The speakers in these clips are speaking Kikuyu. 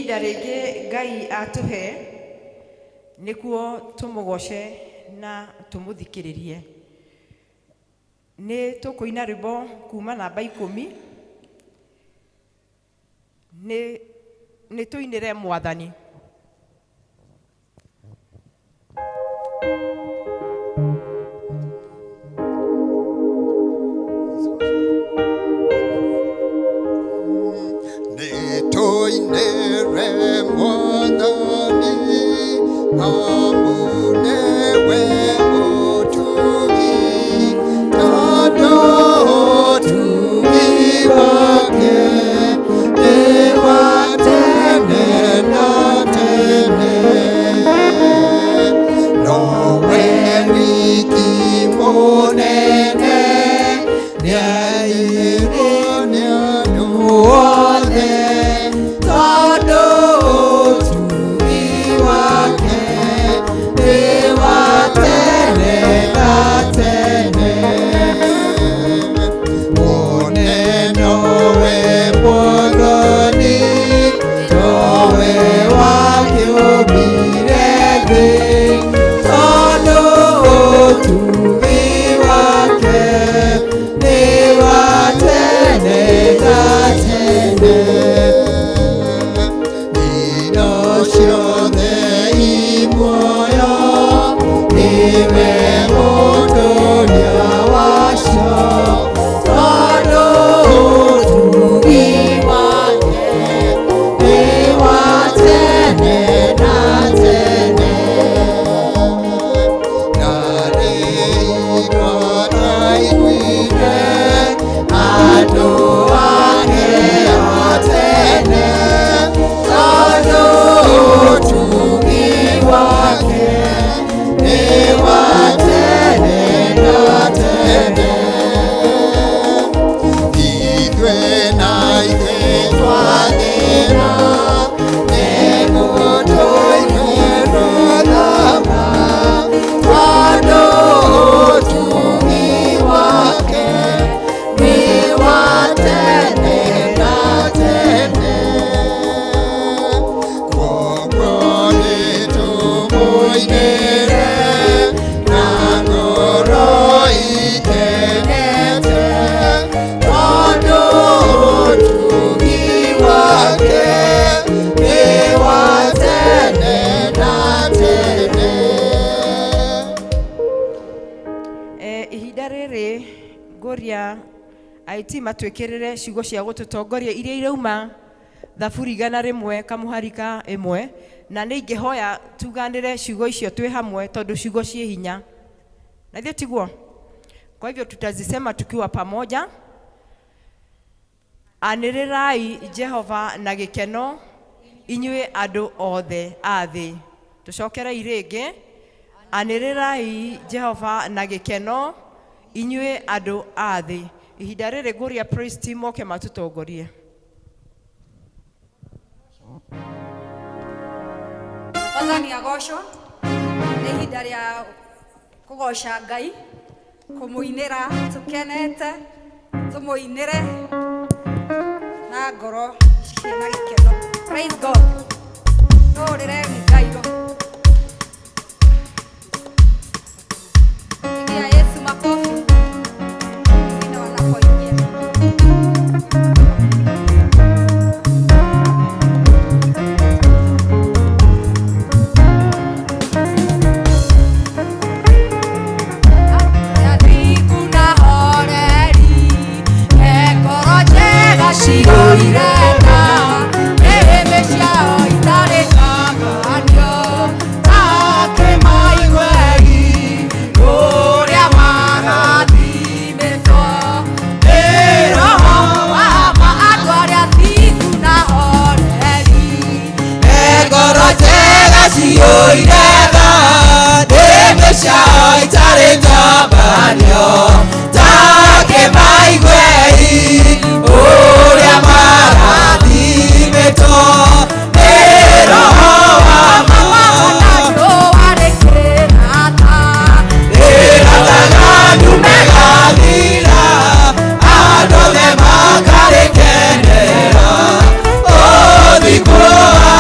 Ihinda rĩngĩ Ngai atũhe nĩkuo tũmũgoce na tũmũthikĩrĩrie. Nĩ tũkũina rwĩmbo kuma namba 10. Nĩ tũinĩre Mwathani. Nĩtũinĩre Mwathani, amu nĩwe mũtugi, tondũ ũtugi wake nĩ wa tene na tene. Nowe wiki mũnene, nĩairwo nĩ andũ othe, tondũ ũtugi wake nĩ wa tene na tene. Mũnene Mwathani, towe wakĩũmbire thĩ, tondũ ũtugi wake nĩ wa tene na tene. Indo ciothe i muoyo, nĩwe mũtũria wacio, tondũ ũtugi wake nĩ wa tene na tene. Na rĩrĩa ndaiguire andũ ake a tene, tondũ ũtugi wake nĩ wa tene na tene. Ithuĩ na ithuĩ twathĩra, nĩgũtũiguĩrwo tha ma, tondũ ũtugi wake nĩ wa tene na tene. Kwoguo nĩtũmũinĩre na ngoro ikenete, tondũ ũtugi wake nĩ wa tene na tene. Ihinda rĩrĩ ngũria IT matwĩkĩrĩre ciugo cia gũtũtongoria iria irauma Thaburi 100 kamũhari ka 1, na nĩ ingĩhoya tuganĩre ciugo icio twĩ hamwe tondũ ciugo ciĩ hinya. Na ithuĩ tiguo? Kwa hivyo tutazisema tukiwa pamoja. Anĩrĩrai Jehova na gĩkeno, inyuĩ andũ othe a thĩ. Tũcokerei rĩngĩ. Anĩrĩrai Jehova na gĩkeno, inyuĩ andũ a thĩ. Ihinda rĩrĩ ngũria praise team moke matũtongorie. Mwathani agocwo. Nĩ ihinda rĩa kũgoca Ngai, kũmũinĩra tũkenete, tũmũinĩre na ngoro ciĩna gĩkeno. Praise God. Tũũrĩre Ngai ro. Pigia Yesu makofi. Wengine wanapoingia. Athiku na horeri, ngoro njega ciyũire tha, nĩmĩ ciao itarĩ ngomanio, takĩmaiguei ũrĩa marathimĩtwo nĩ Roho wa ma, andũ arĩa athingu na horeri, Ngoro njega ciyũire tha, nĩmĩ ciao itarĩ ngomanio, takĩmaiguei ũrĩa marathimĩtwo nĩ Roho wa ma. Riũa rĩkĩratha, Rĩrathaga ndume gathira, andũ othe makarĩkenera, ũthiku wa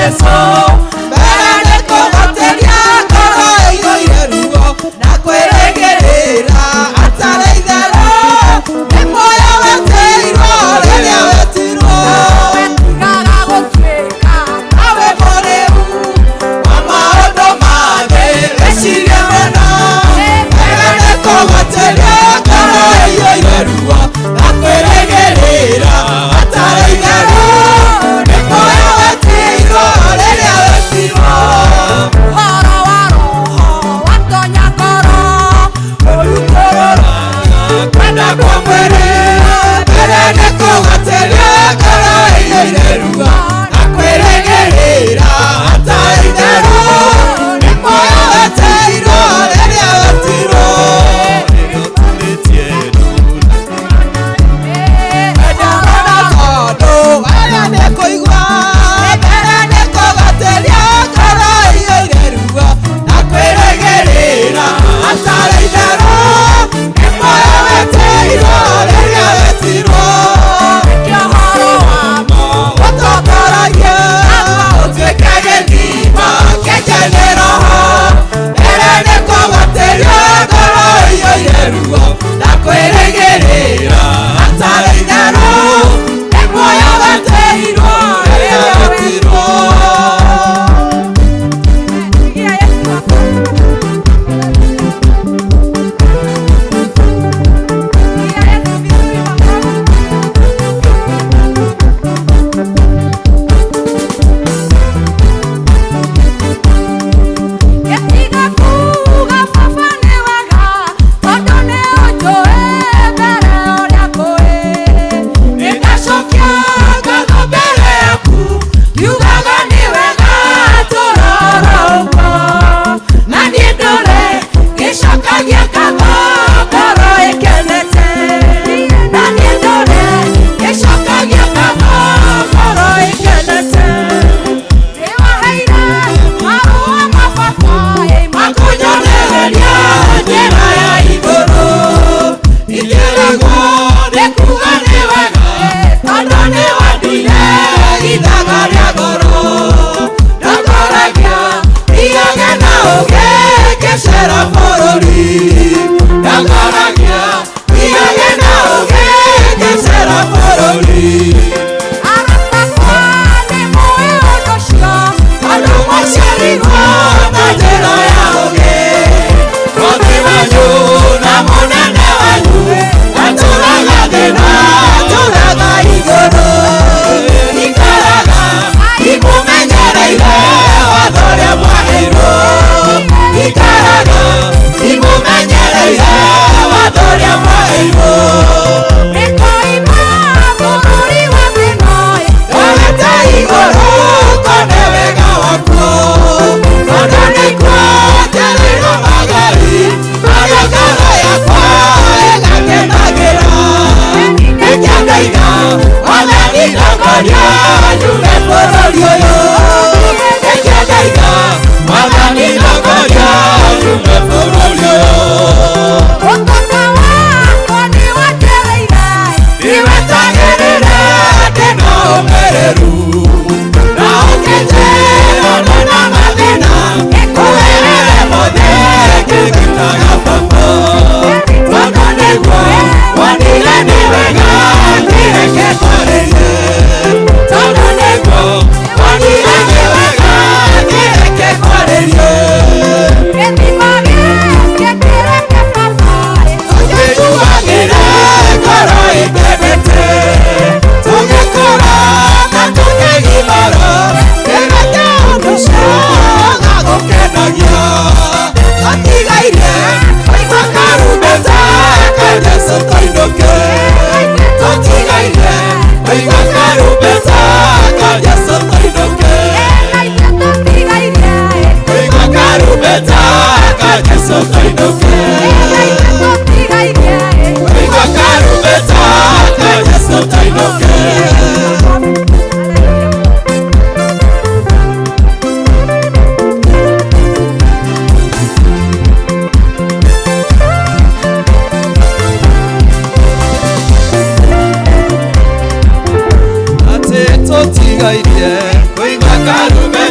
Jesu mbere nĩ kũgwatĩria ngoro ĩiyũire ruo na kwĩrĩgĩrĩra hatarĩ itherũ nĩ muoyo wetĩirwo rĩrĩa wetirwo Tigaga gũtuĩka nawe mũrĩu wa maũndũ mangĩ wĩcirie mũno mbere nĩ kũgwatĩria ngoro ĩiyũire ruo na kwĩrĩgĩrĩra hatarĩ itherũ nĩ muoyo wetĩirwo rĩrĩa wetirwo ũhoro wa roho watonya ngoro ũrutũrũraga kwenda kwa mwĩrĩ mbere nĩ kũgwatĩria ngoro ĩiyũire ruo na kwĩrĩgĩrĩra hatarĩ itherũ nĩ muoyo wetĩirwo rĩrĩa wetirwo Ndamona tondũ arĩa nĩkũigua mbere nĩ kũgwatĩria ngoro ĩiyũire ruo na kwĩrĩgĩrĩra hatarĩ itherũ nĩ muoyo wetĩirwo rĩrĩa wetirwo Nĩkĩo ũhoro wa ma ũtongoragia ũtuĩke gĩthima kĩnje nĩ roho mbere nĩ kũgwatĩria ngoro ĩiyũire ruo na kwĩrĩgĩrĩra hatarĩ itherũ nĩ muoyo wetĩirwo rĩrĩa wetirwo. Pigia Yesu makofi. Pigia Yesu vizuri makofi. Gĩtiga kuuga baba nĩ wega, tondũ nĩ ũnjũĩ mbere ũrĩa ngũĩ. Nĩndacokia ngatho mbere yaku ngiugaga nĩ wega tũrora ũguo na niĩ ndũre ngĩcokagia ngatho ngoro ĩkenete na niĩ ndũre ngĩcokagia ngatho ngoro ĩkenete Nĩwaheire marũa ma baba, ĩ makunyonereria njĩra ya igũrũ ikĩragwo nĩ kuga nĩ wega tondũ nĩ wendire ithaga rĩa ngoro ndongoragia thiage na ũũgĩ ngĩcera bũrũri ndongoragia thiage na ũũgĩ ngĩcera bũrũri Arata akwa nĩmũĩ ũndũ ũcio, andũ maciarirwo na njĩra ya ũũgĩ mwathi wanyu na mũnene wanyu atũraga thĩna atũraga igũrũ ikaraga imũmenyereire watho ũrĩa mwaheirwo ikaraga imũmenyereire watho ũrĩa mwaheirwo nĩngoima bũrũri wa thĩna, ĩ ndorete igũrũ kone wega wakuo tondũ nĩkuo njereirwo magari marĩa ngoro yakwa ĩgakenagĩra nĩkĩo ndoiga wathani ndongoria nyume bũrũri ũyũ nĩkĩo ndoiga wathani ndongoria nyume bũrũri ũyũ ũtonga wakwa nĩwanjereire, niwetagĩrĩra ndĩna ũmĩrĩru na ũkĩnjĩra ndĩna mathĩna ngũherere mothe ngĩgĩtaga baba tondũ nĩguo wonire nĩ wega kĩreke kwarĩrie tondũ nĩguo wonire nĩ wega kĩreke kwarĩrie gĩthima gĩkĩ kĩreke baba, ĩ tũkĩiguagĩra ngoro ĩkenete tũgĩkũra na tũkĩgimara kĩreke ũndũ ũcio gagũkenagia tũtigaire kũigua karumbeta ka Jesũ tũinũke tũtigaire kũigua karumbeta ka Jesũ tũinũke na ithuĩ tũtigairie, ĩ kũigua karumbeta ka Jesũ tũinũke na ithuĩ tũtigairie, ĩ kũigua karumbeta ka Jesũ tũinũke. Atĩ tũtigairie kũigua karumbeta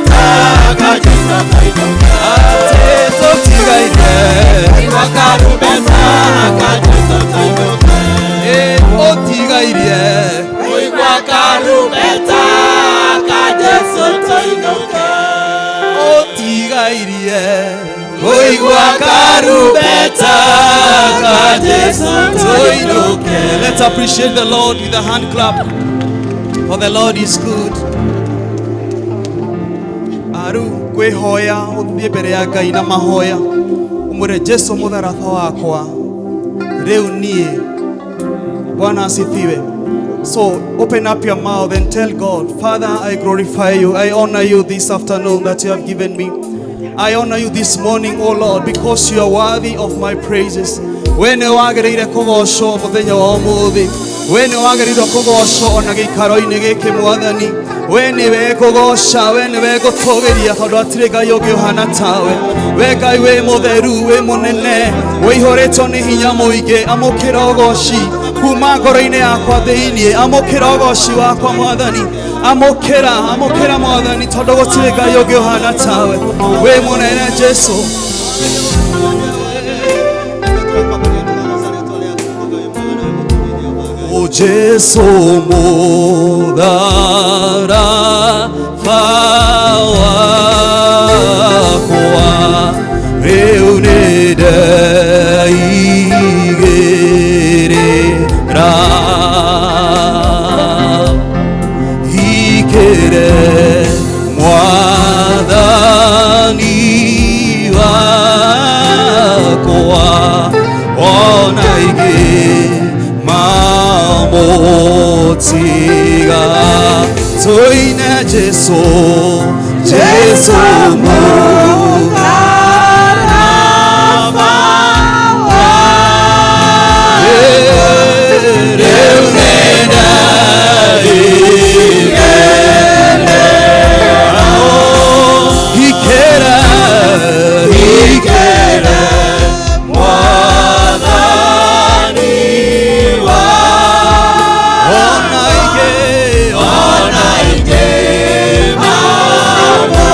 Jesu tũinũke. Let's appreciate the Lord with a hand clap, for the Lord is good. Aru ngwĩhoya ũthiĩ mbere ya Ngai na mahoya, ũmwĩre Jesu mũtharaba wakwa rĩu niĩ. Bwana asifiwe. So open up your mouth and tell God, "Father, I glorify you. I honor you this afternoon that you have given me. I honor you this morning, O Lord, because you are worthy of my praises." We nĩ wagĩrĩire kũgocwo mũthenya wa ũmũthĩ. We nĩ wagĩrĩirwo kũgocwo ona gĩikaro-inĩ gĩkĩ, Mwathani. We nĩwe ngũgoca, we nĩwe ngũtũgĩria, tondũ hatirĩ Ngai ũngĩ ũhana tawe. We Ngai wĩ mũtheru, wĩ mũnene, wĩihũrĩtwo nĩ hinya mũingĩ. Amũkĩra ũgoci kuma ngoro-inĩ yakwa thĩiniĩ. Amũkĩra ũgoci wakwa, Mwathani. Amũkĩra, amũkĩra, Mwathani, tondũ gũtirĩ Ngai ũngĩ ũhana tawe. Wĩ mũnene, Jesu. O Jesu mũtharaba wakwa rĩu nĩ ndeigĩrĩra ikĩre Mwathani wakwa, ona ingĩ mamũtiga. Tũine Jesu, Jesu mũtharaba rĩu nĩ ndeigĩrĩra ikĩra, ikĩra Mwathani wa ona ingĩ, ona ingĩ mamũtiga.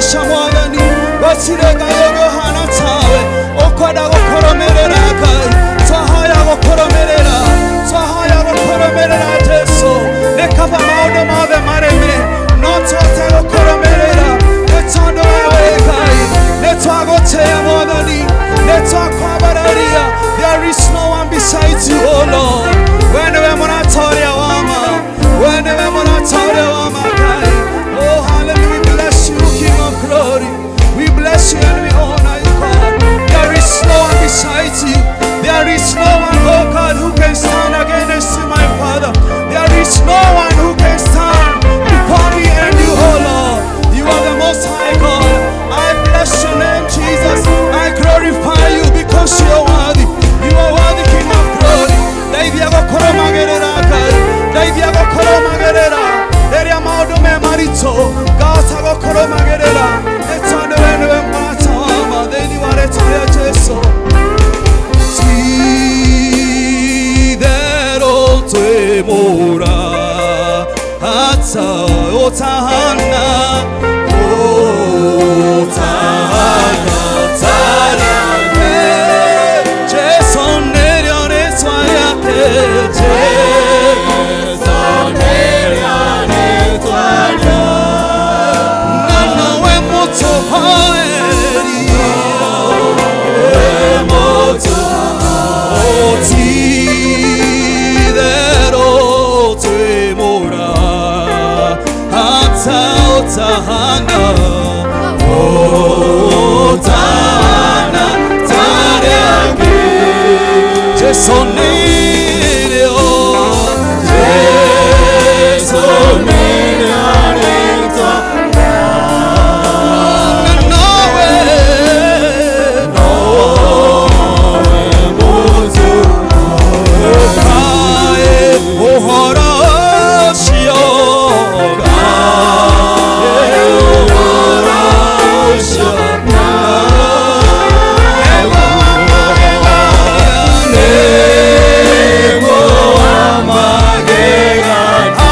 Twakugoca Mwathani, gũtirĩ Ngai ũngĩ ũhana tawe, ũkwenda gũkũrũmĩrĩra Ngai, twahoya gũkũrũmĩrĩra, twahoya gũkũrũmĩrĩra Jesũ, nĩ kaba maũndũ mothe mareme, no tũhote gũkũrũmĩrĩra, nĩ tondũ we wĩ Ngai, nĩ twagũtĩĩa Mwathani, nĩ twakwambararia. There is no one besides you, O Lord. We nĩwe mũrata ũrĩa wa ma, we nĩwe mũrata ũrĩa wa ma Ngai. Oh, hallelujah, we bless you, King of glory. We bless you and we honor you, God. There is no one besides you. There is no one, oh God, who can stand against you, my Father. There is no one who can stand before me and you, oh Lord. You are the most high God. I bless your name, Jesus. I glorify you because you are worthy. You are worthy, King of glory. Ndeithia gũkũrũmagĩrĩra Ngai. Ndeithia gũkũrũmagĩrĩra rĩrĩa maũndũ me maritũ, ngahota gũkũrũmagĩrĩra, nĩ tondũ we nĩwe mũrata wa ma, thĩinĩ wa rĩtwa rĩa Jesũ. Ti-itherũ twĩ mũrata ũtahana, ũtahana tarake. Jesũ nĩrĩo rĩtwa rĩake, Jesũ nĩrĩo rĩtwa rĩake. Na nowe mũtũhoeri, Ti-itherũ twĩ mũrata ũtahana, ũtahana tarake. Jesũ nĩrĩo, Jesũ nĩrĩo rĩtwa na nowe, nowe mũtũkae ũhoro ũcio, kaĩ ũhoro ũcio, nĩguo wa magegania,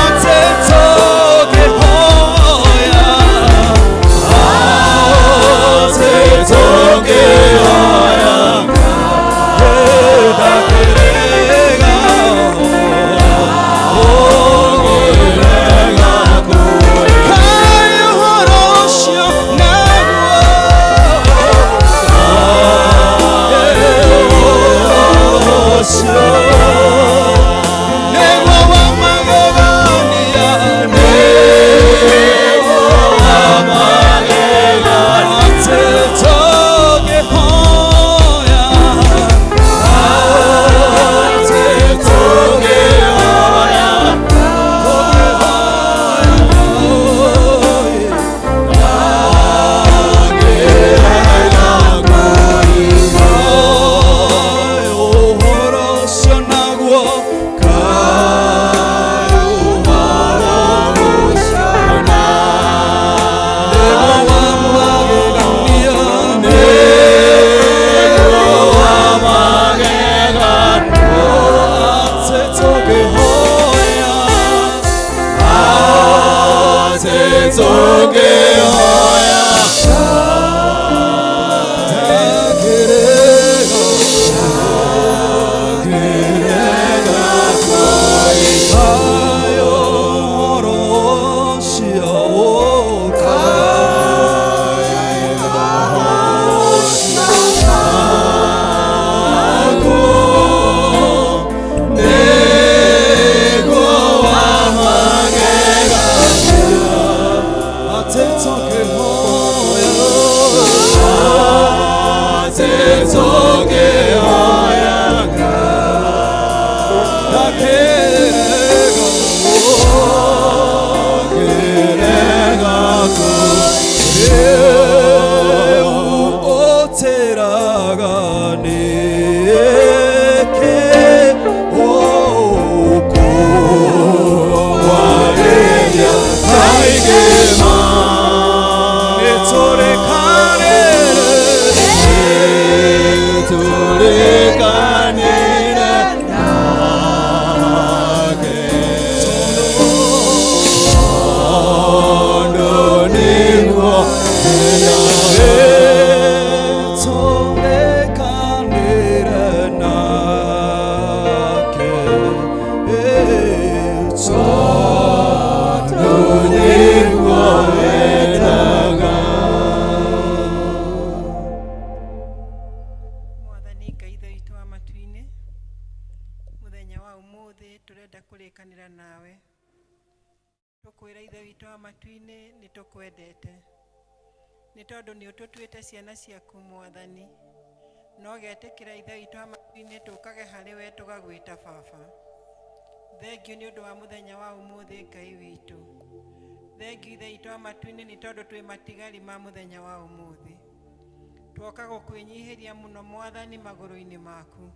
atĩ tũngĩhoya, atĩ tũngĩhoya, Mũthenya wa ũmũthĩ tũrenda kũrĩkanĩra nawe. Tũkwĩra Ithe witũ wa matu-inĩ nĩ tũkwendete. Nĩ tondũ nĩ ũtũtuĩte ciana ciaku Mwathani. No getĩkĩra Ithe witũ wa matu-inĩ tũkage harĩ we tũgagwĩta baba. Thengiũ nĩ ũndũ wa mũthenya wa ũmũthĩ Ngai witũ. Thengiũ Ithe witũ wa matu-inĩ nĩ tondũ twĩ matigari ma mũthenya wa ũmũthĩ. Twoka gũkwĩnyihĩria mũno Mwathani magũrũ-inĩ maku.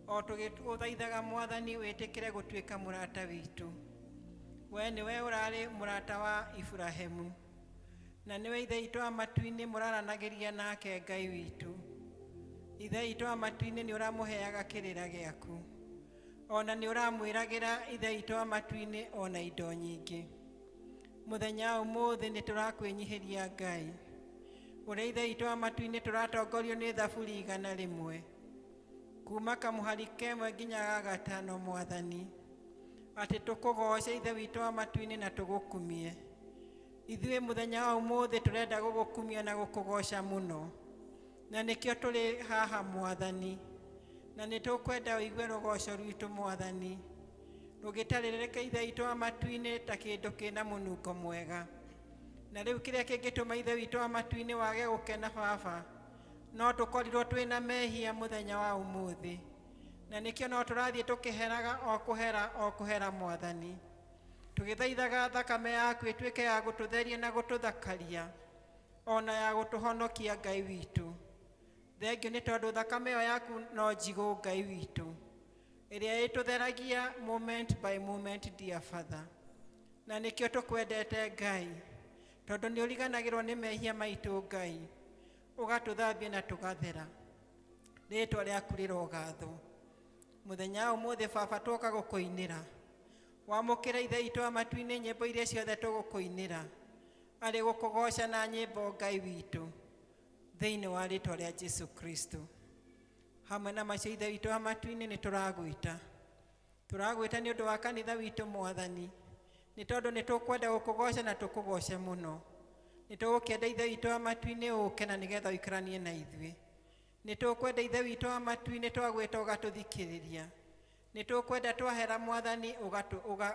O tũgĩgũthaithaga Mwathani wĩtĩkĩre gũtuĩka mũrata witũ. We nĩwe ũrarĩ mũrata wa Iburahĩmu. Na nĩwe Ithe witũ wa matu-inĩ mũraranagĩria nake Ngai witũ. Ithe witũ wa matu-inĩ nĩ ũramũheaga kĩrĩra gĩaku. Ona nĩ ũramwĩragĩra Ithe witũ wa matu-inĩ ona indo nyingĩ. Mũthenya wa ũmũthĩ nĩ tũrakwĩnyihĩria Ngai. Ũrĩa Ithe witũ wa matu-inĩ tũratongorio nĩ Thaburi 100. Kuma kamũhari kemwe nginya ga gatano Mwathani. Atĩ tũkũgooce Ithe witũ wa matu-inĩ na tũgũkumie. Ithuĩ mũthenya wa ũmũthĩ tũrenda gũgũkumia na gũkũgooca mũno. Na nĩkĩo tũrĩ haha Mwathani. Na nĩ tũkwenda ũigue rũgoco rwitũ Mwathani. Rũgĩtarĩrĩka Ithe witũ wa matu-inĩ ta kĩndũ kĩna mũnungo mwega. Na rĩu kĩrĩa kĩngĩtũma Ithe witũ wa matu-inĩ wage gũkena baba, no tũkorirwo twĩna mehia mũthenya wa ũmũthĩ. Na nĩkĩo no tũrathiĩ tũkĩheraga o kũhera o kũhera Mwathani. Tũgĩthaithaga thakame yaku ĩtuĩke ya gũtũtheria na gũtũthakaria, ona ya gũtũhonokia Ngai witũ. Thengiũ nĩ tondũ thakame ĩyo yaku no njigũ Ngai witũ, ĩrĩa ĩtũtheragia moment by moment dear Father. Na nĩkĩo tũkwendete Ngai, tondũ nĩ ũriganagĩrwo nĩ mehia maitũ Ngai, ũgatũthambia na tũgathera. Rĩĩtwa rĩaku rĩrogathwo. Mũthenya wa ũmũthĩ baba twoka gũkũinĩra. Wamũkĩra Ithe witũ wa matu-inĩ nyĩmbo iria ciothe tũgũkũinĩra. Arĩ gũkũgooca na nyĩmbo Ngai witũ. Thĩinĩ wa rĩĩtwa rĩa Jesu Kristo. Hamwe na macio Ithe witũ wa matu-inĩ nĩ tũragwĩta. Tũragwĩta nĩ ũndũ wa kanitha witũ Mwathani. Nĩ tondũ nĩ tũkwenda gũkũgooca na tũkũgooce mũno. Nĩ tũgũkĩenda Ithe witũ wa matu-inĩ ũũke na nĩgetha ũikaranie na ithuĩ. Nĩ tũkwenda Ithe witũ wa matu-inĩ twagwĩta ũgatũthikĩrĩria. Nĩ tũkwenda twahera Mwathani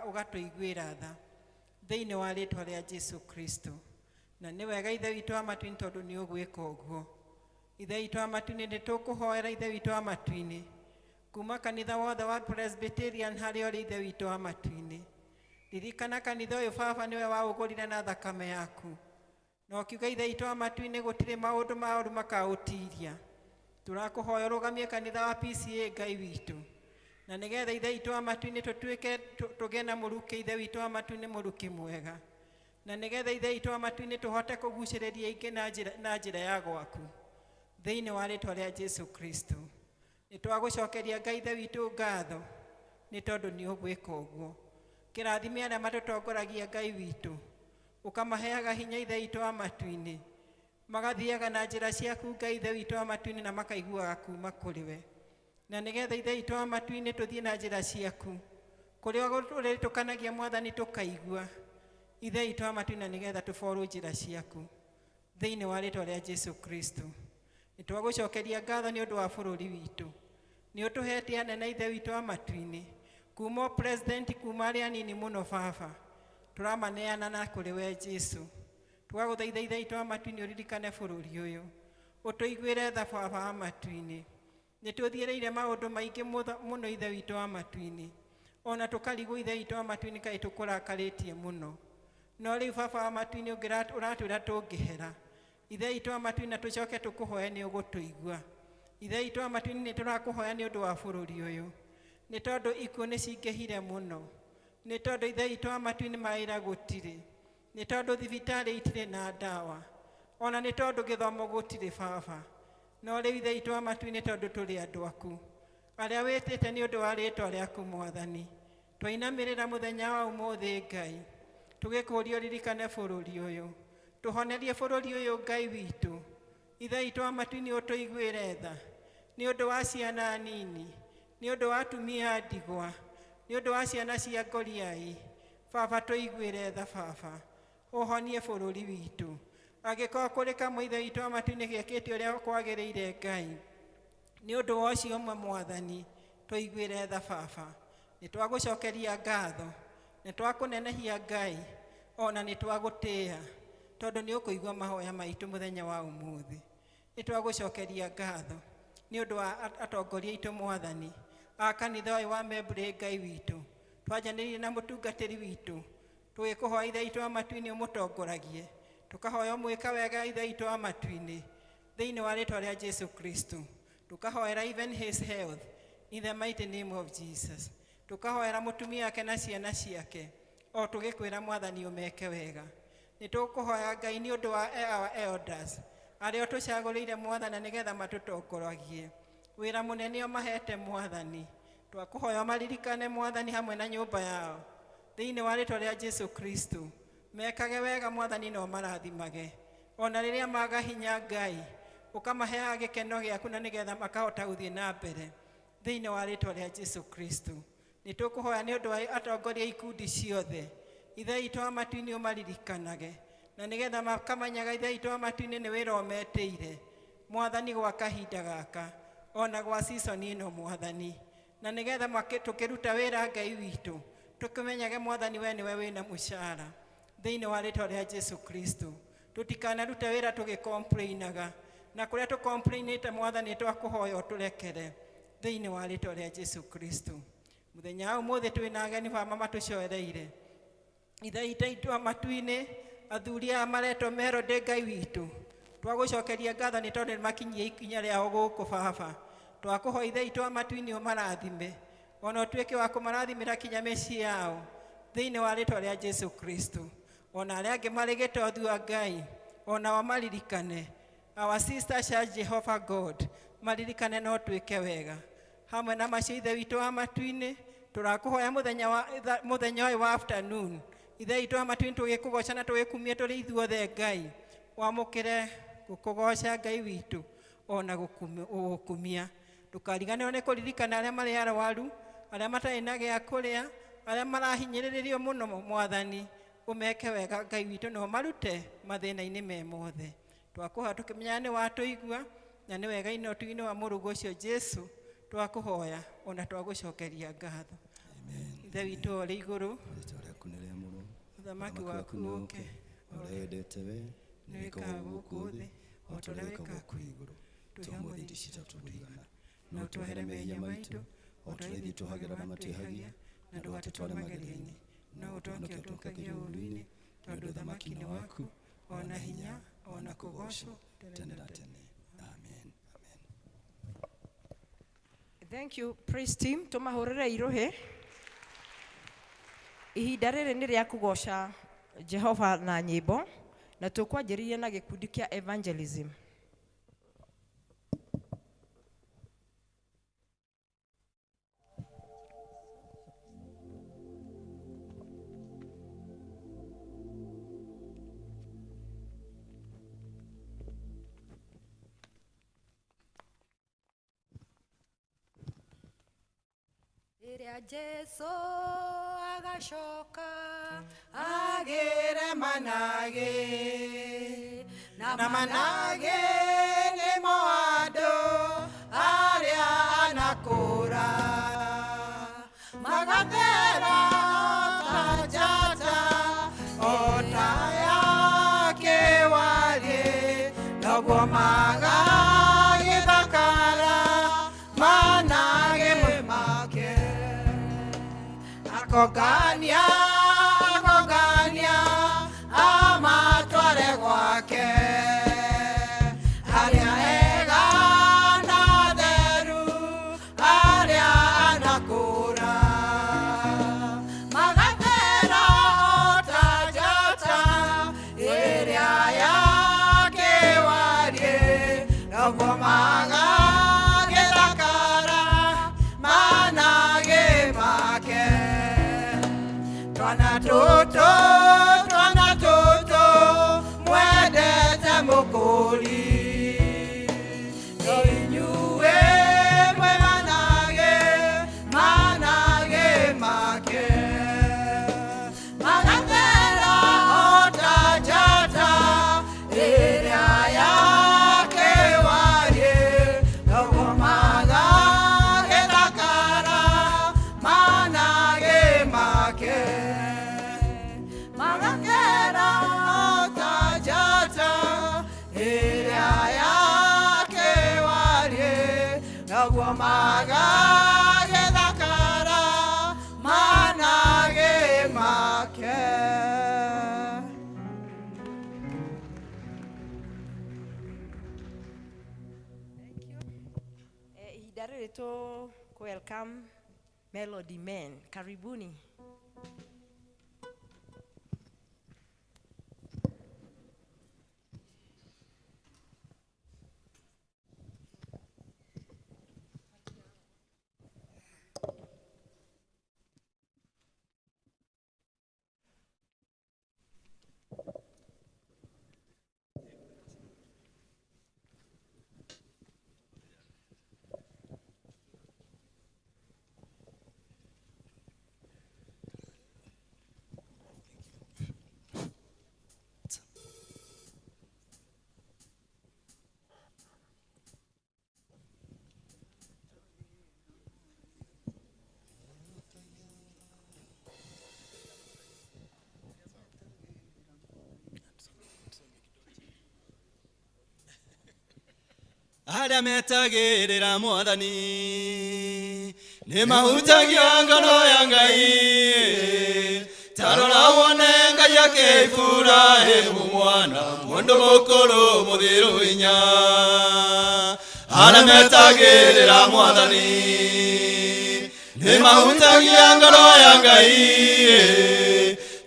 ũgatũiguĩra tha. Thĩinĩ wa rĩĩtwa rĩa Jesu Kristo. Na nĩ wega Ithe witũ wa matu-inĩ tondũ nĩ ũgwĩka ũguo. Ithe witũ wa matu-inĩ nĩ tũkũhoera Ithe witũ wa matu-inĩ. Kuma kanitha wothe wa Presbyterian harĩa ũrĩ Ithe witũ wa matu-inĩ. Ririkana kanitha ũyũ baba nĩwe waũgũrire na thakame yaku. Na ũkiuga Ithe witũ wa matu-inĩ gũtirĩ maũndũ maũru makaũtiria. Tũrakũhoya ũrũgamie kanitha wa PCA Ngai witũ. Na nĩgetha Ithe witũ wa matu-inĩ tũtuĩke tũgĩe na mũrukĩ Ithe witũ wa matu-inĩ mũrukĩ mwega. Na nĩgetha Ithe witũ wa matu-inĩ tũhote kũgucĩrĩria aingĩ na njĩra ya gwaku. Thĩinĩ wa rĩĩtwa rĩa Jesu Kristo. Nĩ twagũcokeria Ngai Ithe witũ ngatho nĩ tondũ nĩ ũgwĩka ũguo. Kĩrathime arĩa matũtongoragia Ngai witũ. Ũkamaheaga hinya Ithe witũ wa matu-inĩ. Magathiaga na njĩra ciaku Ngai Ithe witũ wa matu-inĩ na makaiguaga kuma kũrĩ we. Na nĩgetha Ithe witũ wa matu-inĩ tũthiĩ na njĩra ciaku. Kũrĩa ũrĩtũkanagia Mwathani tũkaigua. Ithe witũ wa matu-inĩ na nĩgetha tũborwo njĩra ciaku. Thĩinĩ wa rĩĩtwa rĩa Jesu Kristo. Nĩ twagũcokeria ngatho nĩ ũndũ wa bũrũri witũ. Nĩ ũtũhete anene Ithe witũ wa matu-inĩ. Kuma president kuma arĩa anini mũno baba. Tũramaneana na kũrĩ we Jesu. Twagũthaitha Ithe witũ wa matu-inĩ ũririkane bũrũri ũyũ. Ũtũiguĩre tha baba wa matu-inĩ. Nĩ tũthiĩrĩire maũndũ maingĩ mũno Ithe witũ wa matu-inĩ. Ona tũkarigwo Ithe witũ wa matu-inĩ kaĩ tũkũrakarĩtie mũno. No rĩu baba wa matu-inĩ ũratwĩra tũngĩhera. Ithe witũ wa matu-inĩ na tũcoke tũkũhoe nĩ ũgũtũigua. Ithe witũ wa matu-inĩ nĩ tũrakũhoya nĩ ũndũ wa bũrũri ũyũ. Nĩ tondũ ikuũ nĩ cingĩhire mũno. Nĩ tondũ Ithe witũ wa matu-inĩ mawĩra gũtirĩ. Nĩ tondũ thibitarĩ itirĩ na ndawa. Ona nĩ tondũ gĩthomo gũtirĩ baba. No rĩu Ithe witũ wa matu-inĩ tondũ tũrĩ andũ aku. Arĩa wĩtĩte nĩ ũndũ wa rĩĩtwa rĩaku Mwathani. Twainamĩrĩra mũthenya wa ũmũthĩ Ngai. Tũgĩkũũria ũririkane bũrũri ũyũ. Tũhonerie bũrũri ũyũ Ngai witũ. Ithe witũ wa matu-inĩ ũtũiguĩre tha. Nĩ ũndũ wa ciana nini. Nĩ ũndũ wa atumia ndigwa. Nĩ ũndũ wa ciana cia ngoriai. Baba tũiguĩre tha baba. Ũhonie bũrũri witũ. Angĩkorwo kũrĩ kamwe Ithe witũ wa matu-inĩ gĩekĩte ũrĩa kwagĩrĩire Ngai. Nĩ ũndũ wa ũcio ũmwe Mwathani. Tũiguĩre tha baba. Nĩ twagũcokeria ngatho, nĩ twakũnenehia Ngai, ona nĩ twagũtĩĩa tondũ nĩ ũkũigua mahoya maitũ mũthenya wa ũmũthĩ. Nĩ twagũcokeria ngatho nĩ ũndũ wa atongoria aitũ Mwathani a kanitha ũyũ wa Membley Ngai witũ. Twanjanĩrire na mũtungatĩri witũ tũgĩkũhoya Ithe witũ wa matu-inĩ ũmũtongoragie, tũkahoya ũmwĩka wega Ithe witũ wa matu-inĩ thĩinĩ wa rĩtwa rĩa Jesu Kristo. Tũkahoera even his health in the mighty name of Jesus. Tũkahoera mũtumia wake na ciana ciake o tũgĩkwĩra Mwathani ũmeke wega. Nĩ tũkũhoya Ngai nĩ ũndũ wa our elders arĩa ũtũcagũrĩire Mwathani nĩgetha matũtongoragie. Wĩra mũnene ũmahete Mwathani, twakũhoya maririkane Mwathani hamwe na nyũmba yao thĩinĩ wa rĩtwa rĩa Jesu Kristo. Mekage wega Mwathani na ũmarathimage ona rĩrĩa maga hinya Ngai ũkamaheaga gĩkeno gĩaku na nĩgetha makahota gũthiĩ na mbere thĩinĩ wa rĩtwa rĩa Jesu Kristo. Nĩ tũkũhoya nĩ ũndũ wa atongoria ikundi ciothe Ithe witũ wa matu-inĩ ũmaririkanage na nĩgetha makamenyaga Ithe witũ wa matu-inĩ nĩ wĩra ũmetĩire Mwathani gwa kahinda gaka ona gwa season ĩno Mwathani, na nĩgetha tũkĩruta wĩra Ngai witũ tũkĩmenyage Mwathani we nĩwe wĩna mũcara thĩinĩ wa rĩtwa rĩa Jesu Kristo. Tũtikanaruta wĩra tũgĩcomplainaga na kũrĩa tũcomplainĩte Mwathani twakũhoya ũtũrekere thĩinĩ wa rĩtwa rĩa Jesu Kristo. Mũthenya wa ũmũthĩ twĩna ageni baba matũcoereire Ithe witũ wa matu-inĩ, athuri aya maretwo Melody Ngai witũ, twagũcokeria ngatho nĩ tondũ nĩmakinyie ikinya rĩao gũkũ baba. Twakũhoya Ithe witũ wa matu-inĩ ũmarathime ona ũtuĩke wa kũmarathimĩra kinya mĩciĩ yao thĩinĩ wa rĩtwa rĩa Jesu Kristo. Ona arĩa angĩ marĩ gĩtothu wa Ngai ona o maririkane our sister Church Jehovah God maririkane no twĩke wega hamwe na macio Ithe witũ wa matu-inĩ. Tũrakũhoya mũthenya ũyũ wa afternoon Ithe witũ wa matu-inĩ tũgĩkũgoca na tũgĩkumia tũrĩ ithuothe Ngai, wamũkĩre gũkũgoca Ngai witũ ona gũgũkumia. Ndũkariganĩrwo nĩ kũririkana arĩa marĩ arwaru, arĩa matarĩ na gĩa kũrĩa, arĩa marahinyĩrĩrĩrio mũno Mwathani, ũmeke wega Ngai witũ na ũmarute mathĩna-inĩ me mothe. Twakũhoya tũkĩmenyaga nĩ watũigua na nĩ wega-inĩ ũtugi-inĩ wa mũrũguo ũcio Jesu twakũhoya ona twagũcokeria ngatho. Ithe witũ ũrĩ igũrũ, ũthamaki waku ũũke, ũrĩa wendete we nĩ wĩkagwo gũkũ thĩ o ta ũrĩa wĩkagwo kũu igũrũ. Tũhe ũmũthĩ irio citũ tũigana, na ũtuohere mehia maitũ o ta ũrĩa ithuĩ tuohagĩra arĩa matwĩhagia, na ndũgatũtware magerio-inĩ, no ũtũhonokie ũtũhonokie ũũru-inĩ, tondũ ũthamaki nĩ waku, ona hinya, ona kũgoocwo tene na tene. Amen. Amen. Thank you praise team. Tũmahũrĩre irũhĩ. Ihinda rĩrĩ nĩ rĩa kũgoca Jehova na nyĩmbo, na tũkwanjĩrĩria na gĩkundi kĩa evangelism. Rĩrĩa Jesu agacoka agĩre managĩ na managĩ nĩmo andũ arĩa anakũra magathera ta njata o ta ya kĩwariĩ, noguo magagĩthakara managĩ make. Akogania akogania amatware gwake harĩa ega na theru arĩa anakũra magathera o ta njata ĩrĩa ya kĩwariĩ, noguo magagĩthakara managĩ make. Noguo magagĩthakara manage make. Ihinda rĩrĩ tũ welcome Melody Men. Karibuni. Arĩa metagĩrĩra mwathani nĩ mahutagia ngoro ya Ngai. Ta rora wone Ngai ake Iburahĩmu mwana mũndũ mũkũrũ mũthiru hinya. Arĩa metagĩrĩra mwathani nĩ mahutagia ngoro ya Ngai.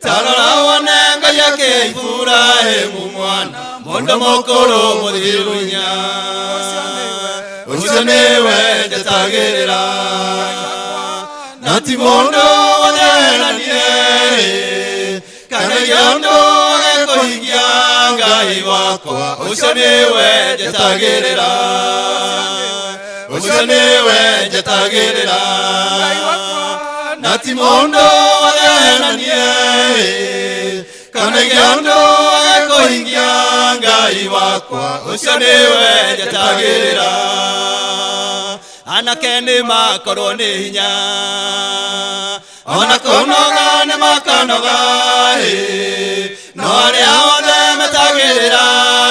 Ta rora wone Ngai ake Iburahĩmu mwana mũndũ mũkũrũ mũthiru hinya. Ũcio nĩwe njetagĩrĩra na ti mũndũ waneranie kana ũndũ agekũhingia Ngai wakwa. Ũcio nĩwe njetagĩrĩra, ũcio nĩwe njetagĩrĩra na ti mũndũ waneranie kana ũndũ agekũhingia Ngai wakwa. Ũcio nĩwe njetagĩrĩra. Anake nĩ makorwo nĩ hinya ona kũnoga nĩ makanoga, no arĩa othe metagĩrĩra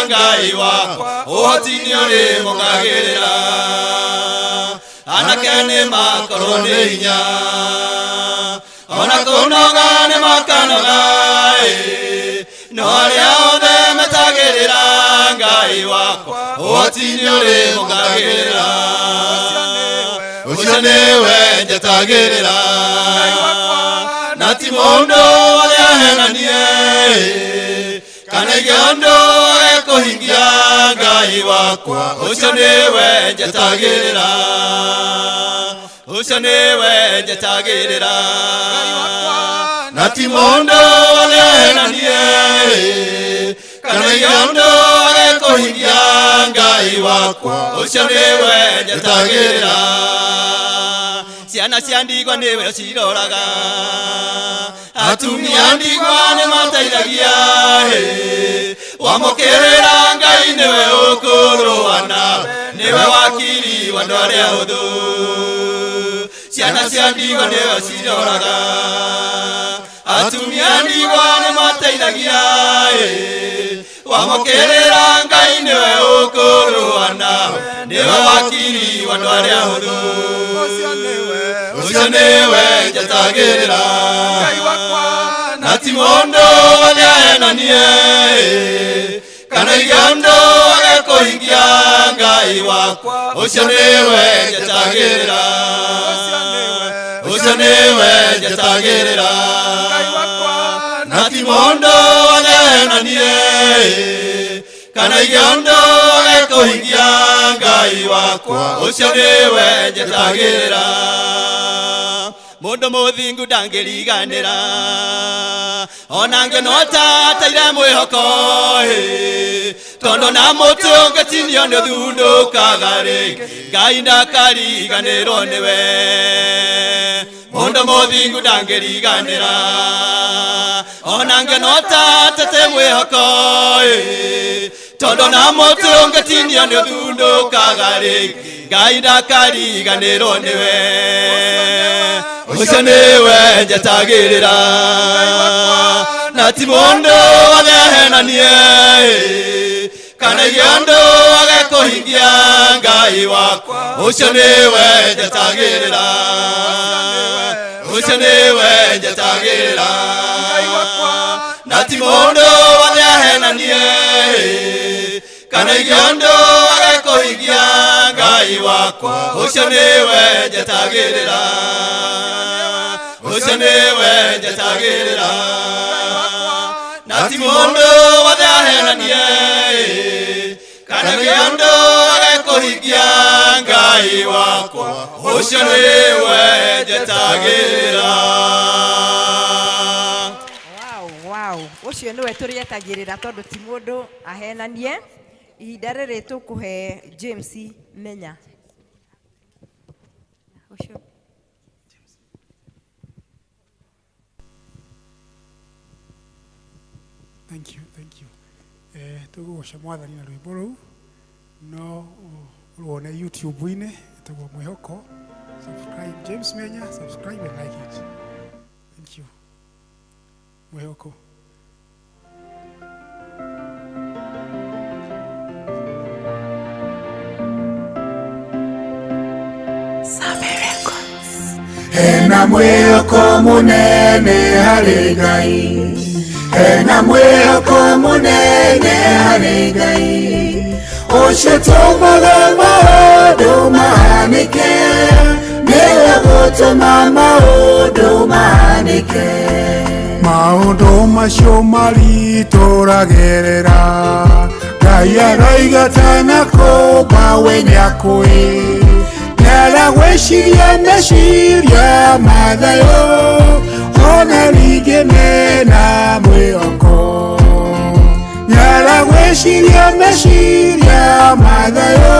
Ngai wakwa ũhoti nĩ ũrĩmũkagĩrĩra. Anake nĩ makorwo nĩ hinya ona kũnoga nĩ makanoga, no arĩa othe metagĩrĩra Ngai wakwa ũhoti nĩ ũrĩmũkagĩrĩra. Ũcio nĩwe njetagĩrĩra na ti mũndũ ũrĩa ahenanie kana ũndũ agekũhingia Ngai wakwa. Ũcio nĩwe njetagĩrĩra, ũcio nĩwe njetagĩrĩra na ti mũndũ ũrĩa ahenanie kana ũndũ agekũhingia Ngai wakwa. Ũcio nĩwe njetagĩrĩra. Ciana cia ndigwa nĩwe ũciroraga, atumia ndigwa nĩ mateithagia. Wamũkĩrĩra Ngai nĩwe ũkũrũa nawe, nĩwe wakiri wa andũ arĩa ahũthũ. Ciana cia ndigwa nĩwe ũciroraga, atumia ndigwa nĩ mateithagia. Wamũkĩrĩra Ngai nĩwe ũkũrũa nawe, nĩwe wakiri wa andũ arĩa ahũthũ. Ũcio nĩwe njetagĩrĩra na ti mũndũ ũrĩa ahenanie kana ũndũ agekũhingia Ngai wakwa. Ũcio nĩwe njetagĩrĩra, ũcio nĩwe njetagĩrĩra na ti mũndũ ũrĩa ahenanie kana ũndũ agekũhingia Ngai wakwa. Ũcio nĩwe njetagĩrĩra. Mũndũ mũthingu ndangĩriganĩra ona ngĩnota taire mwĩhoko, tondũ na mũtĩ ũngĩtinio nĩ ũthundũkaga rĩngĩ Ngai ndakariganĩrwo nĩwe. Mũndũ mũthingu ndangĩriganĩra ona ngĩnota tete mwĩhoko, tondũ na mũtĩ ũngĩtinio nĩ ũthundũkaga rĩngĩ Ngai ndakariganĩrwo nĩwe. Ũcio nĩwe njetagĩrĩra na ti mũndũ wathehenanie Kana igĩondo age kũhingia Ngai wakwa ũcio nĩwe njetagĩrĩra ũcio nĩwe njetagĩrĩra na ti mũndũ wothe ahenanie kana igĩondo age kũhingia Ngai wakwa ũcio nĩwe njetagĩrĩra ũcio nĩwe njetagĩrĩra na ti mũndũ wothe ahenanie kana igĩondo age kũhingia Ngai wakwa ũcio nĩwe njetagĩrĩra. Wow, ũcio nĩwe tũrĩetagĩrĩra tondũ ti mũndũ ahenanie. Ihinda rĩrĩ tũkũhe James Menya. Ũcio. Thank you, thank you. Tũgũgoca mwathani na rwĩmbo rũu no ruone YouTube-inĩ ĩtagwo Mwĩhoko. Subscribe James Menya, subscribe and like it. Thank you. Mwĩhoko. Hena mwĩhoko mũnene harĩ Ngai, hena mwĩhoko mũnene harĩ Ngai, ũcio tũmaga maũndũ mahanĩke, nĩwe gũtũma maũndũ mahanĩke. Maũndũ macio maritũ ũragerera, Ngai aroiga tanakũmba we nĩakũĩ. Nĩaragwĩciria meciria ma thayũ, ona ningĩ mena mwĩhoko. Nĩaragwĩciria meciria ma thayũ,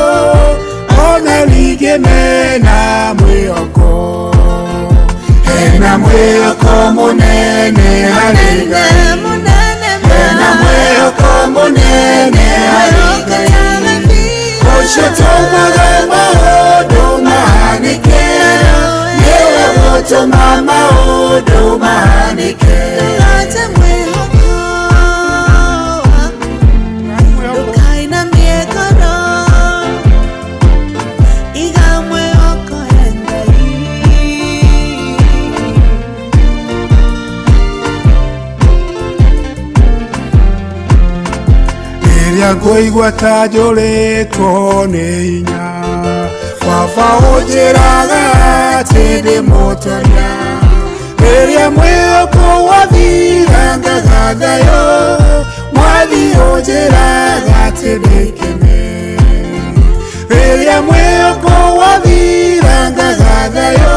ona ningĩ mena mwĩhoko. Hena mwĩhoko mũnene harĩ Ngai, hena mwĩhoko mũnene harĩ Ngai, ũcio tũmaga maũndũ mahanĩke, nĩwe gũtũma maũndũ mahanĩke. Rĩrĩa ngũigua ta njũrĩtwo nĩ hinya, baba ũnjĩraga atĩ ndĩ mũtoria. Rĩrĩa mwĩhoko wathira ngaga thayũ, mwathi ũnjĩraga atĩ ndĩkene. Rĩrĩa mwĩhoko wathira ngaga thayũ,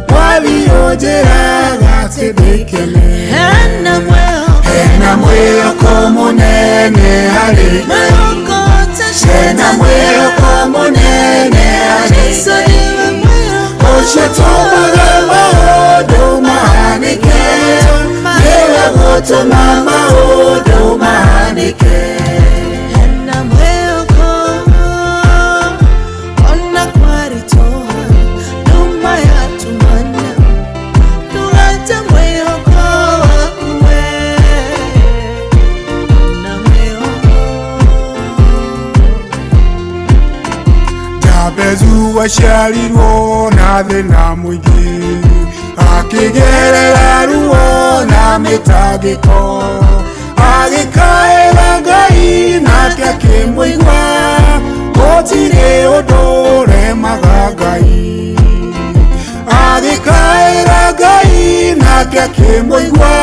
mwathi ũnjĩraga atĩ ndĩkene. Hena mwĩhoko mũnene harĩ Ngai, hena mwĩhoko mũnene harĩ Ngai, ũcio tũmaga maũndũ mahanĩke, nĩwe gũtũma maũndũ mahanĩke. Hena mwĩhoko ona kwaritoha nduma yatumana, ndũgate mwĩhoko waku we. Na mwĩhoko. Jabezu aciarirwo na thĩna mũingĩ, akĩgerera ruo na mĩtangĩko, agĩkaĩra Ngai nake akĩmũigua, gũtirĩ ũndũ ũremaga Ngai. Agĩkaĩra Ngai nake akĩmũigua,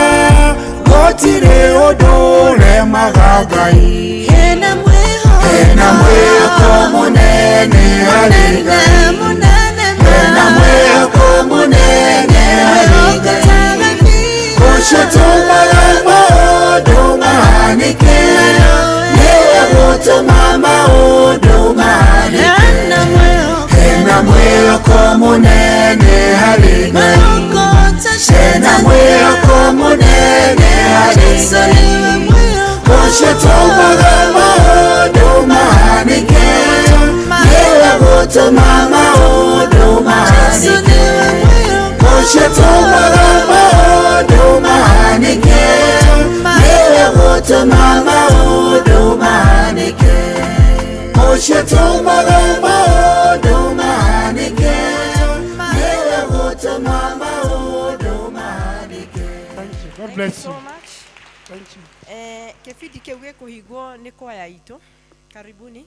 gũtirĩ ũndũ ũremaga Ngai. Hena mwĩhoko, Hena mwĩhoko mũnene harĩ Ngai, hena mwĩhoko mũnene harĩ Ngai, ũcio tũmaga maũndũ mahanĩke, nĩwe gũtũma maũndũ mahanĩke. Hena mwĩhoko mũnene harĩ Ngai, hena mwĩhoko mũnene harĩ Ngai, ũcio tũmaga maũndũ mahanĩke, nĩwe gũtũma maũndũ mahanĩke. Ũcio tũmaga maũndũ mahanĩke, nĩwe gũtũma maũndũ mahanĩke. Ũcio tũmaga maũndũ mahanĩke, nĩwe gũtũma maũndũ mahanĩke. Thank you. God Thank you bless so you. much. Thank you. Kĩbindi kĩu gĩkũhingwo nĩ kwaya itũ. Karibuni.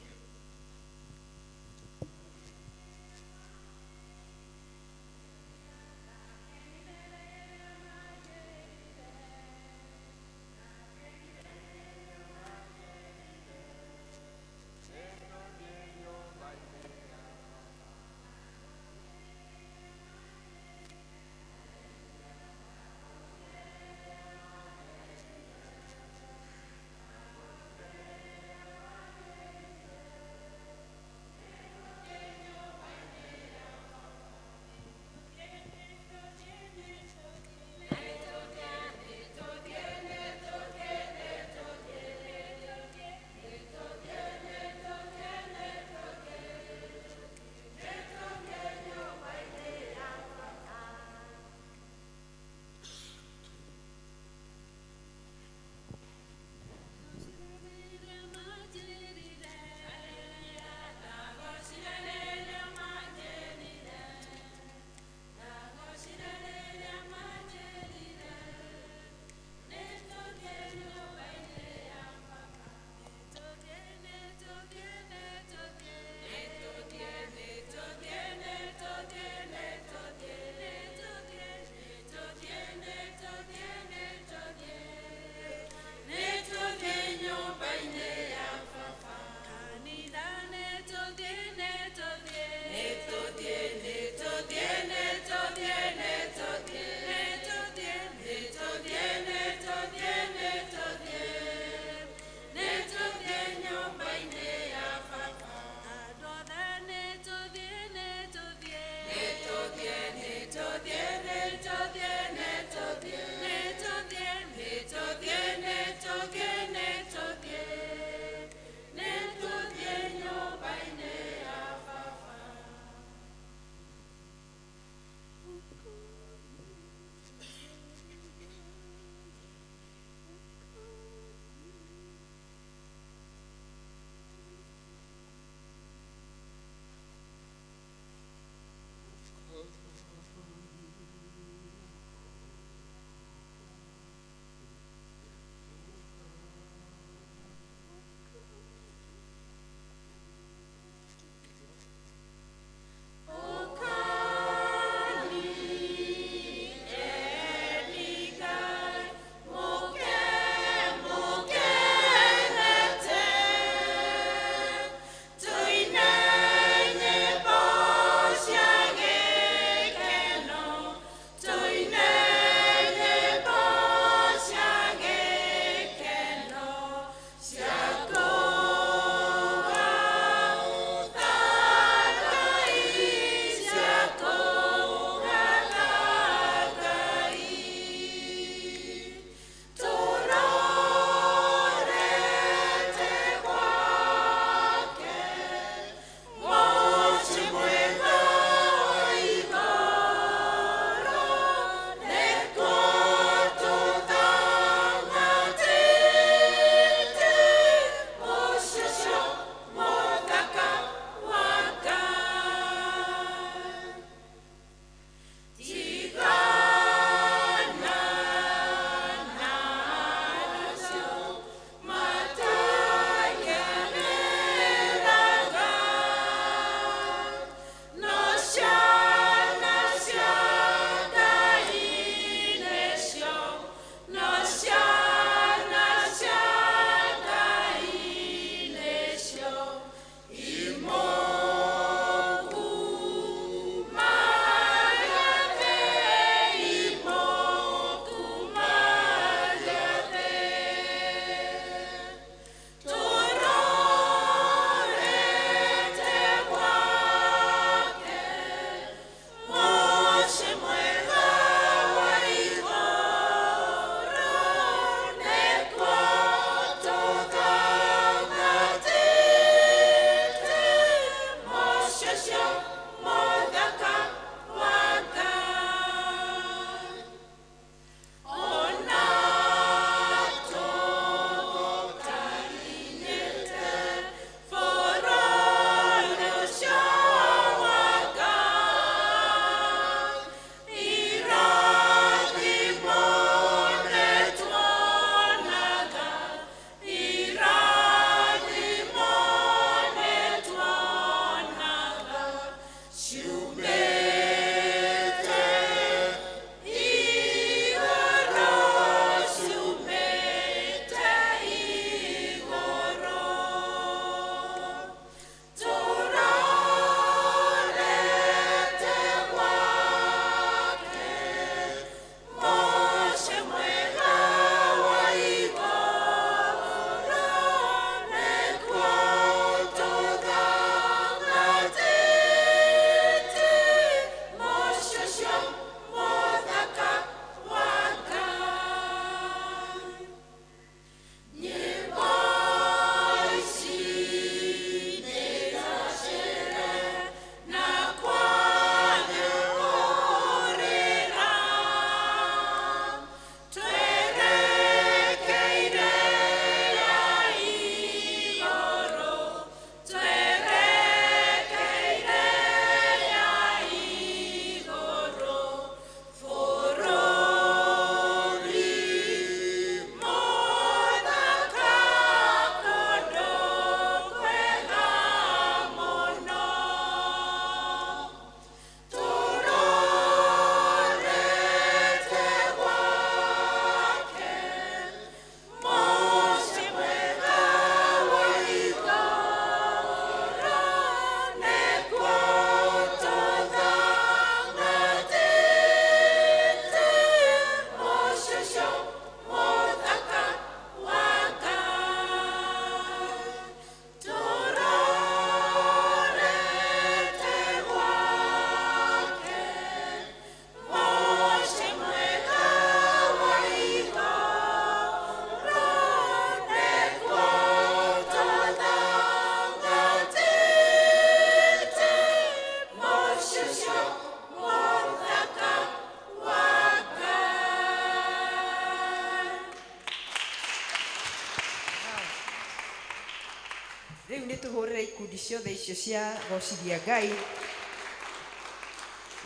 Ciothe icio cia gocithia Ngai.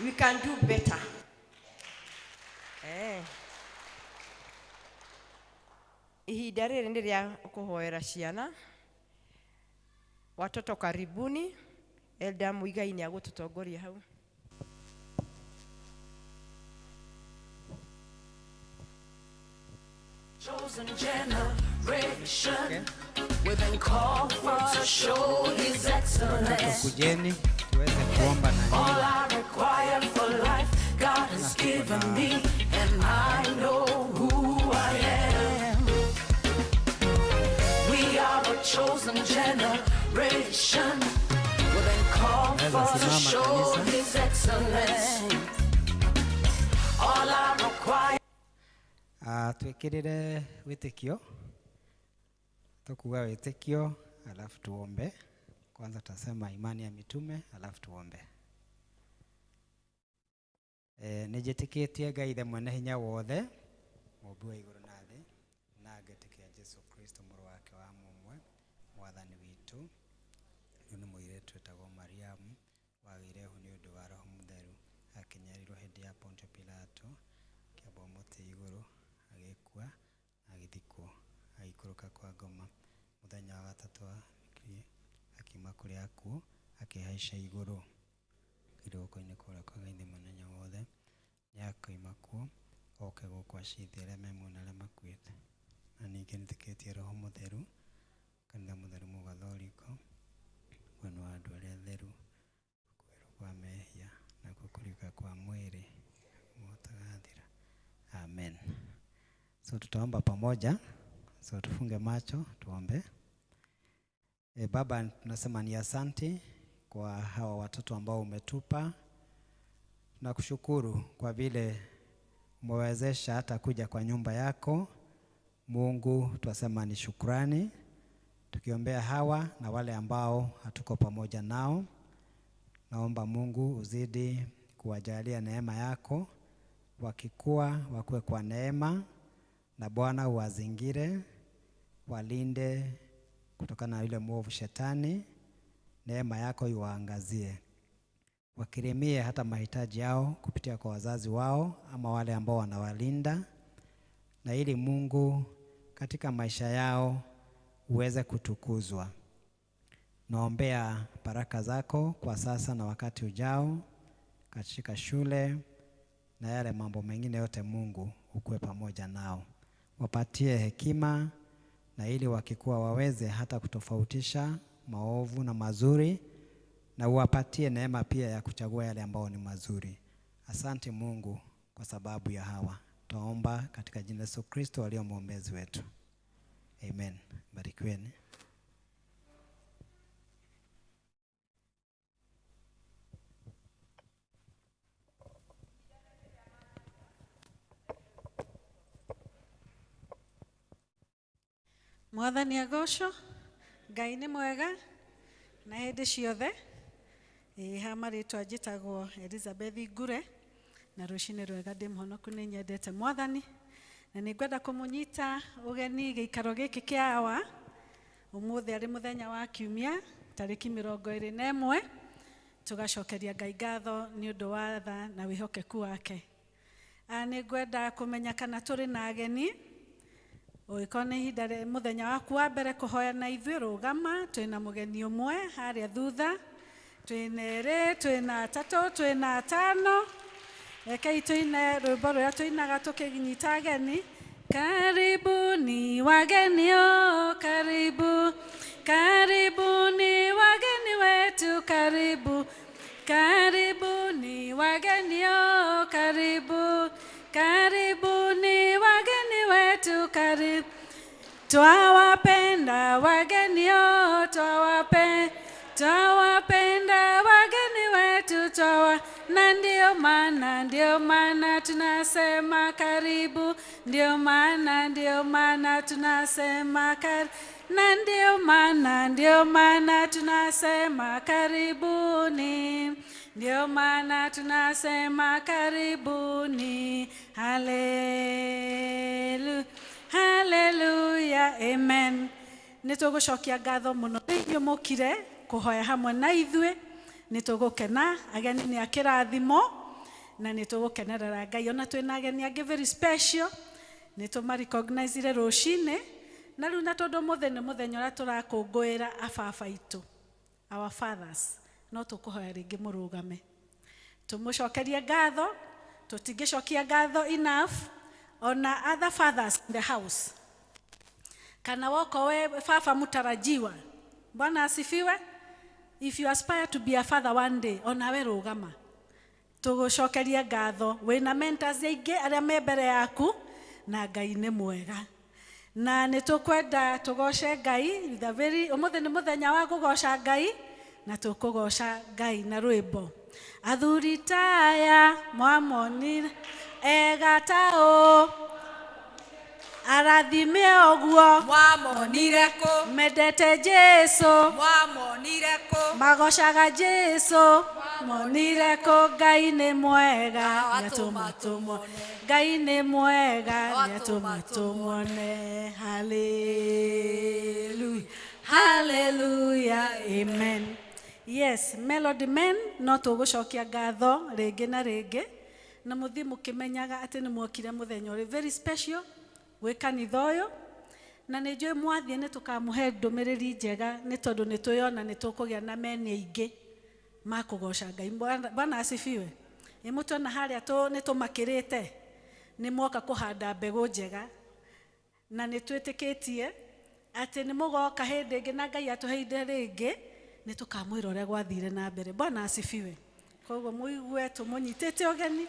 We can do better. Ihinda rĩrĩ nĩ rĩa kũhoera ciana. Watoto karibuni. Elda Muigai nĩ agũtũtongoria hau. Chosen generation, we've been called for to show His excellence. Kujeni tuweze kuomba na All nyinyi. I require for life, God has given me, and I know who I am. We are a chosen generation. We've been called Naweza for to simama show kanisa. His excellence. All I require. Twikirire witikio, tukuga witikio alafu tuombe. Kwanza tutasema imani ya mitume alafu tuombe. Nijitikitie Ngai Ithe mwene hinya wothe, mũmbi wa igũrũ na thĩ, na ngetikia Jesu Kristo mũrũ wake wa mũmwe, mwathani witũ. Ũyũ nĩ mũirĩtu wĩtagwo Mariamu, wagĩire ihu nĩ ũndũ wa Roho Mũtheru, akĩnyarirwo hĩndĩ ya Pontio Pilato, akĩambwo mũtĩ igũrũ, agĩkua, agĩthikwo, agĩikũrũka kwa ngoma. Mũthenya wa gatatũ akiuma kũrĩ akuũ, akĩhaica igũrũ, guoko-inĩ kwa ũrĩo kwa Ngai Ithe mwene hinya wothe. Nĩakoima kuo oke gũkũ acirithie arĩa me muoyo na arĩa makuĩte. Na ningĩ nĩtĩkĩtie Roho Mũtheru, kanitha mũtheru mũgatholiko, mwena wa andũ arĩa atheru, kũherwo kwa mehia, nakuo kũriũka kwa mwĩrĩ mũtagathira. Amen. So tutaomba pamoja. So tufunge macho tuombe. Baba, tunasema ni asante kwa hawa watoto ambao umetupa. Tunakushukuru kwa vile umewezesha hata kuja kwa nyumba yako. Mungu, twasema ni shukrani. Tukiombea hawa na wale ambao hatuko pamoja nao, naomba Mungu uzidi kuwajalia neema yako. Wakikua wakue kwa neema, na Bwana uwazingire, walinde kutokana na yule mwovu shetani. Neema yako iwaangazie, wakirimie hata mahitaji yao kupitia kwa wazazi wao ama wale ambao wanawalinda, na ili Mungu katika maisha yao uweze kutukuzwa. Naombea baraka zako kwa sasa na wakati ujao katika shule na yale mambo mengine yote. Mungu ukuwe pamoja nao, wapatie hekima, na ili wakikuwa waweze hata kutofautisha maovu na mazuri, na uwapatie neema pia ya kuchagua yale ambao ni mazuri. Asante Mungu kwa sababu ya hawa. Tuomba katika jina la Yesu Kristo aliye mwombezi wetu. Amen. Barikiweni. Mwathani agocwo, Ngai nĩ mwega na hĩndĩ ciothe. Ĩĩ ha marĩtwa njĩtagwo Elizabeth Ngure, na rũcinĩ rwega ndĩ mũhonoku, nĩ nyendete Mwathani, na nĩ ngwenda kũmũnyita ũgeni gĩikaro gĩkĩ kĩa awa ũmũthĩ arĩ mũthenya wa kiumia tarĩki 21, tũgacokeria Ngai ngatho nĩ ũndũ wa tha na wĩhokeku wake. Nĩ ngwenda kũmenya kana tũrĩ na ageni. Ũgĩkorwo nĩ ihinda rĩa mũthenya waku wa mbere kũhoya na ithuĩ, rũgama. Twĩna mũgeni ũmwe harĩa thutha, twĩna erĩ, twĩna atatũ, twĩna atano. Rekei tũine rwĩmbo rũrĩa tũinaga tũkĩnyita ageni. Karibuni wageni, o karibu, karibuni wageni wetu, karibu, karibuni wageni, o karibu, karibuni wageni wetu, karibu. Twawapenda wageni, o twawapenda wageni wetu, twawa na ndio maana tunasema karibu, ndio maana tunasema karibu, na ndio maana tunasema karibuni, ndio maana tunasema karibuni. Hallelujah, hallelujah, amen. Nĩ tũgũcokia ngatho mũno nĩ inyuĩ mũkire kũhoya hamwe na ithuĩ. Nĩ tũgũkena, ageni nĩ a kĩrathimo na nĩ tũgũkenerera Ngai. Ona twĩna ageni angĩ very special, nĩ tũmarecognizire rũcinĩ. Na rĩu na tondũ ũmũthĩ nĩ mũthenya ũrĩa tũrakũngũĩra ababa aitũ, our fathers, no tũkũhoya rĩngĩ mũrũgame tũmũcokerie ngatho. Tũtingĩcokia ngatho enough ona other fathers in the house, kana woko we baba mutarajiwa. Bwana asifiwe. If you aspire to be a father one day, onawe rũgama tũgũcokerie ngatho. Wĩna mentors aingĩ arĩa me mbere yaku, na Ngai nĩ mwega, na nĩ tũkwenda tũgoce Ngai with a very, ũmũthĩ nĩ mũthenya wa kũgoca Ngai, na tũkũgoca Ngai na rwĩmbo. Athuri taya mwamonire ega taũ, arathime ũguo mwamonire kũ, mendete Jesu mwamonire kũ, magocaga Jesu, monire kũ. Ngai nĩ mwega, nĩatũma tũmone. Ngai nĩ mwega, nĩatũma tũmone. Hallelujah, hallelujah, amen. Yes, Melody Men, no tũgũcokia ngatho rĩngĩ na rĩngĩ, na mũthiĩ mũkĩmenyaga atĩ nĩ mwokire mũthenya ũrĩ very special gwĩ kanitha ũyũ, na nĩ njũĩ mwathiĩ nĩ tũkamũhe ndũmĩrĩri njega, nĩ tondũ nĩ twĩyona nĩ tũkũgĩa na meni aingĩ ma kũgoca Ngai. Bwana asifiwe. Ĩ mũtuona harĩa nĩ tũmakĩrĩte, nĩ mwoka kũhanda mbegũ njega, na nĩ twĩtĩkĩtie atĩ nĩ mũgoka hĩndĩ ĩngĩ na Ngai atũhe ihinda rĩngĩ, nĩ tũkamwĩra ũrĩa gwathire na mbere. Bwana asifiwe. Koguo mũigue tũmũnyitĩte ũgeni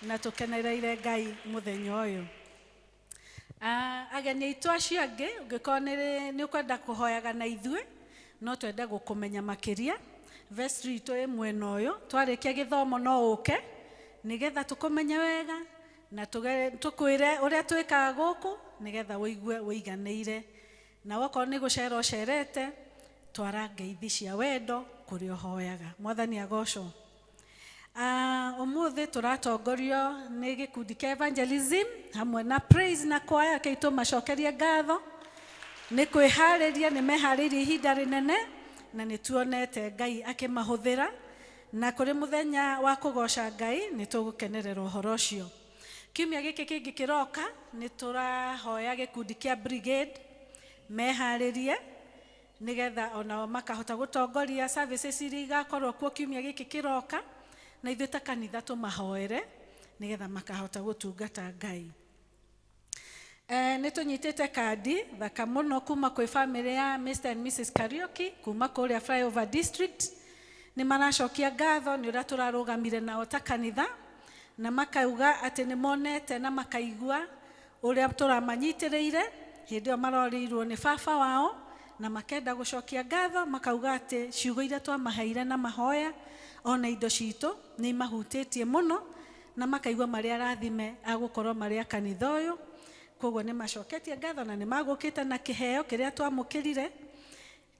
na tũkenereire Ngai mũthenya ũyũ. Ageni aitũ acio angĩ, ũngĩkorwo nĩ ũkwenda kũhoyaga na ithuĩ, no twende gũkũmenya makĩria. Vestry itũ ĩ mwena ũyũ, twarĩkia gĩthomo no ũke nĩgetha tũkũmenye wega na tũkwĩre ũrĩa twĩkaga gũkũ, nĩgetha ũigue ũiganĩire. Na wakorwo nĩ gũcera ũcerete, twara ngeithi cia wendo kũrĩa ũhoyaga. Mwathani agocwo. Ũmũthĩ tũratongorio nĩ gĩkundi kĩa evangelism hamwe na praise na choir. Rekei tũmacokerie ngatho nĩ kwĩharĩria, nĩ meharĩirie ihinda rĩnene, na nĩ tuonete Ngai akĩmahũthĩra, na kũrĩ mũthenya wa kũgoca Ngai nĩ tũgũkenerera ũhoro ũcio. Kiumia gĩkĩ kĩngĩ kĩroka nĩ tũrahoya gĩkundi kĩa brigade meharĩrie, nĩgetha onao makahota gũtongoria services iria igakorwo kuo kiumia gĩkĩ kĩroka, na ithuĩ ta kanitha tũmahoere nĩgetha makahota gũtungata Ngai. Nĩ tũnyitĩte kandi thaka mũno kuma kwĩ famĩlĩ ya Mr and Mrs Kariuki kuma kũrĩa Flyover District. Nĩ maracokia ngatho nĩ ũrĩa tũrarũgamire nao ta kanitha, na makauga atĩ nĩ monete na makaigua ũrĩa tũramanyitĩrĩire hĩndĩ ĩyo marorĩirwo nĩ baba wao, na makenda gũcokia ngatho, makauga atĩ ciugo iria twamaheire na mahoya ona indo citũ nĩ imahutĩtie mũno, na makaigua marĩ arathime agũkorwo marĩ a kanitha ũyũ. Koguo nĩ macoketie ngatho na nĩ magũkĩte na kĩheo kĩrĩa twamũkĩrire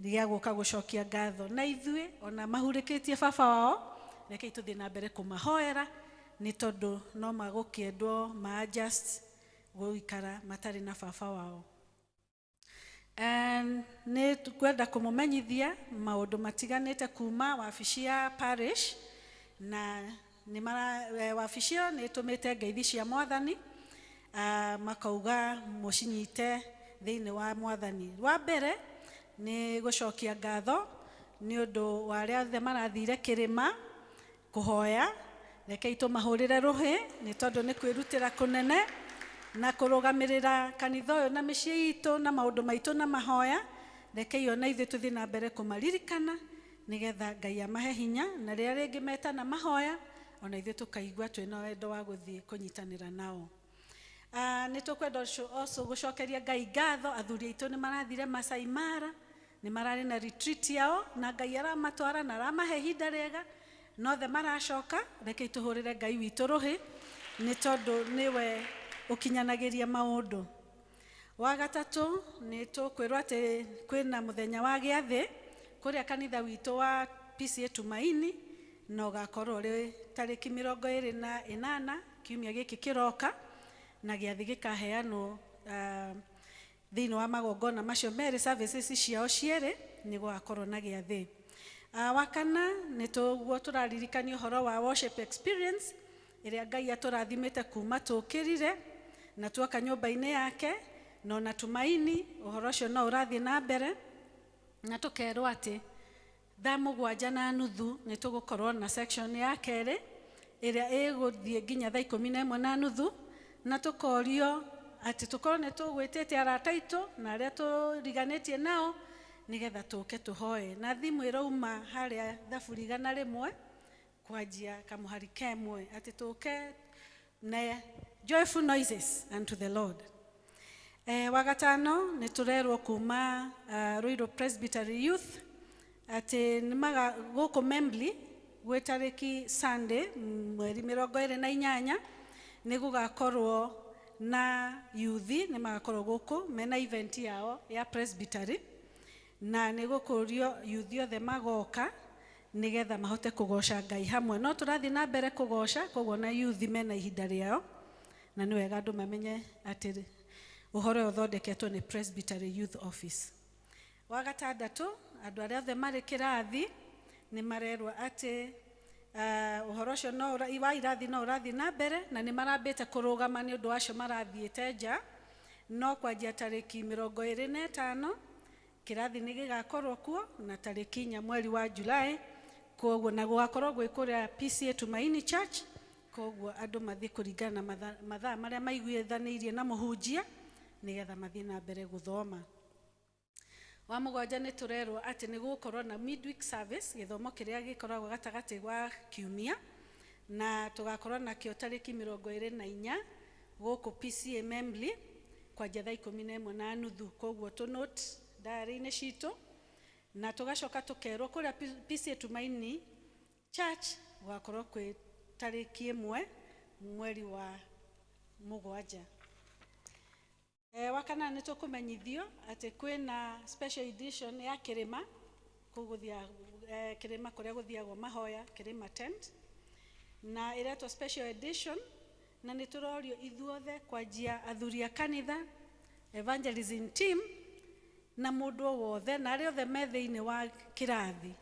gĩa gũka gũcokia ngatho. Na ithuĩ ona mahurĩkĩtie baba wao, rekei tũthiĩ na mbere kũmahoera, nĩ tondũ no magũkĩendwo ma just gũikara matarĩ na baba wao. Nĩ kwenda kũmũmenyithia maũndũ matiganĩte kuma wabici ya parish, na nĩ mara wabici ĩyo nĩ ĩtũmĩte ngeithi cia mwathani, makauga mũcinyite thĩinĩ wa mwathani. Wa mbere nĩ gũcokia ngatho nĩ ũndũ wa arĩa othe marathire kĩrĩma kũhoya. Rekei tũmahũrĩre rũhĩ, nĩ tondũ nĩ kwĩrutĩra kũnene na kũrũgamĩrĩra kanitha ũyũ na mĩciĩ itũ na maũndũ maitũ na mahoya. Rekei ona ithuĩ tũthiĩ na mbere kũmaririkana, nĩgetha Ngai amahe hinya, na rĩrĩa rĩngĩ metana mahoya ona ithuĩ tũkaigua twĩna wendo wa gũthiĩ kũnyitanĩra nao. Nĩ tũkwenda also gũcokeria Ngai ngatho. Athuri aitũ nĩ marathire Masai Mara, nĩ mararĩ na retreat yao, na Ngai aramatwara na aramahe ihinda rĩega, nothe maracoka. Rekei tũhũrĩre Ngai witũ rũhĩ, nĩ tondũ nĩwe ũkinyanagĩria maũndũ. Wa gatatũ nĩ tũkwĩrwo atĩ kwĩna mũthenya wa gĩathĩ kũrĩa kanitha witũ wa PCA Tumaini, na ũgakorwo ũrĩ tarĩki 28 kiumia gĩkĩ kĩroka, na gĩathĩ gĩkaheanwo thĩinĩ wa magongona macio merĩ, services ciao cierĩ nĩ gũgakorwo na gĩathĩ. Wakana nĩ tũguo tũraririkania ũhoro wa worship experience ĩrĩa Ngai atũrathimĩte kuma tũkĩrire na tuoka nyũmba-inĩ yake, na ona Tumaini ũhoro ũcio no ũrathiĩ na mbere, na tũkerwo atĩ thaa 7:30 nĩ tũgũkorwo na section ya kerĩ ĩrĩa ĩgũthiĩ nginya thaa 11:30, na tũkorio atĩ tũkorwo nĩ tũgwĩtĩte arata aitũ na arĩa tũriganĩtie nao nĩgetha tũke tũhoe. Na thimũ ĩrauma harĩa thaburi 101 kwanjia kamũhari kemwe atĩ tũke na joyful noises unto the Lord. Wagatano nĩ tũrerwo kuma Ruiru Presbytery Youth atĩ nĩmaga gũkũ Membley gwĩ tarĩki Sunday mweri 28 nĩ gũgakorwo na yuthi, nĩ magakorwo gũkũ mena event yao ya Presbytery, na nĩ gũkũrio yuthi othe magoka nĩgetha mahote kũgoca Ngai hamwe. No tũrathiĩ na mbere kũgoca, koguo na yuthi mena ihinda rĩao, na nĩ wega andũ mamenye atĩ ũhoro ũyũ ũthondeketwo nĩ Presbytery Youth Office. Wa gatandatũ, andũ arĩa othe marĩ kĩrathi nĩ marerwo atĩ ũhoro ũcio no wa irathi no ũrathiĩ na mbere, na nĩ marambĩte kũrũgama nĩ ũndũ wacio marathiĩte nja, no kwanjia tarĩki 25 kĩrathi nĩ gĩgakorwo kuo, na tarĩki 4 mweri wa July, koguo na gũgakorwo gwĩ kũrĩa PCA Tumaini Church, koguo andũ mathiĩ kũringana na mathaa marĩa maiguithanĩirie na mũhunjia nĩgetha mathiĩ na mbere gũthoma. Wa mũgwanja nĩ tũrerwo atĩ nĩ gũgũkorwo na midweek service, gĩthomo kĩrĩa gĩkoragwo gatagatĩ wa kiumia, na tũgakorwo nakĩo tarĩki 24 gũkũ PCA Membley kwanjia thaa 11:30, koguo tũ note diary-inĩ citũ, na tũgacoka tũkerwo kũrĩa PCA Tumaini Church gũgakorwo kwĩ tarĩki 1 mweri wa 7. Wakana nĩ tũkũmenyithio atĩ kwĩna special edition ya kĩrĩma, kũu kĩrĩma kũrĩa gũthiagwo mahoya, kĩrĩma tent, na ĩretwo special edition, na nĩ tũrorio ithuothe kwanjia athuri a kanitha, evangelism team, na mũndũ o wothe na arĩa othe me thĩinĩ wa kĩrathi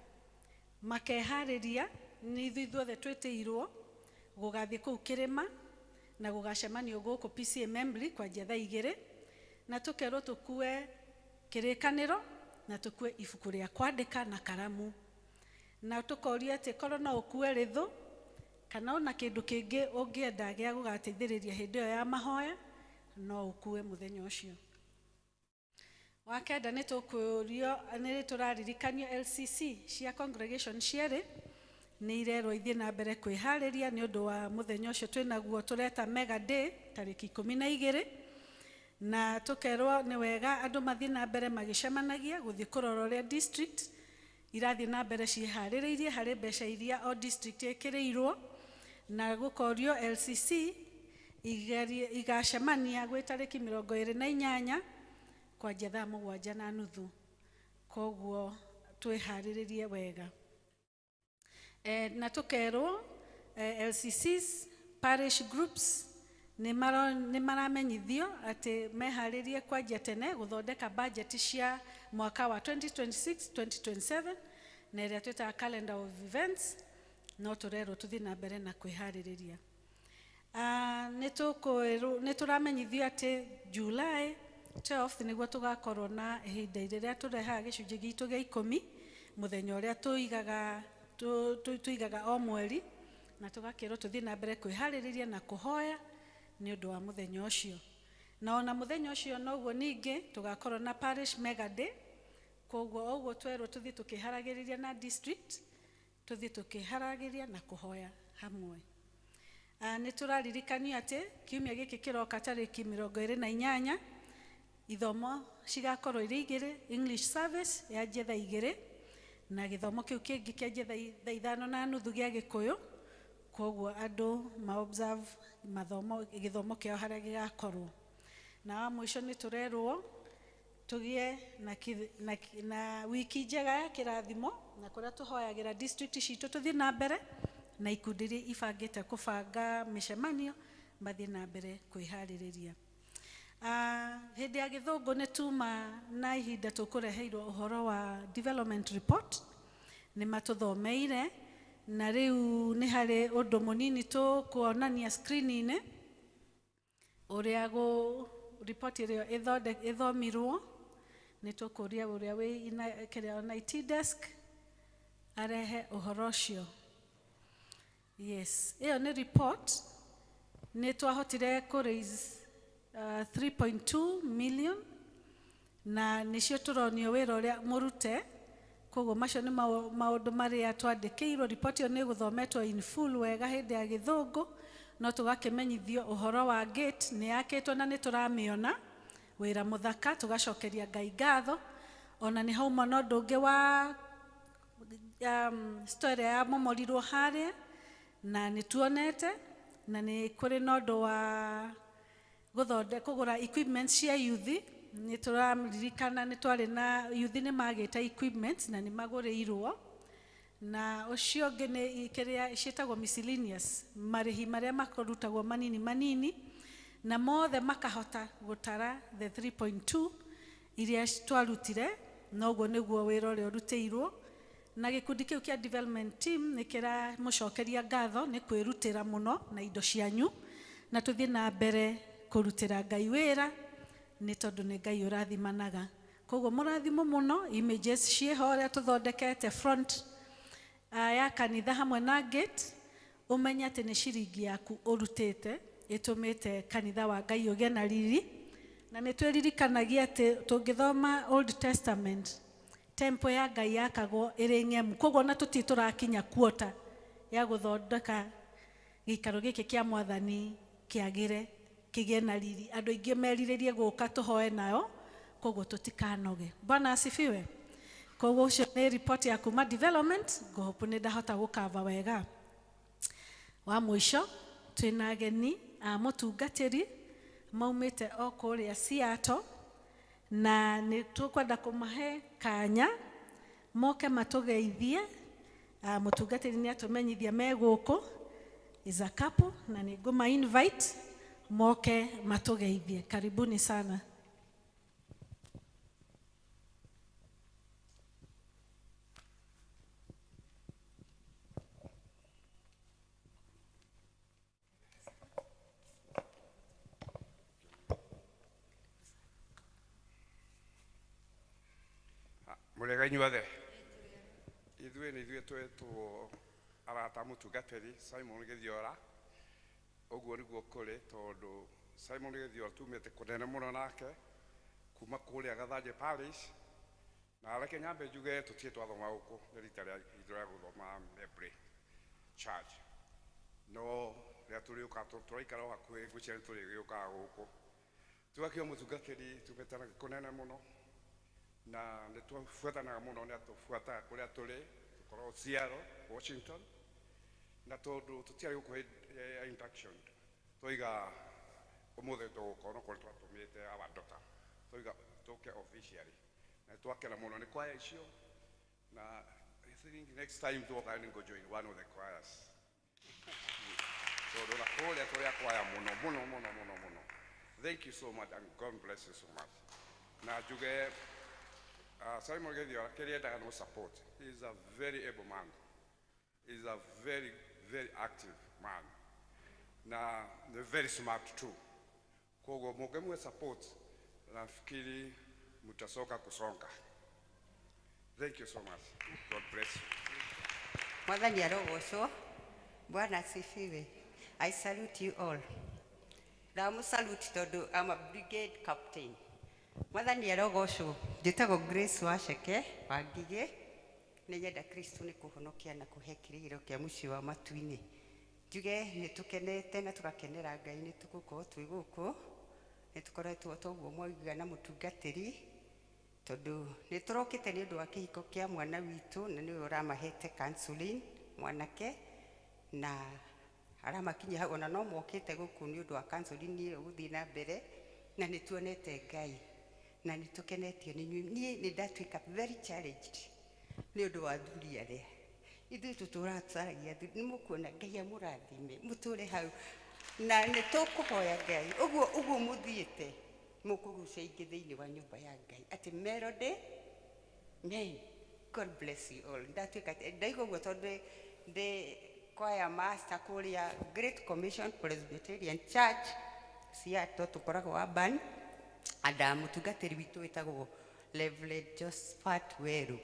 makeharĩria, nĩ ithuĩ ithuothe twĩtĩirwo gũgathiĩ kũu kĩrĩma na gũgacemanio gũkũ PCA Membley kwanjia thaa 2, na tũkerwo tũkue kĩrĩkanĩro na tũkue ibuku rĩa kwandĩka na karamu, na tũkorio atĩ korwo no ũkue rĩthũ kana ona kĩndũ kĩngĩ ũngĩenda gĩa gũgateithĩrĩria hĩndĩ ĩyo ya mahoya no ũkue mũthenya ũcio. Wa kenda nĩ tũkũrio, nĩ tũraririkanio LCC cia congregation cierĩ nĩ irerwo ithiĩ na mbere kwĩharĩria nĩ ũndũ wa mũthenya ũcio twĩnaguo tũreta Mega Day tarĩki 12, na tũkerwo nĩ wega andũ mathiĩ na mbere magĩcemanagia gũthiĩ kũrora ũrĩa district irathiĩ na mbere ciĩharĩrĩirie harĩ mbeca iria o district ĩkĩrĩirwo, na gũkorio LCC igacemania gwĩ tarĩki 28 kwanjia thaa 7:30, koguo twĩharĩrĩrie wega. Na tũkerwo LCCs parish groups nĩ maramenyithio atĩ meharĩrie kwanjia tene gũthondeka budget cia mwaka wa 2026-2027 na ĩrĩa twĩtaga calendar of events, no tũrerwo tũthiĩ na mbere na kwĩharĩrĩria. Nĩ tũramenyithio atĩ July 12 nĩguo tũgakorwo na ihinda rĩrĩa tũrehaga gĩcunjĩ gitũ gĩa 10, mũthenya ũrĩa tũigaga o mweri, na tũgakĩrwo tũthiĩ na mbere kwĩharĩrĩria na kũhoya nĩ ũndũ wa mũthenya ũcio. Na ona mũthenya ũcio noguo ningĩ tũgakorwo na parish mega day, koguo ũguo twerwo tũthiĩ tũkĩharagĩrĩria na district, tũthiĩ tũkĩharagĩrĩria na kũhoya hamwe. Nĩ tũraririkanio atĩ kiumia gĩkĩ kĩroka tarĩki 28 ithomo cigakorwo irĩ 2, English service yanjie thaa 2 na gĩthomo kĩu kĩngĩ kĩanjie thaa 5:30 gĩa Gĩkũyũ, koguo andũ ma observe mathomo gĩthomo kĩao harĩa gĩgakorwo. Na wa mũico nĩ tũrerwo tũgĩe na wiki njega ya kĩrathimo, na kũrĩa tũhoyagĩra district citũ tũthiĩ na mbere na ikundi iria ibangĩte kũbanga mĩcemanio mathiĩ na mbere kwĩharĩrĩria. Hĩndĩ ya gĩthũngũ nĩ tuma na ihinda tũkũreheirwo ũhoro wa development report, Nĩ matũthomeire na rĩu nĩ harĩ ũndũ mũnini tũkuonania screen-inĩ ũrĩa gũ report ĩrĩa ĩthomirwo. Nĩ tũkũria ũrĩa wĩ kĩrĩa on IT desk arehe ũhoro ũcio. Yes, ĩyo nĩ report. Nĩ twahotire kũ raise 3.2 million na nĩcio tũronio wĩra ũrĩa mũrute. Koguo macio nĩ maũndũ marĩa twandĩkĩirwo. Report ĩyo nĩ ĩgũthometwo in full wega hĩndĩ ya gĩthũngũ, no tũgakĩmenyithio ũhoro wa gate nĩ yakĩtwo na nĩ tũramĩona wĩra mũthaka, tũgacokeria Ngai ngatho. Ona nĩ hauma na ũndũ ũngĩ wa store ĩrĩa yamomorirwo harĩa na nĩ tuonete, na nĩ kũrĩ na ũndũ wa kũgũra equipment cia youth. Nĩ tũraririkana nĩ twarĩ na youth nĩ magĩte equipment na nĩ magũrĩirwo. Na ũcio ũngĩ nĩ kĩrĩa ciĩtagwo miscellaneous, marĩhi marĩa makorutagwo manini manini, na mothe makahota gũtara the 3.2 iria twarutire. Noguo nĩguo wĩra ũrĩa ũrutĩirwo. Na gĩkundi kĩu kĩa development team nĩ kĩramũcokeria ngatho nĩ kwĩrutĩra mũno na indo cianyu, na tũthiĩ na mbere kũrutĩra Ngai wĩra nĩ tondũ nĩ Ngai ũrathimanaga. Koguo mũrathimo mũno. Images ciĩho ũrĩa tũthondekete front ya kanitha hamwe na gate, ũmenye atĩ nĩ ciringi yaku ũrutĩte ĩtũmĩte kanitha wa Ngai ũgĩe na riri. Na nĩ twĩririkanagia atĩ tũngĩthoma Old Testament, temple ya Ngai yakagwo ĩrĩ ng'emu. Koguo ona tũtirĩ tũrakinya kuota ya gũthondeka gĩikaro gĩkĩ kĩa Mwathani kĩagĩre kĩgĩe na riri, andũ aingĩ merirĩrie gũka tũhoe nayo, koguo tũtikanoge. Bwana asifiwe. Koguo ũcio nĩ report ya kuma development. Ngũhope nĩ ndahota gũkava wega. Wa mũico twĩna ageni a mũtungatĩri maumĩte o kũrĩa Seattle, na nĩ tũkwenda kũmahe kanya moke matũgeithie. Mũtungatĩri nĩ atũmenyithia me gũkũ is a couple, na nĩ ngũma invite moke matũgeithie. Karibuni sana. Mũrega inyuothe. Ithuĩ nĩ ithuĩ twetwo arata mũtungatĩri Simon Gĩthiora. Ũguo nĩguo kũrĩ, tondũ Simon Gĩthiora tumĩte kũnene mũno nake kuma kũrĩa Gathanjĩ Parish. Na reke nyambe njuge tũtirĩ twathoma gũkũ, nĩ rita rĩa itũ rĩa gũthoma Mebre Church. No rĩrĩa tũrĩũka tũraikara o hakuhĩ, ngwĩciria nĩ tũrĩgĩũkaga gũkũ. Tũgakĩo mũtungatĩri tumĩte kũnene mũno, na nĩ tũbuatanaga mũno, nĩ atũbuataga kũrĩa tũrĩ, tũkoragwo Seattle, Washington. Na tondũ tũtiarĩ gũkũ hĩndĩ ya induction, twoiga ũmũthĩ tũgũka, onokorwo nĩ twatũmĩte our daughter, twoiga tũke officially. Na twakena mũno nĩ kwaya icio, na I think next time twoka nĩ ngũ join one of the choirs. Tondũ na kũrĩa tũrĩ a kwaya mũno mũno mũno mũno mũno. Thank you so much and God bless you so much. Na njuge Simon Gĩthiora kĩrĩa endaga no support. He is a very able man. He is a very, very active man. Na very smart too. Koguo mũngĩmwe support, nafikiri mtasoka kusonga. Thank you so much. God bless you. Mwathani arogocwo. Bwana asifiwe. I salute you all. Ndamu salute tondu I'm a brigade captain. Mwathani arogocwo. Njĩtagwo Grace Waceke wa Ngigĩ. Nĩ nyenda Kristo nĩ kũhonokia na kũhe kĩrĩgĩrĩro kĩa mũciĩ wa matu-inĩ. Njuge nĩ tũkenete na tũgakenera Ngai nĩ tũgũkorwo twĩ gũkũ. Nĩ tũkoretwo toguo mwauga na mũtungatĩri, tondũ nĩ tũrokĩte nĩ ũndũ wa kĩhiko kĩa mwana witũ, na nĩwe ũramahete counseling mwanake, na aramakinyia hau. Ona no mokĩte gũkũ nĩ ũndũ wa counseling ĩyo gũthiĩ na mbere, na nĩ tuonete Ngai na nĩ tũkenetio nĩ inyuĩ. Niĩ nĩ ndatuĩka very challenged nĩ ũndũ wa athuri arĩa ithuĩ tũtũraga tũcaragia athuri. Nĩ mũkuona Ngai amũrathime mũtũre hau, na nĩ tũkũhoya Ngai ũguo ũguo mũthiĩte mũkũgucia ingĩ thĩinĩ wa nyũmba ya Ngai atĩ Melody men. God bless you all. Ndatuĩka ndaigua ũguo tondũ ndĩ choir master kũrĩa Great Commission Presbyterian Church Seattle, tũkoragwo Urban, and mũtungatĩri witũ wĩtagwo Reverend Josephat Weru,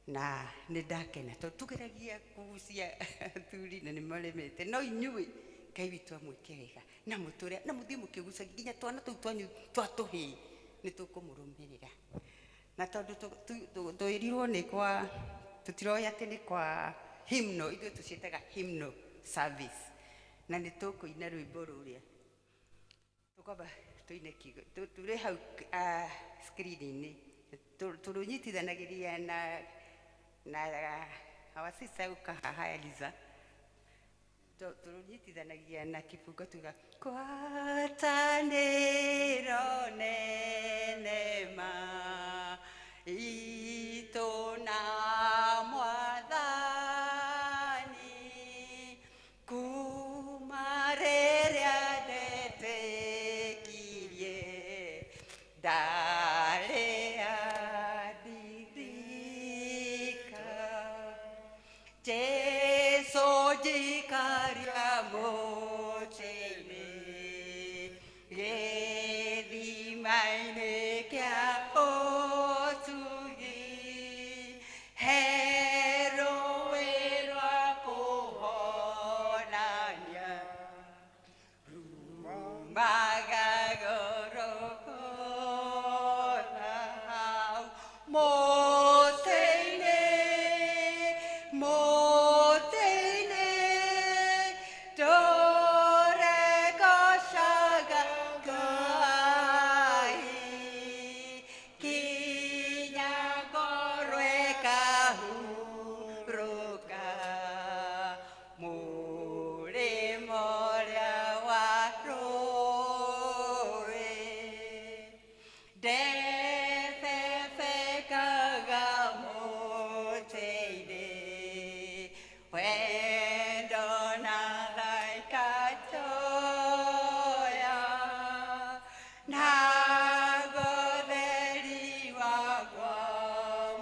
na nĩ ndakena tondũ tũgeragia kũgucia athuri na nĩ maremete, no inyuĩ Ngai witũ amwĩke wega na mũtũre na mũthiĩ mũkĩgucagia nginya twana tũu twanyu twa tũhĩĩ nĩ tũkũmũrũmĩrĩra. Na tondũ twĩrirwo nĩ kwa tũtiroĩ atĩ nĩ kwa hymno, ithuĩ tũciĩtaga hymno service, na nĩ tũkũina rwĩmbo rũrĩa tũkwamba tũine kiugo tũrĩ hau screen-inĩ tũrũnyitithanagĩria na our sister gũka haha Eliza, tũrũnyitithanagia na kĩbungo tuga ngwatanĩro nene ma itũ na Mwathani kuma rĩrĩa ndetĩkirie ndarĩ andirika Jesũ njikaria mũtĩ-inĩ gĩthima-inĩ kĩa ũtugi he rũĩ rwa kũhonania rumaga Golgotha hau mũtĩ-inĩ mũtĩ-inĩ tũregocaga Ngai kinya ngoro ĩkahurũka mũrĩmo ũrĩa wa rũĩ ndebebekaga mũtĩ-inĩ wendo na thaika njoya na gotheri wakwa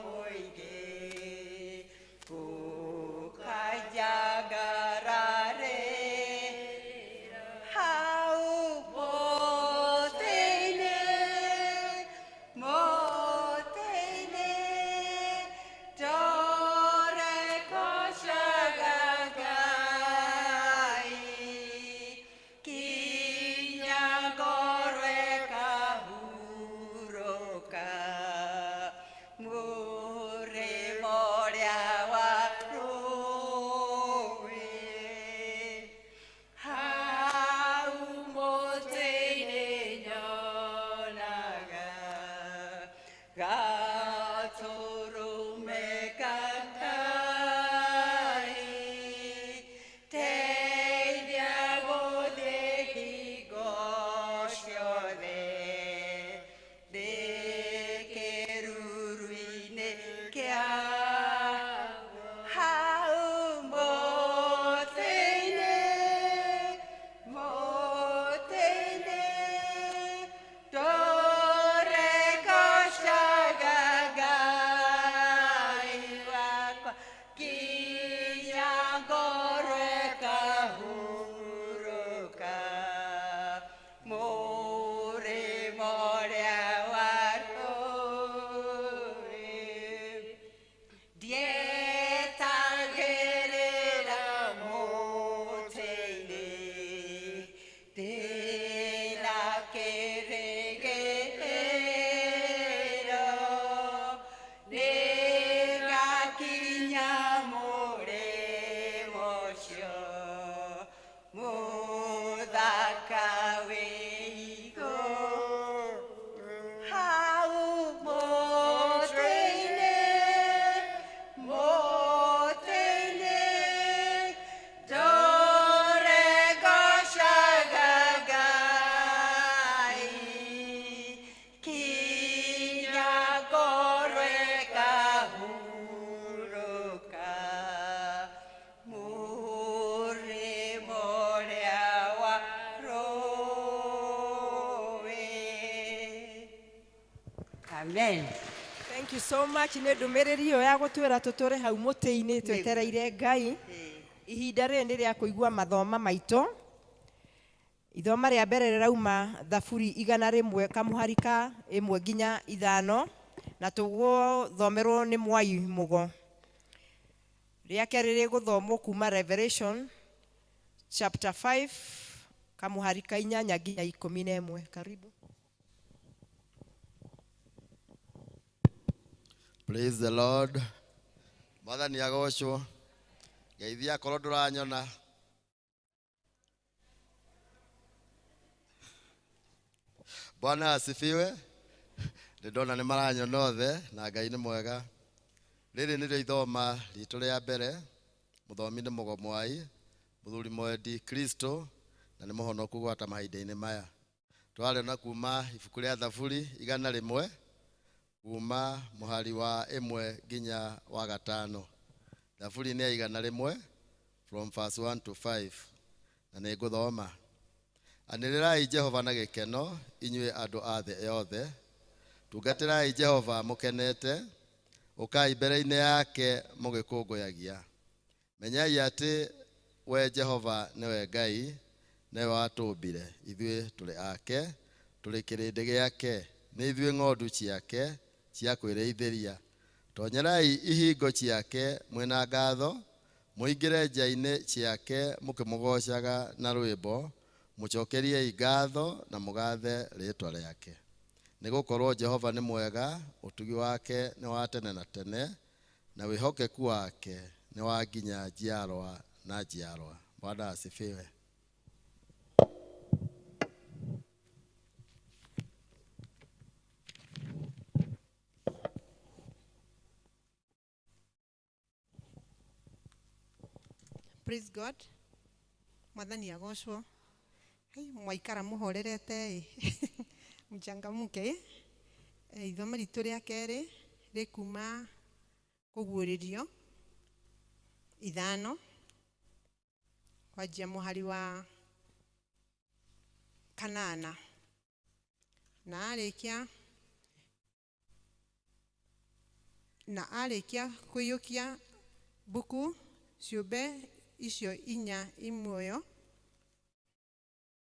mũingĩ ũkanjangararĩra hau mũtĩ-inĩ mũtĩ-inĩ tũregocaga Ngai kinya ngoro ĩkahurũka mũrĩmo ũrĩa wa rũĩ hau mũtĩ-inĩ nyonaga gatũrũme ka Ngai teithia gũthiĩ hingo ciothe ndĩ kĩruru-inĩ kĩa hau mũtĩ-inĩ mũtĩ-inĩ tũregocaga Ngai wakwa kinya ngoro ĩkahurũka mũrĩmo ũrĩa wa rũĩ ndietagĩrĩra mũtĩ-inĩ ndĩna kĩrĩgĩrĩro nĩngakinya mũrĩmo ũcio mũthaka wĩ igũrũ hau mũtĩ-inĩ mũtĩ-inĩ tũregocaga Ngai kinya ngoro ĩkahurũka mũrĩmo ũrĩa wa rũĩ. Amen. Thank Thank you so much nĩ ndũmĩrĩri ĩyo ya gũtwĩra tũtũre hau mũtĩ-inĩ twetereire Ngai. Ihinda rĩrĩ nĩ rĩa kũigua mathoma maitũ. Ithoma rĩa mbere rĩrauma Thaburi 100 kamũhari ka 1 nginya 5 na tũgũthomerwo nĩ Mwai Mũgo. Rĩa kerĩ rĩgũthomwo kuma Revelation chapter 5 kamũhari ka 8 nginya 11. Karibu. Praise the Lord. Mwathani agocwo. Ngeithia akorwo ndũranyona. Bwana asifiwe. Ndĩndona nĩ maranyona othe na Ngai nĩ mwega. Rĩrĩ nĩrĩo ithoma ritũ rĩa mbere. Mũthomi nĩ Mũgo Mwai, mũthuri mwendi Kristo na nĩ mũhonoku gwata mahinda-inĩ maya. Twarĩona kuma ibuku rĩa Thaburi 100 kuma mũhari wa 1 nginya wa 5. Thaburi nĩ ya 100 from verse 1 to 5 na nĩ ngũthoma. Anĩrĩrai Jehova na gĩkeno inyuĩ andũ a thĩ yothe. Tungatĩrai Jehova mũkenete, ũkai mbere-inĩ yake mũgĩkũngũyagia. Menyai atĩ we Jehova nĩwe Ngai, nĩwe watũmbire, ithuĩ tũrĩ ake, tũrĩ kĩrĩndĩ gĩake, nĩ ithuĩ ng'ondu ciake cia kwĩrĩithĩria. Tonyerai ihingo ciake mwĩna ngatho, mũingĩre nja-inĩ ciake mũkĩmũgoocaga na rwĩmbo, mũcokeriei ngatho na mũgathe rĩĩtwa rĩake. Nĩgũkorwo Jehova nĩ mwega, ũtugi wake nĩ wa tene na tene, na wĩhokeku wake nĩ wa nginya njiarwa na njiarwa. Bwana asifiwe. Praise God. Mwathani agocwo. Hey, mwaikara muhorerete mchangamuke. Ithoma ritũ rĩa kerĩ rĩkuma kũguũrĩrio 5 kwanjia mũhari wa 8 na arĩkia kũiyũkia mbuku ciũmbe icio inya imuoyo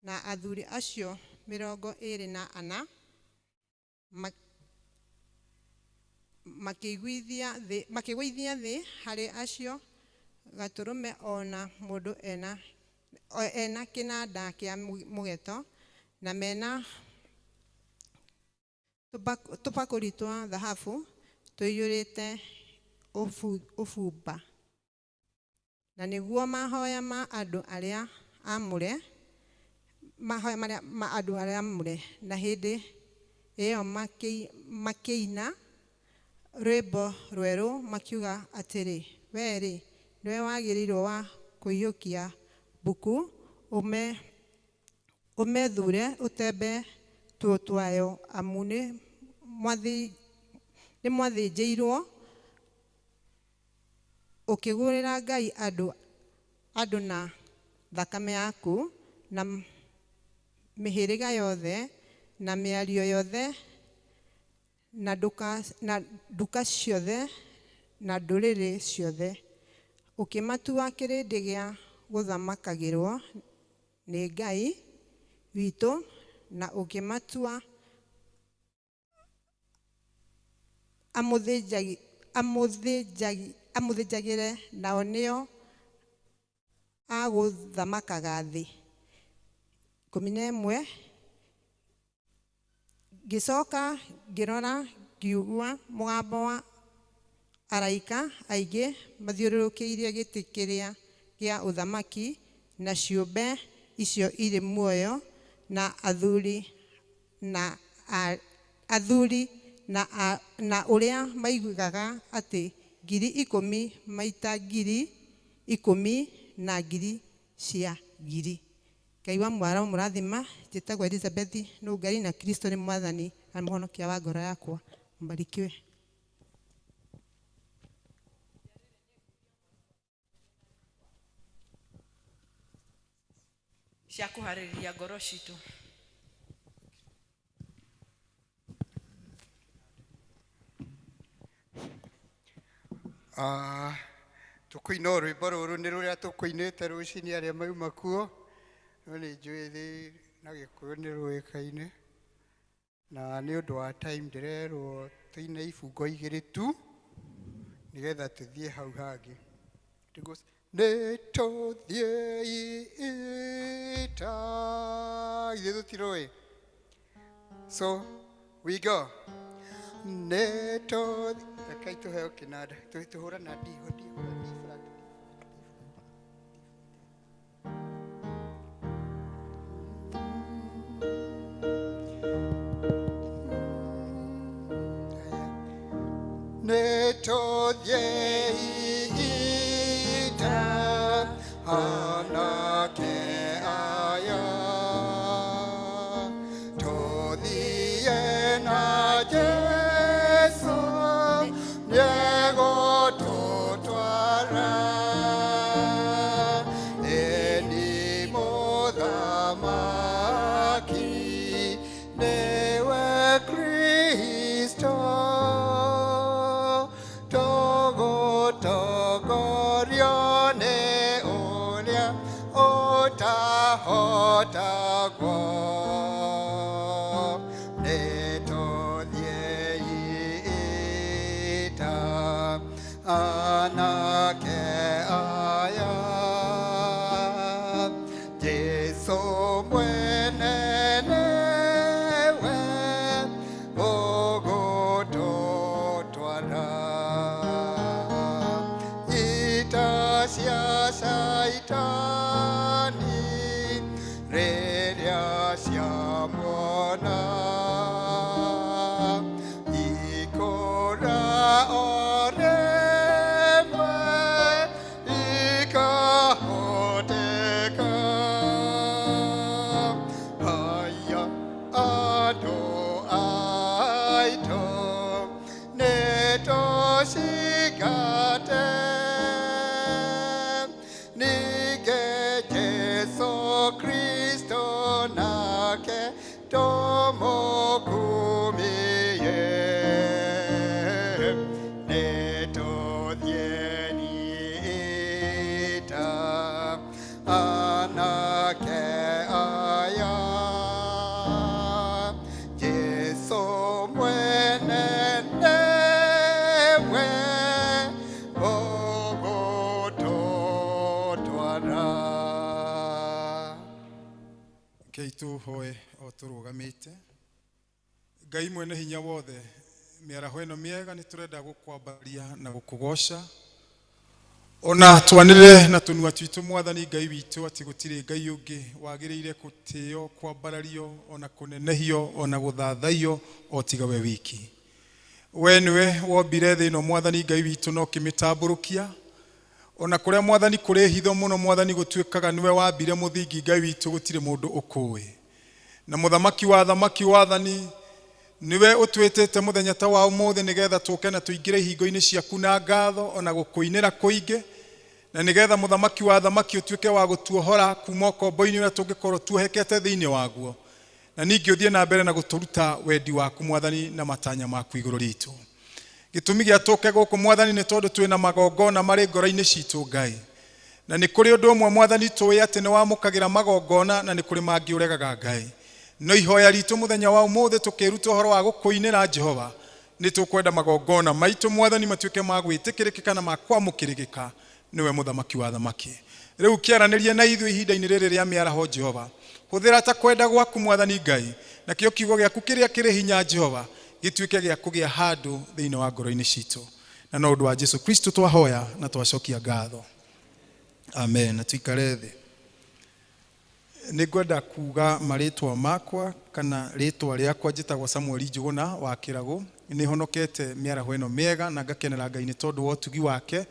na athuri acio 24 makĩgũithia thĩ harĩ acio gatũrũme ona mũndũ ena kĩnanda kĩa mũgeto na mena tũbakũri twa thahabu tũiyũrĩte ũbumba, na nĩguo mahoya ma andũ arĩa amũre na hĩndĩ ĩyo makĩina rwĩmbo rwerũ makiuga atĩrĩ, we-rĩ nĩwe wagĩrĩirwo wa kũiyũkia mbuku ũmethure ũtembe tuo twayo, amu nĩ mwathĩnjĩirwo ũkĩgũrĩra Ngai andũ na thakame yaku na mĩhĩrĩga yothe na mĩario yothe na nduka ciothe na ndũrĩrĩ ciothe, ũkĩmatua kĩrĩndĩ gĩa gũthamakagĩrwo nĩ Ngai witũ na ũkĩmatua amũthĩnjagĩre, nao nĩo agũthamakaga thĩ. 11 Ngĩcoka ngĩrora ngiugua mũgambo wa araika aingĩ mathiũrũrũkĩirie gĩtĩ kĩrĩa kĩa ũthamaki na ciũmbe icio irĩ muoyo na athuri na ũrĩa maiguaga atĩ 10,000 maita 10,000 na ngiri cia ngiri. Ngai wa mwara mũrathima. Njĩtagwo Elizabeth Nũngari na Kristo nĩ Mwathani na Mũhonokia wa ngoro yakwa. Mbarikiwe. Cia kũharĩrĩria ngoro citũ. Tũkũina o rwĩmbo rũrũ nĩ rũrĩa tũkũinĩte rũcinĩ arĩa mauma kuo, no nĩ njũĩ thĩ na Gĩkũyũ nĩ rũĩkaine, na nĩ ũndũ wa time ndĩrerwo tũine ibungo igĩrĩ tu nĩgetha tũthiĩ hau hangĩ. Nĩ tũthiĩi ita, ithuĩ tũtirũĩ. So we go. Nĩ tũthiĩ, rekei tũheo kĩnanda, tũhũrana D, D, D flat. Nĩ tũthiĩi ita, anake aya, tũthiĩ na Jesũ, nĩegũtũtwara. Ĩni mũthamaki, nĩwe Kristo, tũgũtongorio nĩ ũrĩa ũtahotagwo. Nĩ tũthiĩi ita, anake aya, Jesũ mwene nĩwe ũgũtũtwara. Ita cia Shaitani rĩrĩa ciamuona, ikũra o rĩmwe ikahoteka. Haya andũ aitũ, nĩ tũcingate, ningĩ Jesũ Kristo nake tũmũkumie. Nĩ tũthiĩni ita, anake aya, Jesũ mwene nĩwe ũgũtũtwara. Rekei tũhoe o tũrũgamĩte. Ngai mwene hinya wothe, mĩaraho ĩno mĩega nĩ tũrenda gũkwambaria na gũkũgoca, ona twanĩrĩre na tũnua twitũ Mwathani Ngai witũ atĩ gũtirĩ Ngai ũngĩ wagĩrĩire gũtĩo, kwambarario, ona kũnenehio, ona gũthathaiyo o tiga we wiki. We nĩwe wombire thĩ ĩno Mwathani Ngai witũ na ũkĩmĩtambũrũkia, ona kũrĩa Mwathani kũrĩ hitho mũno Mwathani gũtuĩkaga nĩwe wambire mũthingi Ngai witũ gũtirĩ mũndũ ũkũĩ. Na mũthamaki wa athamaki wathani nĩwe ũtwĩtĩte mũthenya ta wa ũmũthĩ nĩgetha tũke na tũingĩre ihingo-inĩ ciaku na ngatho ona gũkũinĩra kũingĩ, na nĩgetha mũthamaki wa athamaki ũtuĩke wa gũtuohora kuma ũkombo-inĩ ũrĩa tũngĩkorwo tuohekete thĩinĩ waguo, na ningĩ ũthiĩ na mbere na gũtũruta wendi waku Mwathani na matanya maku igũrũ ritũ. Gĩtũmi gĩa tũke gũkũ Mwathani nĩ tondũ twĩna magongona marĩ ngoro-inĩ citũ Ngai, na nĩ kũrĩ ũndũ ũmwe Mwathani tũĩ atĩ nĩ wamũkagĩra magongona na nĩ kũrĩ mangĩ ũregaga Ngai. No ihoya ritũ mũthenya wa ũmũthĩ tũkĩruta ũhoro wa gũkũinĩra Jehova, nĩ tũkwenda magongona maitũ Mwathani matuĩke ma gwĩtĩkĩrĩka na ma kwamũkĩrĩka nĩwe mũthamaki wa athamaki. Rĩu kĩaranĩrie na ithuĩ ihinda-inĩ rĩrĩ rĩa mĩaraho Jehova, hũthĩra ta kwenda gwaku Mwathani Ngai, nakĩo kiugo gĩaku kĩrĩa kĩrĩ hinya Jehova gĩtuĩke gĩa kũgĩa handũ thĩinĩ wa ngoro-inĩ citũ, na no ũndũ wa Jesu Kristo twahoya na twacokia ngatho, amen. Na tuikare thĩ. Nĩ ngwenda kuga marĩtwa makwa kana rĩtwa rĩakwa, njĩtagwo Samuel Njũgũna wa Kĩragũ. Nĩ honokete mĩaraho ĩno mĩega na ngakenera Ngai nĩ tondũ wa ũtugi wake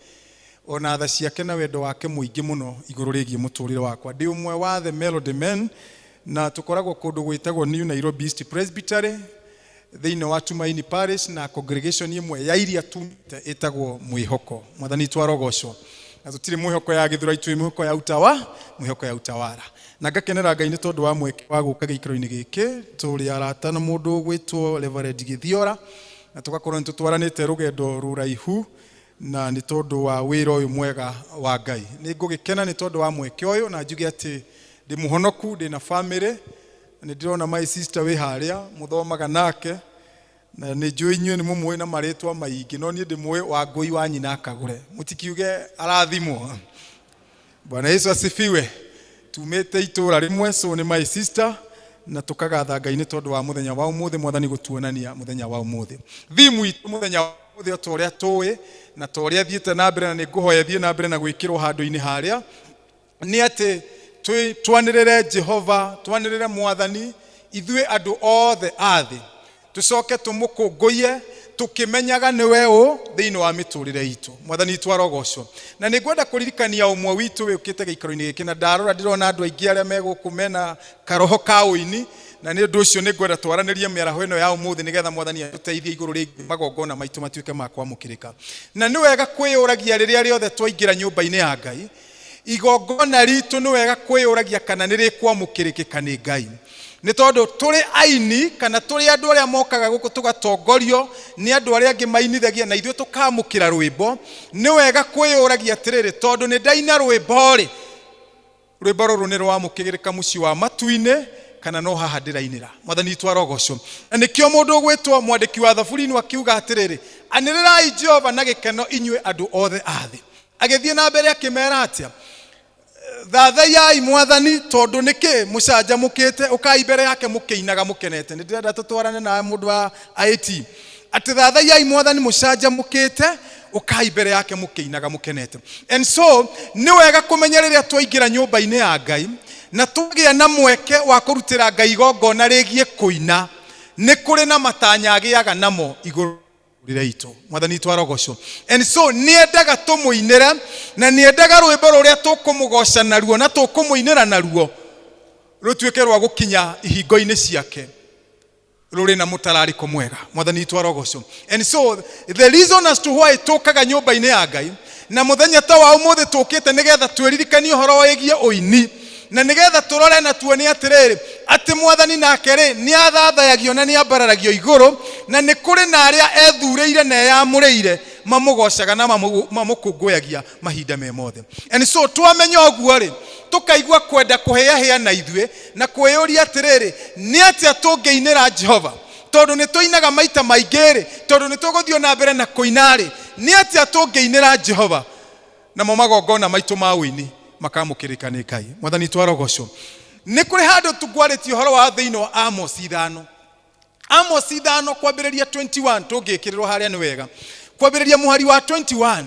ona tha ciake na wendo wake mũingĩ mũno igũrũ rĩgiĩ mũtũrĩre wakwa. Ndĩ ũmwe wa The Melody Men, na tũkoragwo kũndũ gwĩtagwo New Nairobi East Presbytery thĩinĩ wa Tumaini Parish, na congregation ĩmwe ya iria tumĩte ĩtagwo Mwĩhoko. Mwathani twarogocwo. Na tũtirĩ mwĩhoko ya Gĩthũrai, twĩ mwĩhoko ya utawa, mwĩhoko ya utawara. Na ngakenera Ngai nĩ tondũ wa mweke wa gũka gĩikaro-inĩ gĩkĩ, tũrĩ arata na mũndũ ũgwĩtwo Reverend Gĩthiora, na tũgakorwo nĩ tũtwaranĩte rũgendo rũraihu. Na nĩ tondũ wa wĩra ũyũ mwega wa Ngai. Nĩ ngũgĩkena nĩ tondũ wa mweke ũyũ na njuge atĩ ndĩ mũhonoku, ndĩ na family, nĩ ndĩrona my sister wĩ harĩa mũthomaga nake, na nĩ njũĩ inyuĩ nĩ mũmũĩ na marĩtwa maingĩ, no niĩ ndĩmũĩ Wangũi wa nyina akagũre. Mũtikiuge arathimwo. Bwana Yesu asifiwe. Tumĩte itũra rĩmwe, so nĩ my sister, na tũkagatha Ngai nĩ tondũ wa mũthenya wa ũmũthĩ, mwathani gũtuonania mũthenya wa ũmũthĩ. Thimu itũ mũthenya wa ũmũthĩ o ta ũrĩa tũĩ na ta ũrĩa thiĩte na mbere, na nĩ ngũhoya thiĩ na mbere na gwĩkĩrwo handũ-inĩ harĩa, nĩ atĩ twanĩrĩre Jehova, twanĩrĩre mwathani, ithuĩ andũ othe a thĩ, tũcoke tũmũkũngũiye tũkĩmenyaga nĩwe ũ thĩinĩ wa mĩtũrĩre itũ. Mwathani witũ arogocwo. Na nĩ ngwenda kũririkania ũmwe witũ wĩũkĩte gĩikaro-inĩ gĩkĩ, na ndarora ndĩrona andũ aingĩ arĩa me gũkũ mena karoho ka ũini, na nĩ ũndũ ũcio nĩ ngwenda twaranĩrie mĩaraho ĩno ya ũmũthĩ nĩgetha mwathani atũteithie igũrũ rĩgiĩ magongona maitũ matuĩke ma kwamũkĩrĩka. Na nĩ wega kwĩyũragia rĩrĩa rĩothe twaingĩra nyũmba-inĩ ya Ngai, igongona ritũ nĩ wega kwĩyũragia kana nĩ rĩkwamũkĩrĩkĩka nĩ Ngai. Nĩ tondũ tũrĩ aini kana tũrĩ andũ arĩa mokaga gũkũ tũgatongorio nĩ andũ arĩa angĩ mainithagia na ithuĩ tũkamũkĩra rwĩmbo, nĩ wega kwĩyũragia atĩrĩrĩ, tondũ nĩ ndaina rwĩmbo rĩ, rwĩmbo rũrũ nĩ rwamũkĩrĩka mũciĩ wa matu-inĩ kana no haha ndĩrainĩra. Mwathani witũ arogocwo. Na nĩkĩo mũndũ ũgwĩtwo mwandĩki wa Thaburi nĩ akiuga atĩrĩrĩ, anĩrĩrai Jehova na gĩkeno inyuĩ andũ othe a thĩ. Agĩthiĩ na mbere akĩmera atĩa? Thathaiai mwathani tondũ nĩkĩ mũcanjamũkĩte, ũkai mbere yake mũkĩinaga mũkenete. Nĩ ndĩrenda tũtwarane na mũndũ wa IT atĩ thathaiai mwathani mũcanjamũkĩte, ũkai mbere yake mũkĩinaga mũkenete. And so nĩ wega kũmenya rĩrĩa twaingĩra nyũmba-inĩ ya Ngai na twagĩa na mweke wa kũrutĩra Ngai igongona rĩgiĩ kũina, nĩ kũrĩ na matanya agĩaga namo igũrũ rĩrĩa itũ. Mwathani witũ arogocwo. And so nĩendaga tũmũinĩre na nĩendaga rwĩmbo rũrĩa tũkũmũgoca naruo na tũkũmũinĩra naruo rũtuĩke rwa gũkinya ihingo-inĩ ciake rũrĩ na mũtararĩko mwega. Mwathani witũ arogocwo. And so the reason as to why tũkaga nyũmba-inĩ ya Ngai na mũthenya ta wa ũmũthĩ tũkĩte nĩgetha twĩririkanie ũhoro wĩgiĩ ũini na nĩgetha tũrore na tuone atĩrĩrĩ, atĩ mwathani nake rĩ nĩ athathayagio na nĩ ambararagio igũrũ, na nĩ kũrĩ na arĩa ethurĩire na eyamũrĩire mamũgocaga na mamũkũngũyagia mahinda me mothe. And so twamenya ũguo rĩ, tũkaigua kwenda kũhĩahĩa na ithuĩ na kwĩyũria atĩrĩrĩ, nĩ atĩa tũngĩinĩra Jehova? Tondũ nĩ tũinaga maita maingĩ rĩ, tondũ nĩ tũgũthiĩ na mbere na kũina rĩ, nĩ atĩa tũngĩinĩra Jehova? Namo magongona maitũ ma ũini makamũkĩrĩka nĩ Ngai. Mwathani witũ arogocwo. Nĩ kũrĩ handũ tũngwarĩtie ũhoro wa thĩinĩ wa Amos 5. Amos 5 kwambĩrĩria 21, tũngĩkĩrĩrwo harĩa nĩ wega. Kwambĩrĩria mũhari wa 21.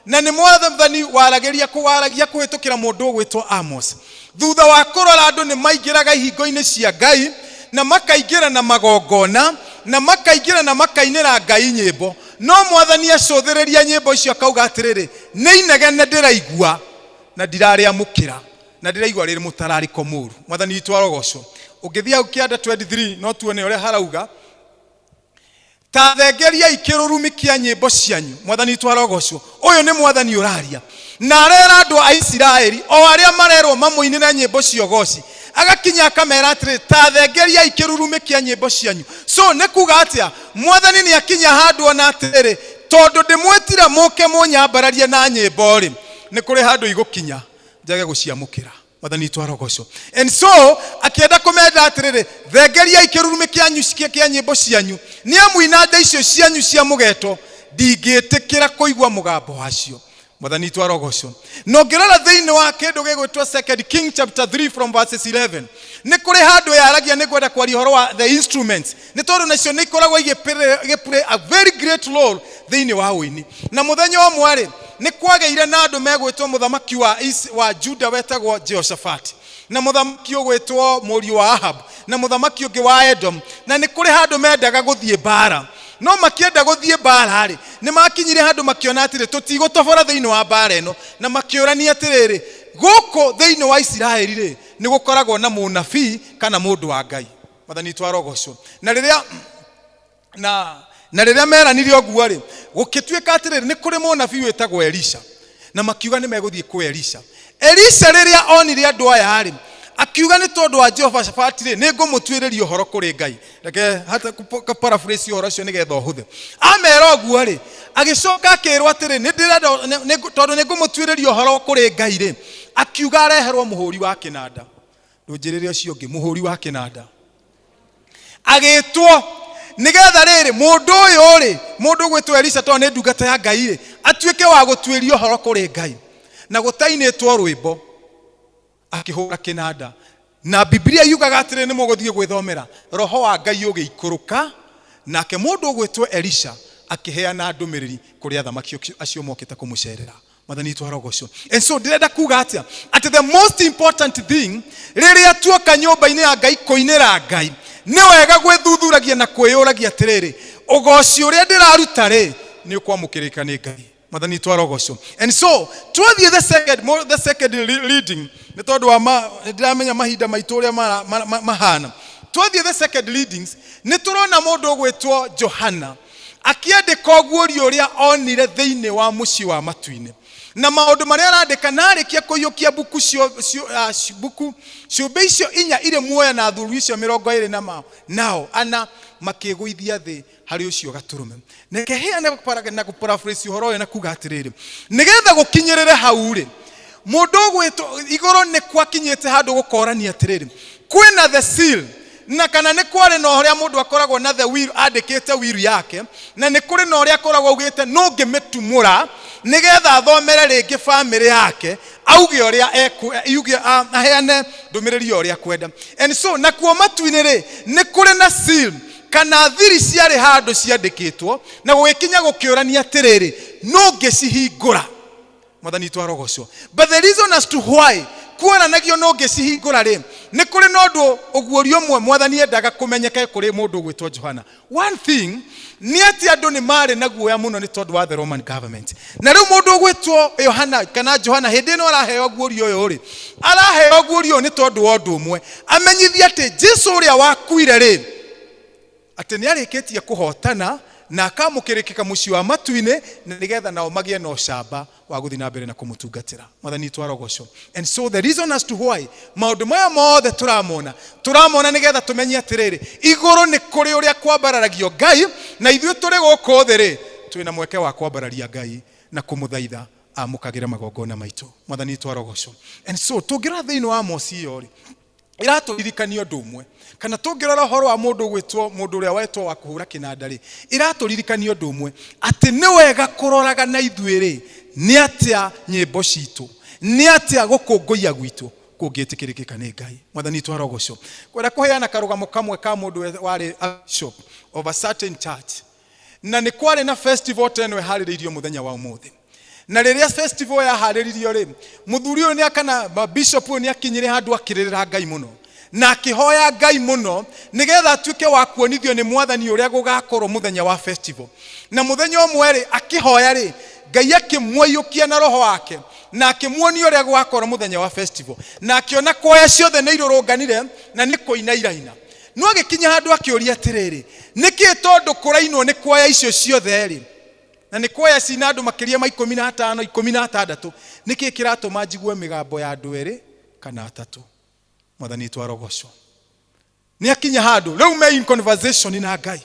Na nĩ mwathani waragĩria kũwaragia kũhĩtũkĩra mũndũ ũgwĩtwo Amos. Thutha wa kũrora andũ nĩ maingĩraga ihingo-inĩ cia Ngai na makaingĩra na magongona na makaingĩra na makainĩra Ngai nyĩmbo, no mwathani acũthĩrĩria nyĩmbo icio akauga atĩrĩrĩ, nĩ inegene ndĩraigua na ndirarĩamũkĩra na ndĩraigua rĩrĩ mũtararĩko mũru. Mwathani witũ arogocwo. Ũngĩthiĩ hau kĩanda 23 no tuone ũrĩa harauga, ta thengeriai kĩrũrumi kĩa nyĩmbo cianyu. Mwathani witũ arogocwo. Ũyũ nĩ mwathani ũraria na arera andũ a Isiraeli o arĩa marerwo mamũinĩre nyĩmbo cia ũgoci, agakinya akamera atĩrĩ, ta thengeriai kĩrurumĩ kĩa nyĩmbo cianyu. So nĩ kuga atĩa? Mwathani nĩ akinya handũ ona atĩrĩrĩ, tondũ ndĩmwĩtire mũke mũnyambararie na nyĩmbo rĩ, nĩ kũrĩ handũ igũkinya njage gũciamũkĩra. Mwathani witũ arogocwo. And so akĩenda kũmenda atĩrĩrĩ, thengeriai kĩrurumĩ kĩanyu kĩa nyĩmbo cianyu, nĩ amu inanda icio cianyu cia mũgeto ndingĩtĩkĩra kũigua mũgambo wacio. Mwathani witũ arogocwo. Na ũngĩrora thĩinĩ wa kĩndũ gĩgwĩtwo Second King chapter 3 from verses 11, nĩ kũrĩ handũ yaragia, nĩ ngwenda kwaria ũhoro wa the instruments, nĩ tondũ nacio nĩ ikoragwo igĩ play a very great role thĩinĩ wa ũini. Na mũthenya ũmwe rĩ, nĩ kwagĩire na andũ megwĩtwo mũthamaki wa Juda wetagwo Jehoshaphat, na mũthamaki ũgwĩtwo mũriũ wa Ahab, na mũthamaki ũngĩ wa Edom, na nĩ kũrĩ handũ mendaga gũthiĩ mbara. No makĩenda gũthiĩ mbara rĩ, nĩ makinyire handũ makĩona atĩrĩ, tũtigũtobora thĩinĩ wa mbara ĩno, na makĩũrania atĩrĩrĩ, gũkũ thĩinĩ wa Isiraeli rĩ, nĩ gũkoragwo na mũnabii kana mũndũ wa Ngai. Mwathani witũ arogocwo. Na rĩrĩa meranire ũguo rĩ, gũgĩtuĩka atĩrĩrĩ, nĩ kũrĩ mũnabii wĩtagwo Elisha, na makiuga nĩ megũthiĩ kwĩ Elisha. Elisha rĩrĩa onire andũ aya rĩ, Akiuga nĩ tondũ wa Jehoshafati rĩ, nĩ ngũmũtuĩrĩria ũhoro kũrĩ Ngai. Reke hata paraphrase ũhoro ũcio nĩgetha ũhũthe. Amera ũguo rĩ, agĩcoka akĩrwo atĩrĩ, nĩ ndĩrenda tondũ nĩ ngũmũtuĩrĩria ũhoro kũrĩ Ngai rĩ, akiuga areherwo mũhũri wa kĩnanda. Ndũnjĩrĩre ũcio ũngĩ, mũhũri wa kĩnanda. Agĩtwo nĩgetha rĩrĩ mũndũ ũyũ rĩ, mũndũ ũgwĩtwo Elisha tondũ nĩ ndungata ya Ngai rĩ, atuĩke wa gũtuĩria ũhoro kũrĩ Ngai. Na gũtainĩtwo rwĩmbo akĩhũra kĩnanda. Na Biblia yugaga atĩrĩ, nĩ mũgũthiĩ gwĩthomera, roho wa Ngai ũgĩikũrũka nake mũndũ ũgwĩtwo Elisha akĩheana ndũmĩrĩri kũrĩ athamaki acio mokĩte kũmũcerera. Mwathani witũ arogocwo. And so ndĩrenda kuga atĩa? Atĩ the most important thing rĩrĩa tuoka nyũmba-inĩ ya Ngai kũinĩra Ngai, nĩ wega gwĩthuthuragia na kwĩyũragia atĩrĩrĩ, ũgoci ũrĩa ndĩraruta rĩ, nĩ ũkwamũkĩrĩka nĩ Ngai. Mwathani witũ arogocwo. And so twathiĩ the second reading, nĩ tondũ wa ndĩramenya mahinda maitũ ũrĩa mahana. Twathiĩ the second readings, nĩ tũrona mũndũ ũgwĩtwo Johana akĩandĩka ũguũrio ũrĩa onire thĩinĩ wa mũciĩ wa matu-inĩ. Na maũndũ marĩa arandĩka, na arĩkia kũiyũkia mbuku mbuku ciũmbe icio inya irĩ muoyo na athuri icio mĩrongo ĩrĩ na mao, nao ana makĩgũithia thĩ harĩ ũcio gatũrũme. Reke heane na gũparaphrase ũhoro ũyũ na kuga atĩrĩrĩ, nĩgetha gũkinyĩrĩre hau rĩ, mũndũ ũgwĩtwo igũrũ nĩ gwakinyĩte handũ gũkorania atĩrĩrĩ, kwĩna the seal, na kana nĩ kwarĩ na ũrĩa mũndũ akoragwo na the will, andĩkĩte will yake, na nĩ kũrĩ na ũrĩa akoragwo augĩte no ngĩmĩtumũra nĩgetha athomere rĩngĩ bamĩrĩ yake, auge ũrĩa yuge, aheane ndũmĩrĩri ya ũrĩa akwenda. And so nakuo matu-inĩ rĩ, nĩ kũrĩ na seal kana thiri ciarĩ handũ ciandĩkĩtwo, na gũgĩkinya gũkĩũrania atĩrĩrĩ, no ngĩcihingũra. Mwathani witũ arogocwo. But the reason as to why kuonanagio no ngĩcihingũra rĩ, nĩ kũrĩ na ũndũ ũguũrio ũmwe Mwathani endaga kũmenyeke kũrĩ mũndũ ũgwĩtwo Johana. One thing nĩ atĩ andũ nĩ marĩ na guoya mũno nĩ tondũ wa the Roman government. Na rĩu mũndũ ũgwĩtwo Yohana kana Johana hĩndĩ ĩno araheo guũrio ũyũ rĩ, araheo guũrio ũyũ nĩ tondũ wa ũndũ ũmwe, amenyithie atĩ Jesu ũrĩa wakuire rĩ, atĩ nĩ arĩkĩtie kũhotana na akamũkĩrĩkĩka mũciĩ wa matu-inĩ, na nĩgetha nao magĩe na ũcamba wa gũthiĩ na mbere na kũmũtungatĩra. Mwathani witũ arogocwo. And so the reason as to why maũndũ maya mothe tũramona, tũramona nĩgetha tũmenye atĩrĩrĩ, igũrũ nĩ kũrĩ ũrĩa kwambararagio Ngai, na ithuĩ tũrĩ gũkũ thĩ rĩ, twĩna mweke wa kwambararia Ngai na kũmũthaitha amũkagĩre magongona maitũ. Mwathani witũ arogocwo. And so tũngĩrora thĩinĩ wa Amosi ĩyo rĩ, ĩratũririkania ũndũ ũmwe, kana tũngĩrora ũhoro wa mũndũ ũgwĩtwo mũndũ ũrĩa wetwo wa kũhũra kĩnanda rĩ, ĩratũririkania ũndũ ũmwe, atĩ nĩ wega kũroraga na ithuĩ rĩ, nĩ atĩa nyĩmbo citũ, nĩ atĩa gũkũngũiya gwitũ kũngĩtĩkĩrĩkĩka nĩ Ngai. Mwathani witũ arogocwo. Kwenda kũheana karũgamo kamwe ka mũndũ warĩ a bishop of a certain church, na nĩ kwarĩ na festival ta ĩno ĩharĩrĩirio mũthenya wa ũmũthĩ. Na rĩrĩa festival yaharĩrĩirio rĩ, mũthuri ũyũ nĩ kana bishop ũyũ nĩ akinyire handũ akĩrĩrĩra Ngai mũno, na akĩhoya Ngai mũno nĩgetha atuĩke wa kuonithio nĩ Mwathani ũrĩa gũgakorwo mũthenya wa festival. Na mũthenya ũmwe rĩ, akĩhoya rĩ, Ngai akĩmũiyũkia na roho wake, na akĩmuonia ũrĩa gũgakorwo mũthenya wa festival. Na akĩona kwaya ciothe nĩ irũrũnganire na nĩ kũina iraina. No agĩkinya handũ akĩũria atĩrĩrĩ, nĩkĩ tondũ kũrainwo nĩ kwaya icio ciothe rĩ, na nĩ kwaya cina andũ makĩria ma ikũmi na atano, ikũmi na atandatũ, nĩkĩ kĩratũma njigue mĩgambo ya andũ erĩ kana atatũ? Mwathani witũ arogocwo. Nĩ akinya handũ rĩu me in conversation na Ngai,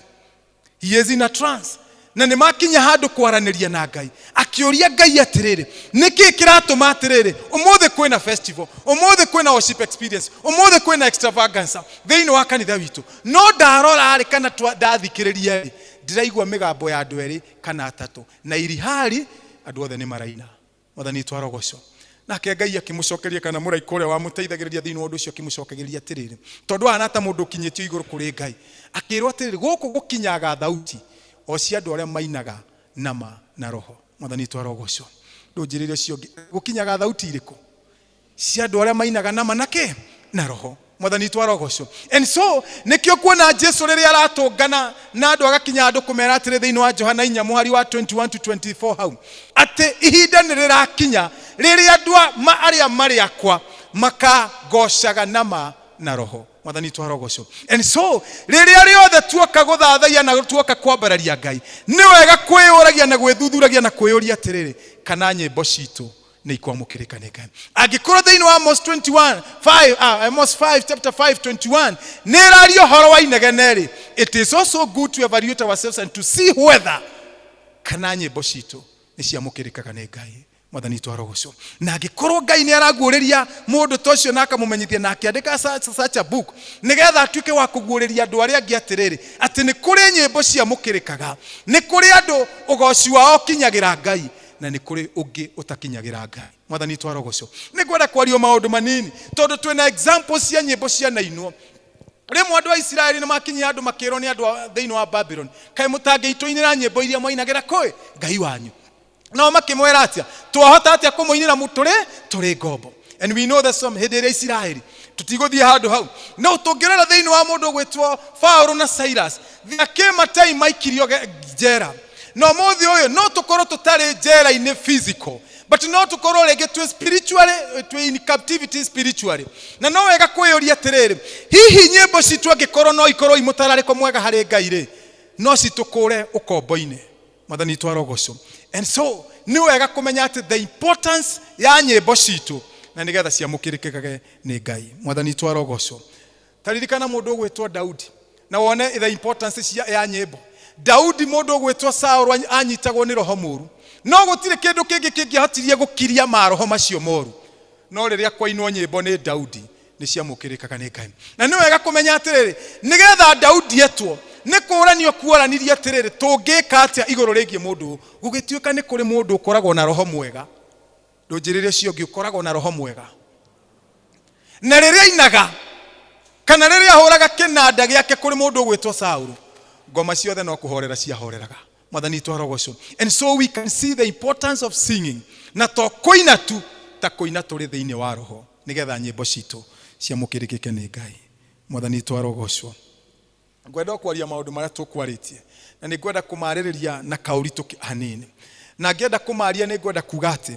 he is in a trance, na nĩ makinya handũ kwaranĩria na Ngai, akĩũria Ngai atĩrĩrĩ, nĩkĩ kĩratũma atĩrĩrĩ ũmũthĩ kwĩna festival, ũmũthĩ kwĩna worship experience, ũmũthĩ kwĩna extravaganza thĩinĩ wa kanitha witũ, no ndarora rĩ kana ndathikĩrĩria rĩ, ndĩraigua mĩgambo ya andũ erĩ kana atatũ, na irihari andũ othe nĩ maraina. Mwathani witũ arogocwo. Nake Ngai akĩmũcokeria, kana mũraika ũrĩa wamũteithagĩrĩria thĩinĩ wa ũndũ ũcio akĩmũcokeria atĩrĩrĩ, tondũ ahana ta mũndũ ũkinyĩtio igũrũ kũrĩ Ngai, akĩrwo atĩrĩrĩ, gũkũ gũkinyaga thauti o cia andũ arĩa mainaga nama na roho. Mwathani witũ arogocwo. Ndũnjĩrĩre ũcio ũngĩ, gũkinyaga thauti irĩkũ? Cia andũ arĩa mainaga nama na kĩ? Na roho. Mwathani witũ arogocwo. And so nĩkĩo kuona Jesu rĩrĩa aratũngana na andũ agakinya andũ kũmera atĩrĩ thĩinĩ wa Johana inya mũhari wa 21 to 24 hau, atĩ ihinda nĩ rĩrakinya rĩrĩa andũ arĩa marĩ akwa makagocaga nama na roho. Mwathani witũ arogocwo. And so rĩrĩa rĩothe tuoka gũthathaiya na tuoka kwambararia Ngai, nĩ wega kwĩyũragia na gwĩthuthuragia na kwĩyũria atĩrĩrĩ, kana nyĩmbo citũ Nĩ ikwamũkĩrĩka nĩ Ngai. Angĩkorwo thĩinĩ wa Amos 21:5, Amos 5 chapter 5:21 nĩ ĩraria ũhoro wa inegene rĩ, it is also good to evaluate ourselves and to see whether kana nyĩmbo citũ nĩ ciamũkĩrĩkaga nĩ Ngai. Mwathani twarogocwo. Na angĩkorwo Ngai nĩ araguũrĩria mũndũ ta ũcio na akamũmenyithia na akĩandĩka such a book nĩgetha atuĩke wa kũguũrĩria andũ arĩa angĩ atĩrĩrĩ, atĩ nĩ kũrĩ nyĩmbo ciamũkĩrĩkaga, nĩ kũrĩ andũ ũgoci wao ũkinyagĩra Ngai, na nĩ kũrĩ ũngĩ ũtakinyagĩra Ngai. Mwathani twarogocwo. Nĩ ngwenda kwaria maũndũ manini tondũ twĩna examples cia nyĩmbo cianainwo. Rĩmwe andũ a Isiraeli nĩ makinyia andũ makĩrwo nĩ andũ thĩinĩ wa Babylon, kaĩ mũtangĩitũinĩra nyĩmbo iria mwainagĩra kũĩ Ngai wanyu? Nao makĩmwĩra atĩa? Twahota atĩa kũmũinĩra tũrĩ ngombo? And we know that some hĩndĩ ĩrĩa Isiraeli tũtigũthiĩ handũ hau, no tũngĩrora thĩinĩ wa mũndũ ũgwĩtwo Paũlũ na Silas, there came a time maikirio njera. Na ũmũthĩ ũyũ no tũkorwo tũtarĩ njera-inĩ physical, but no tũkorwo rĩngĩ twĩ spiritually, twĩ in captivity spiritually. Na no wega kwĩyũria atĩrĩrĩ, hihi nyĩmbo citũ angĩkorwo no ikorwo imũtararĩko mwega harĩ Ngai rĩ, no citũkũre ũkombo-inĩ? Mwathani twarogocwo. And so nĩ wega kũmenya atĩ the importance ya nyĩmbo citũ na nĩgetha ciamũkĩrĩkage nĩ Ngai. Mwathani twarogocwo. Taririkana mũndũ ũgwĩtwo Daudi na wone the importance ya nyĩmbo. Daudi mũndũ ũgwĩtwo Saũlũ anyitagwo nĩ roho mũru, no gũtirĩ kĩndũ kĩngĩ kĩngĩahotirie gũkiria maroho macio moru, no rĩrĩa kwainwo nyĩmbo nĩ Daudi nĩ ciamũkĩrĩkaga nĩ Ngai. Na nĩ wega kũmenya atĩrĩrĩ, nĩgetha Daudi etwo nĩ kũũranio kuoranirie atĩrĩrĩ, tũngĩka atĩa igũrũ rĩgiĩ mũndũ ũyũ? Gũgĩtuĩka nĩ kũrĩ mũndũ ũkoragwo na roho mwega. Ndũnjĩrĩre ũcio ũngĩ ũkoragwo na roho mwega, na rĩrĩa ainaga kana rĩrĩa ahũraga kĩnanda gĩake kũrĩ mũndũ ũgwĩtwo Saũlũ, ngoma ciothe no kũhorera ciahoreraga. Mwathani twarogocwo. And so we can see the importance of singing, na to kũina tu, ta kũina tũrĩ thĩinĩ wa roho, nĩgetha nyĩmbo citũ ciamũkĩrĩkĩke nĩ Ngai. Mwathani twarogocwo. Ngwenda kwaria maũndũ marĩa tũkwarĩtie, na nĩ ngwenda kũmarĩrĩria na kaũritũ hanini. Na ngĩenda kũmaria nĩ ngwenda kuga atĩ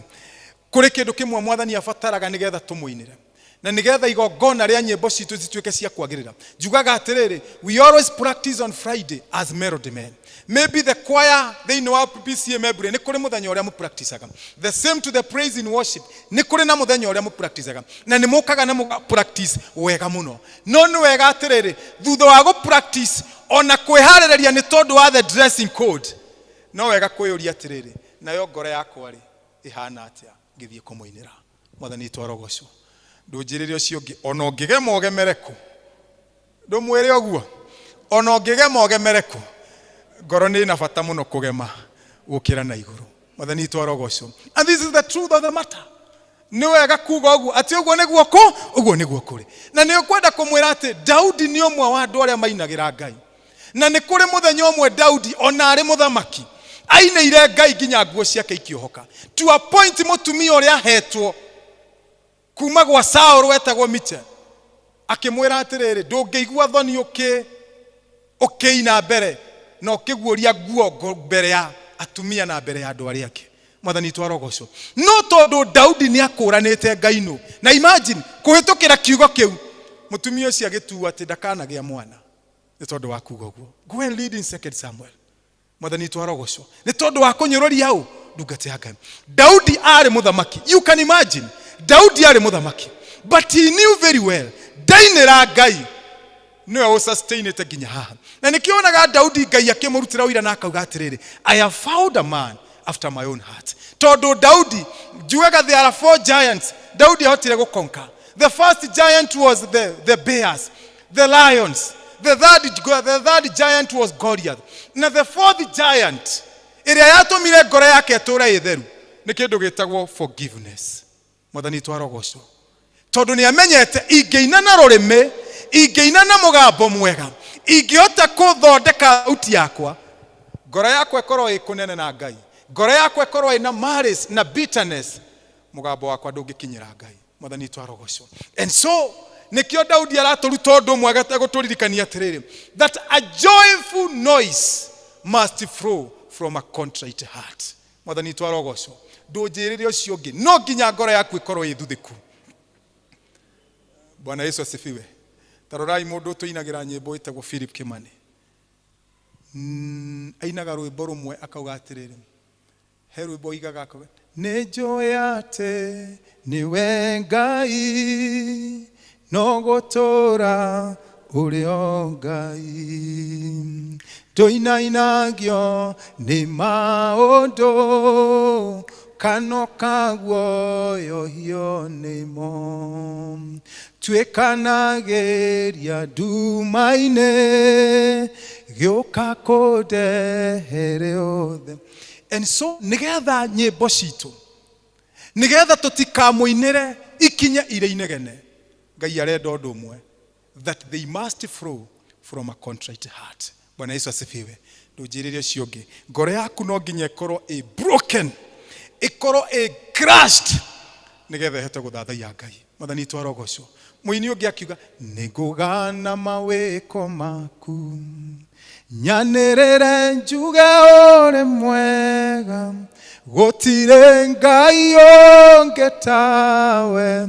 kũrĩ kĩndũ kĩmwe Mwathani abataraga nĩgetha tũmũinĩre, na nĩgetha igongona rĩa nyĩmbo citũ cituĩke cia kwagĩrĩra. Njugaga atĩrĩrĩ, we always practice on Friday as melody men. Maybe the choir thĩinĩ wa PCA Membre nĩ kũrĩ mũthenya ũrĩa mũpracticaga. The same to the praise in worship, nĩ kũrĩ na mũthenya ũrĩa mũpracticaga, na nĩ mũkaga na mũga practice wega mũno. No nĩ wega atĩrĩrĩ, thutha wa gũ practice ona kwĩharĩrĩria nĩ tondũ wa the dressing code, no wega kwĩyũria atĩrĩrĩ, nayo ngoro yakwa rĩ ĩhana atĩa ngĩthiĩ kũmũinĩra? Mwathani twarogocwo. Ndũnjĩrĩre ũcio ũngĩ, ona ũngĩgema ũgemere kũ, ndũmwĩre ũguo, ona ũngĩgema ũgemere kũ, ngoro nĩ ĩna bata mũno kũgema gũkĩra na igũrũ. Mwathani twarogocwo. And this is the truth of the matter. Nĩ wega kuga ũguo atĩ ũguo nĩguo kũ, ũguo nĩguo kũrĩ. Na nĩ ũkwenda kũmwĩra atĩ Daudi nĩ ũmwe wa andũ arĩa mainagĩra Ngai. Na nĩ kũrĩ mũthenya ũmwe Daudi ona arĩ mũthamaki ainĩire Ngai nginya nguo ciake ikĩohoka, to a point mũtumia ũrĩa ahetwo kuma gwa Saũlũ wetagwo Miche akĩmwĩra atĩrĩrĩ, ndũngĩigua thoni ũkĩina mbere na ũkĩguũria nguo mbere ya atumia na mbere ya andũ arĩa angĩ. Mwathani twarogocwo. No tondũ Daudi nĩ akũranĩte Ngai nũ, na imagine kũhĩtũkĩra kiugo kĩu mũtumia ũcio agĩtua atĩ ndakanagĩa mwana nĩ tondũ wa kuga ũguo. Go and read in 2 Samuel. Mwathani twarogocwo. Nĩ tondũ wa kũnyũrũria ũ ndungata ya Ngai. Daudi arĩ mũthamaki. You can imagine. Daudi arĩ mũthamaki. But he knew very well ndainĩra Ngai nĩwe ũsustainĩte nginya haha. Na nĩkĩo wonaga Daudi Ngai akĩmũrutĩra ũira na akauga atĩrĩrĩ, I have found a man after my own heart. Tondũ Daudi, njugaga there are 4 giants Daudi ahotire gũconquer. The first giant was the bears, the lions. The third giant was Goliath. Na the fourth giant ĩrĩa yatũmire ngoro yake ĩtũũre ĩtheru nĩ kĩndũ gĩtagwo forgiveness. Mwathani twarogocwo. Tondũ nĩ amenyete ingĩina na rũrĩmĩ, ingĩina na mũgambo mwega, ingĩhota kũthondeka thauti yakwa, ngoro yakwa ĩkorwo ĩ kũnene na Ngai, ngoro yakwa ĩkorwo ĩna malice na bitterness, mũgambo wakwa ndũngĩkinyĩra Ngai. Mwathani twarogocwo. And so nĩkĩo Daudi aratũruta ũndũ ũmwe agũtũririkania atĩrĩrĩ, that a joyful noise must flow from a contrite heart. Mwathani twarogocwo. Ndũnjĩrĩre ũcio ũngĩ, no nginya ngoro yaku ĩkorwo ĩ thuthĩku. Bwana Yesu asifiwe. Tarorai mũndũ ũtũinagĩra nyĩmbo ĩtagwo Philip Kimani. Ainaga rwĩmbo rũmwe akauga atĩrĩrĩ, he rwĩmbo oigaga akauga, Nĩ njũĩ atĩ nĩwe Ngai, no gũtũũra ũrĩ o Ngai. Ndũinainagio nĩ maũndũ kana ũkaguoyohio nĩmo. Tuĩkanagĩria nduma-inĩ, gĩũka kũndehere othe. And so nĩgetha nyĩmbo citũ, nĩgetha tũtikamũinĩre ikinye irĩ inegene, Ngai arenda ũndũ ũmwe, that they must flow from a contrite heart. Bwana Yesu asifiwe. Ndũnjĩrĩre ũcio ũngĩ, ngoro yaku no nginya ĩkorwo ĩ broken, ĩkorwo ĩ crushed, nĩgetha ĩhote gũthathaiya Ngai. Mwathani witũ arogocwo. Mũini ũngĩ akiuga, nĩngũgana mawĩko maku, nyanĩrĩre njuge ũrĩ mwega, gũtirĩ Ngai ũngĩ tawe,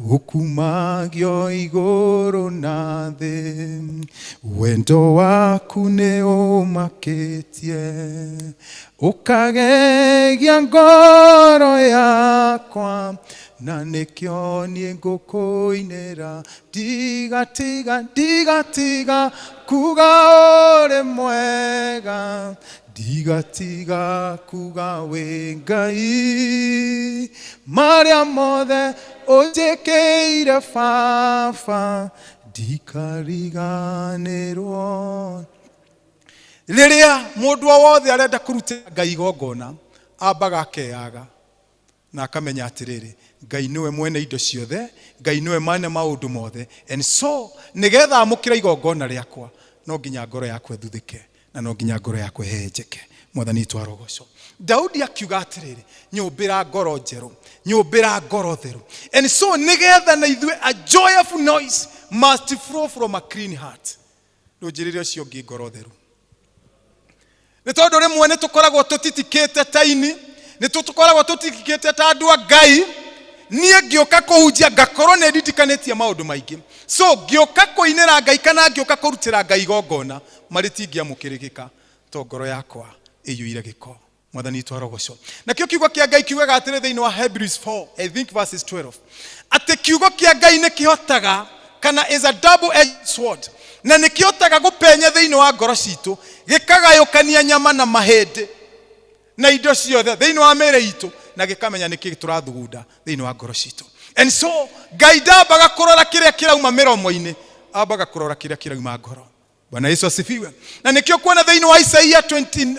ũkumagio igũrũ na thĩ. Wendo waku nĩ ũmakĩtie, ũkagegia ngoro yakwa, na nĩkĩo niĩ ngũkũinĩra. Ndigatiga, ndigatiga kuga ũrĩ mwega, ndigatiga kuga wĩ Ngai. Marĩa mothe ũnjĩkĩire Baba, ndikariganĩrwo. Rĩrĩa mũndũ o wothe arenda kũrutĩra Ngai igongona, ambaga akeyaga na akamenya atĩrĩrĩ, Ngai nĩwe mwene indo ciothe, Ngai nĩwe mwene maũndũ mothe. And so nĩgetha amũkĩre igongona rĩakwa, no nginya ngoro yakwa ĩthuthĩke na no nginya ngoro yakwa ĩhehenjeke. Mwathani witũ arogocwo. Daudi akiuga atĩrĩrĩ, nyũmbĩra ngoro njerũ, nyũmbĩra ngoro theru. And so nĩgetha na ithuĩ a joyful noise must flow from a clean heart. Ndũnjĩrĩre ũcio ũngĩ ngoro theru. Nĩ tondũ rĩmwe nĩ tũkoragwo tũtitikĩte ta ini, nĩ tũkoragwo tũtitikĩte ta andũ a Ngai. Niĩ ngĩũka kũhunjia ngakorwo nĩ nditikanĩtie maũndũ maingĩ. So ngĩũka kũinĩra Ngai kana ngĩũka kũrutĩra Ngai igongona, marĩ tingĩamũkĩrĩkĩka to ngoro yakwa ĩiyũire gĩko. Mwathani witũ arogocwo. Nakĩo kiugo kĩa Ngai kiugaga atĩrĩ thĩinĩ wa Hebrews 4, I think verses 12, atĩ kiugo kĩa Ngai nĩ kĩhotaga, kana is a double edged sword, na nĩ kĩhotaga gũpenya thĩinĩ wa ngoro citũ, gĩkagayũkania nyama na mahĩndĩ na indo ciothe thĩinĩ wa mĩĩrĩ itũ, na gĩkamenya nĩkĩ tũrathugunda thĩinĩ wa ngoro citũ. And so Ngai ndambaga kũrora kĩrĩa kĩrauma mĩromo-inĩ, ambaga kũrora kĩrĩa kĩrauma ngoro. Bwana Yesu asifiwe. Na nĩkĩo kuona thĩinĩ wa Isaia 20,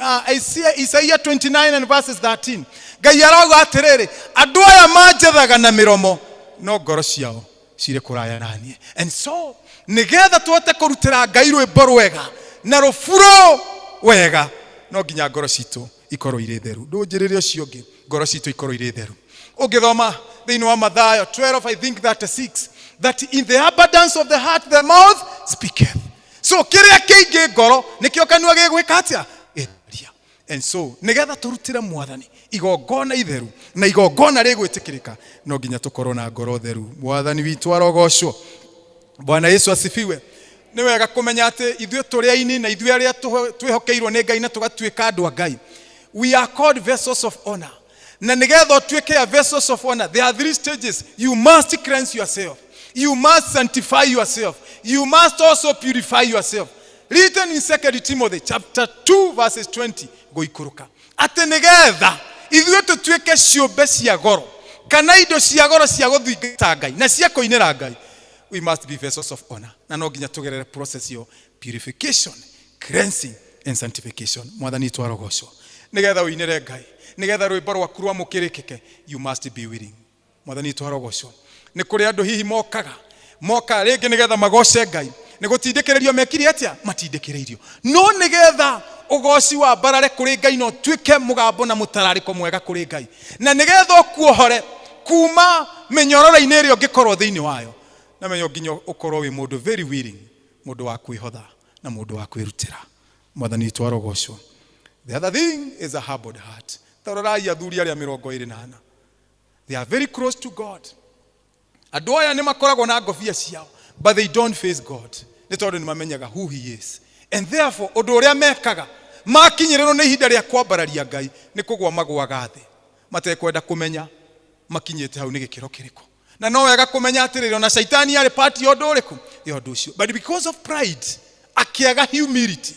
Isaia 29 and verses 13, Ngai arauga atĩrĩrĩ, andũ aya manjethaga na mĩromo, no ngoro ciao cirĩ kũraya na niĩ. And so nĩgetha tũhote kũrutĩra Ngai rwĩmbo rwega na rũburo wega, no nginya ngoro citũ ikorwo irĩ theru. Ndũnjĩrĩre ũcio ũngĩ, ngoro citũ ikorwo irĩ theru. Ũngĩthoma thĩinĩ wa Mathayo 12, I think 36, that in the abundance of the heart the mouth speaketh. So kĩrĩa kĩingĩ ngoro nĩkĩo kanua gĩgwĩka atĩa? Gĩkaria. And so nĩgetha tũrutĩre Mwathani igongona itheru na igongona rĩgwĩtĩkĩrĩka, no nginya tũkorwo na ngoro theru. Mwathani witũ arogocwo. Bwana Yesu asifiwe. Nĩ wega kũmenya atĩ ithuĩ tũrĩ aini na ithuĩ arĩa twĩhokeirwo nĩ Ngai na tũgatuĩka andũ a Ngai, we are called vessels of honor. Na nĩgetha ũtuĩke a vessels of honor, there are three stages. You must cleanse yourself, you must sanctify yourself, you must also purify yourself. Written in 2 Timothy chapter 2 verses 20 gũikũrũka, atĩ nĩgetha ithuĩ tũtuĩke ciũmbe cia goro kana indo cia goro cia gũthingata Ngai na cia kũinĩra Ngai, we must be vessels of honor. Na no nginya tũgerere process yo purification, cleansing and sanctification. Mwathani witũ arogocwo. Nĩgetha ũinĩre Ngai, nĩgetha rwĩmbo rwaku rwamũkĩrĩkĩke, you must be willing. Mwathani witũ arogocwo. Nĩ kũrĩ andũ hihi mokaga moka rĩngĩ nĩgetha magoce Ngai, nĩ gũtindĩkĩrĩrio mekire atĩa? Matindĩkĩrĩirio. No nĩgetha ũgoci wa mbarare kũrĩ Ngai na ũtuĩke mũgambo na mũtararĩko mwega kũrĩ Ngai, na nĩgetha ũkuohore kuma mĩnyororo-inĩ ĩrĩa ũngĩkorwo thĩinĩ wayo, na menyo nginya ũkorwo wĩ mũndũ very willing, mũndũ wa kwĩhotha na mũndũ wa kwĩrutĩra. Mwathani witũ arogocwo. The other thing is a humbled heart. Tarorai athuri arĩa 24, they are very close to God. Andũ aya nĩ makoragwo na ngobia ciao, but they don't face God, nĩ tondũ nĩ mamenyaga who he is. And therefore ũndũ ũrĩa mekaga makinyĩrĩrwo nĩ ihinda rĩa kwambararia Ngai nĩ kũgwa magwaga thĩ. Matekwenda kũmenya makinyĩte hau nĩ gĩkĩro kĩrĩkũ. Na no wega kũmenya atĩrĩrĩ, ona caitani arĩ part ya ũndũ ũrĩkũ? Ya ũndũ ũcio. But because of pride, akĩaga humility.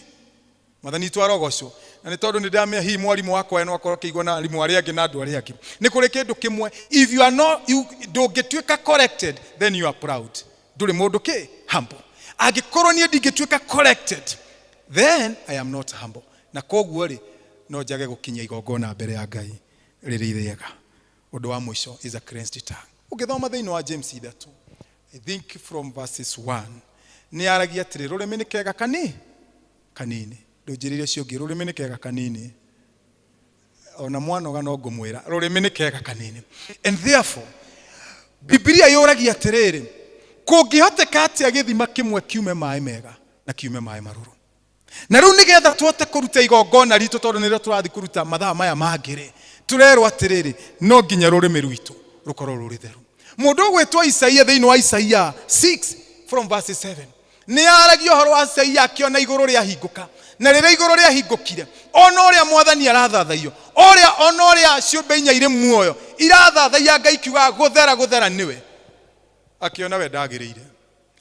Mwathani witũ arogocwo. Na nĩ tondũ nĩ ndamenya hihi mwarimũ wakwa no akorwo akĩigua na arimũ arĩa angĩ na andũ arĩa angĩ. Nĩ kũrĩ kĩndũ kĩmwe, if you are not, you, ndũngĩtuĩka corrected, then you are proud. Ndũrĩ mũndũ kĩ? Humble. Angĩkorwo niĩ ndingĩtuĩka corrected, then I am not humble. Na koguo rĩ, no njage gũkinyia igongona mbere ya Ngai rĩrĩ rĩega. Ũndũ wa mũico is a cleansed tongue. Ũngĩthoma thĩinĩ wa James 3, I think from verses 1, nĩ aragia atĩrĩ, rũrĩmĩ nĩ kega kani? Kanini. Ndũnjĩrĩre ũcio ũngĩ, rũrĩmĩ nĩ kega kanini. Ona mwanoga no ngũmwĩra, rũrĩmĩ nĩ kega kanini. And therefore, Biblia yũragia atĩrĩrĩ, kũngĩhoteka atĩa gĩthima kĩmwe kiume maĩ mega na kiume maĩ marũrũ? Na rĩu nĩgetha tũhote kũruta igongona ritũ, tondũ nĩrĩo tũrathiĩ kũruta mathaa maya mangĩ rĩ, tũrerwo atĩrĩrĩ, no nginya rũrĩmĩ rwitũ rũkorwo rũrĩ theru. Mũndũ ũgwĩtwo Isaia thĩinĩ wa Isaia 6 from verse 7 nĩ aragia ũhoro wa Isaia akĩona igũrũ rĩahingũka, na rĩrĩa igũrũ rĩahingũkire, ona ũrĩa mwathani arathathaiyo, ũrĩa ona ũrĩa ciũmbe inya irĩ muoyo irathathaiya Ngai kiugaga gũthera gũthera nĩwe, akĩona we ndagĩrĩire,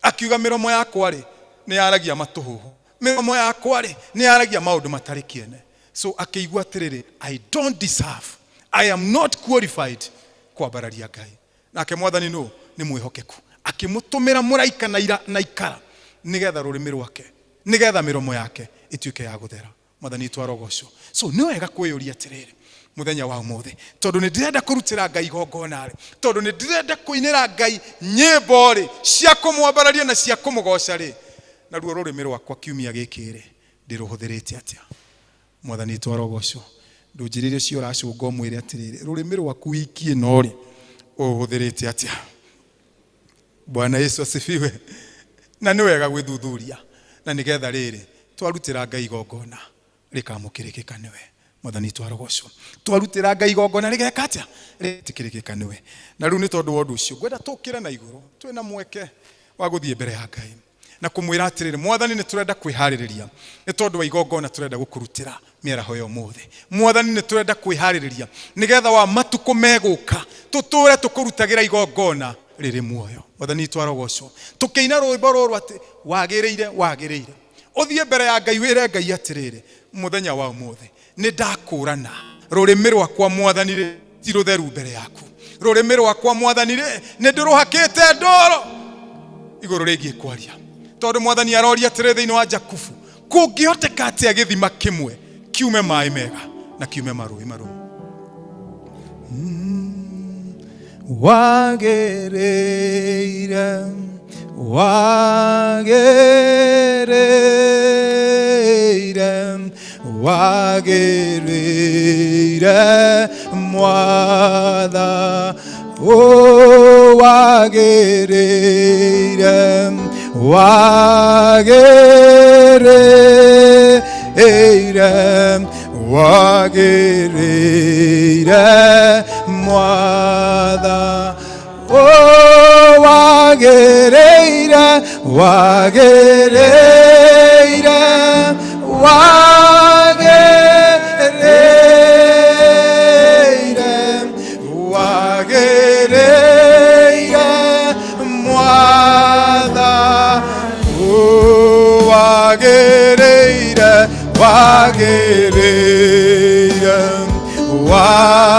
akiuga mĩromo yakwa rĩ nĩ yaragia matũhũhũ, mĩromo yakwa rĩ nĩ yaragia maũndũ matarĩ kĩene. So akĩigua atĩrĩrĩ, I don't deserve, I am not qualified kwambararia Ngai. Nake mwathani nũ? Nĩ mwĩhokeku, akĩmũtũmĩra mũraika na ira na ikara nĩgetha rũrĩmĩ rwake, nĩgetha mĩromo yake ĩtuĩke ya gũthera. Mwathani witũ arogocwo. So nĩ wega kwĩyũria atĩrĩrĩ mũthenya wa ũmũthĩ, tondũ nĩ ndĩrenda kũrutĩra Ngai igongona rĩ, tondũ nĩ ndĩrenda kũinĩra Ngai nyĩmbo rĩ cia kũmwambararia na cia kũmũgoca rĩ, naruo rũrĩmĩ rwakwa kiumia gĩkĩ rĩ ndĩrũhũthĩrĩte atĩa? Mwathani witũ arogocwo. Ndũnjĩrĩre ũcio ũracũnga ũmwĩre atĩrĩrĩ, rũrĩmĩ rwaku wiki ĩno rĩ ũhũthĩrĩte atĩa? Bwana Yesu asifiwe. Na nĩ wega gwĩthuthuria, na nĩgetha rĩrĩ twarutĩra Ngai igongona rĩkamũkĩrĩkĩka nĩwe. Mwathani witũ arogocwo. Twarutĩra Ngai igongona rĩgeka atĩa? Rĩtĩkĩrĩkĩka nĩwe. Na rĩu nĩ tondũ wa ũndũ ũcio ngwenda tũkĩre na igũrũ, twĩna mweke wa gũthiĩ mbere ya Ngai na kũmwĩra atĩrĩrĩ, Mwathani nĩ tũrenda kwĩharĩrĩria nĩ tondũ wa igongona tũrenda gũkũrutĩra mĩaraho ya ũmũthĩ. Mwathani nĩ tũrenda kwĩharĩrĩria nĩgetha wa matukũ megũka tũtũre tũkũrutagĩra igongona rĩrĩ muoyo. Mwathani witũ arogocwo. Tũkĩina rwĩmbo rũrũ atĩ wagĩrĩire, wagĩrĩire, ũthiĩ mbere ya Ngai wĩre Ngai atĩrĩrĩ, mũthenya wa ũmũthĩ nĩ ndakũrana rũrĩmĩ rwakwa Mwathani rĩ ti rũtheru mbere yaku, rũrĩmĩ rwakwa Mwathani rĩ nĩ ndĩrũhakĩte ndoro igũrũ rĩgiĩ kwaria, tondũ Mwathani aroria atĩrĩ thĩinĩ wa Jakubu, kũngĩhoteka atĩa gĩthima kĩmwe kiume maĩ mega na kiume marũĩ marũrũ? Wagĩrĩire, wagĩrĩire, wagĩrĩire Mwatha, oh, wagĩrĩire, wagĩrĩire, wagĩrĩire Mwatha, oh, wagĩrĩire, wagĩrĩire, wagĩrĩire, wagĩrĩire Mwatha, oh, wagĩrĩire, wagĩrĩire, wagĩrĩire,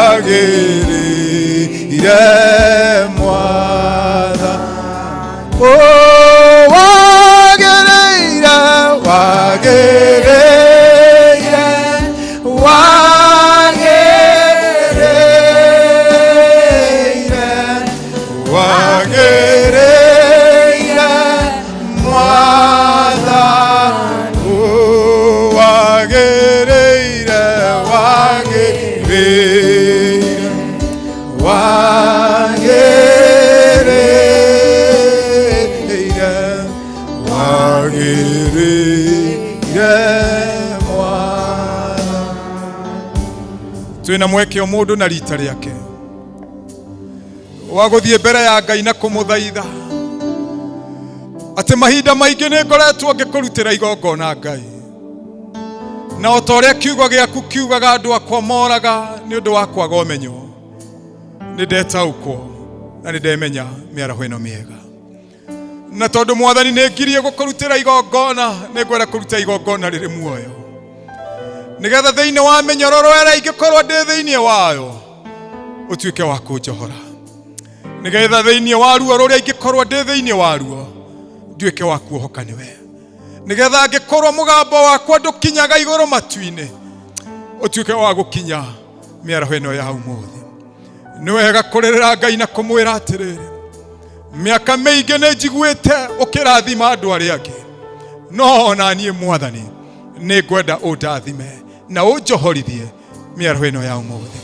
wagĩrĩire Mwatha, oh, wagĩrĩire, wagĩrĩire, wagĩrĩire, wagĩrĩire Mwatha, oh, wagĩrĩire, wagĩrĩire, wagĩrĩire, wagĩrĩire Mwatha. Twĩna mweke o mũndũ na rita rĩake wa gũthiĩ mbere ya Ngai na kũmũthaitha atĩ mahinda maingĩ nĩ ngoretwo ngĩkũrutĩra igongona Ngai, Na o ta ũrĩa kiugo gĩaku kiugaga andũ akwa moraga nĩ ũndũ wa kwaga ũmenyo, nĩ ndetaũkwo na nĩ ndemenya mĩaraho ĩno mĩega. Na tondũ Mwathani nĩ ngirie gũkũrutĩra igongona, nĩ ngwenda kũruta igongona rĩrĩ muoyo, nĩgetha thĩinĩ wa mĩnyororo ĩrĩa ingĩkorwo ndĩ thĩinĩ wayo ũtuĩke wa kũnjohora, nĩgetha thĩinĩ wa ruo rũrĩa ingĩkorwo ndĩ thĩinĩ waruo nduĩke wa kuohoka nĩwe, nĩgetha angĩkorwo mũgambo wakwa ndũkinyaga igũrũ matu-inĩ ũtuĩke wa gũkinya mĩaraho ĩno ya ũmũthĩ. Nĩ wega kũrĩrĩra Ngai na kũmwĩra atĩrĩrĩ, mĩaka mĩingĩ nĩ njiguĩte ũkĩrathima andũ arĩa angĩ, no ona niĩ Mwathani nĩ ngwenda ũndathime na ũnjohorithie mĩaraho ĩno ya ũmũthĩ.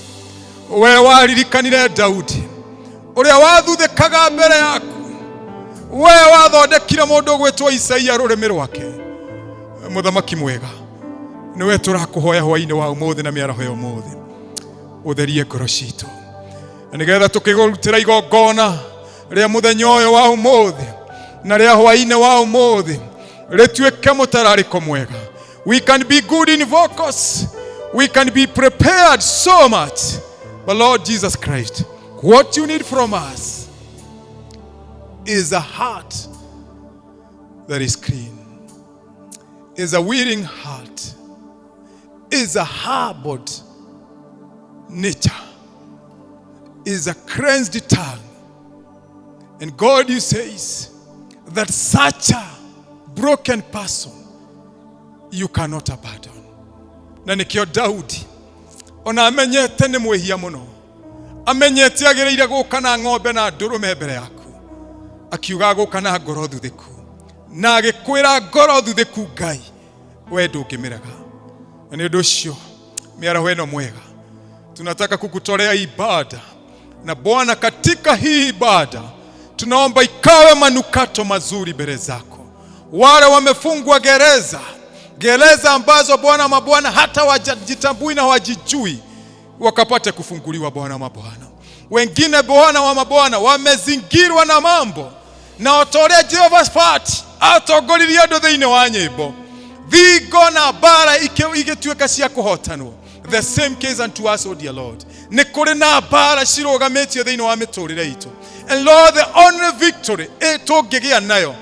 We waririkanire Daudi ũrĩa wathuthĩkaga mbere yaku, we wathondekire mũndũ ũgwĩtwo Isaia rũrĩmĩ rwake. Mũthamaki mwega, nĩwe tũrakũhoya hwainĩ wa ũmũthĩ na mĩaraho ya ũmũthĩ, ũtherie ngoro citũ, na nĩgetha tũkĩgũrutĩra igongona rĩa mũthenya ũyũ wa ũmũthĩ na rĩa hwainĩ wa ũmũthĩ rĩtuĩke mũtararĩko mwega. We can be good in vocals, we can be prepared so much, but Lord Jesus Christ, what you need from us is a heart that is clean, is a willing heart, is a harbored nature, is a cleansed tongue. And God, you says that such a broken person you cannot abandon. Na nikio Daudi ona amenyete nĩ mwĩhia mũno, amenyete agĩrĩire gũka na ng'ombe na ndũrũme mbere yaku, akiuga gũka na ngoro thuthĩku, na agĩkwĩra ngoro thuthĩku Ngai we ndũngĩmĩrega. Na nĩ ũndũ ũcio mĩaraho ĩno mwega tunataka kukutolea ibada, na Bwana, katika hii ibada tunaomba ikawe manukato mazuri mbele zako. Wale wamefungwa gereza, gereza ambazo Bwana mabwana hata wajitambui na wajijui, wakapate kufunguliwa Bwana mabwana. Wengine Bwana wa mabwana wamezingirwa na mambo, na otoria Jehoshaphat atongoririe andũ thĩinĩ wa nyĩmbo, thingo na mbara igĩtuĩka cia kũhotanwo. The same case unto us, O dear Lord. Nĩ kũrĩ na mbara cirũgamĩtio thĩinĩ wa mĩtũrĩre itũ. And Lord, the only victory tũngĩgĩa nayo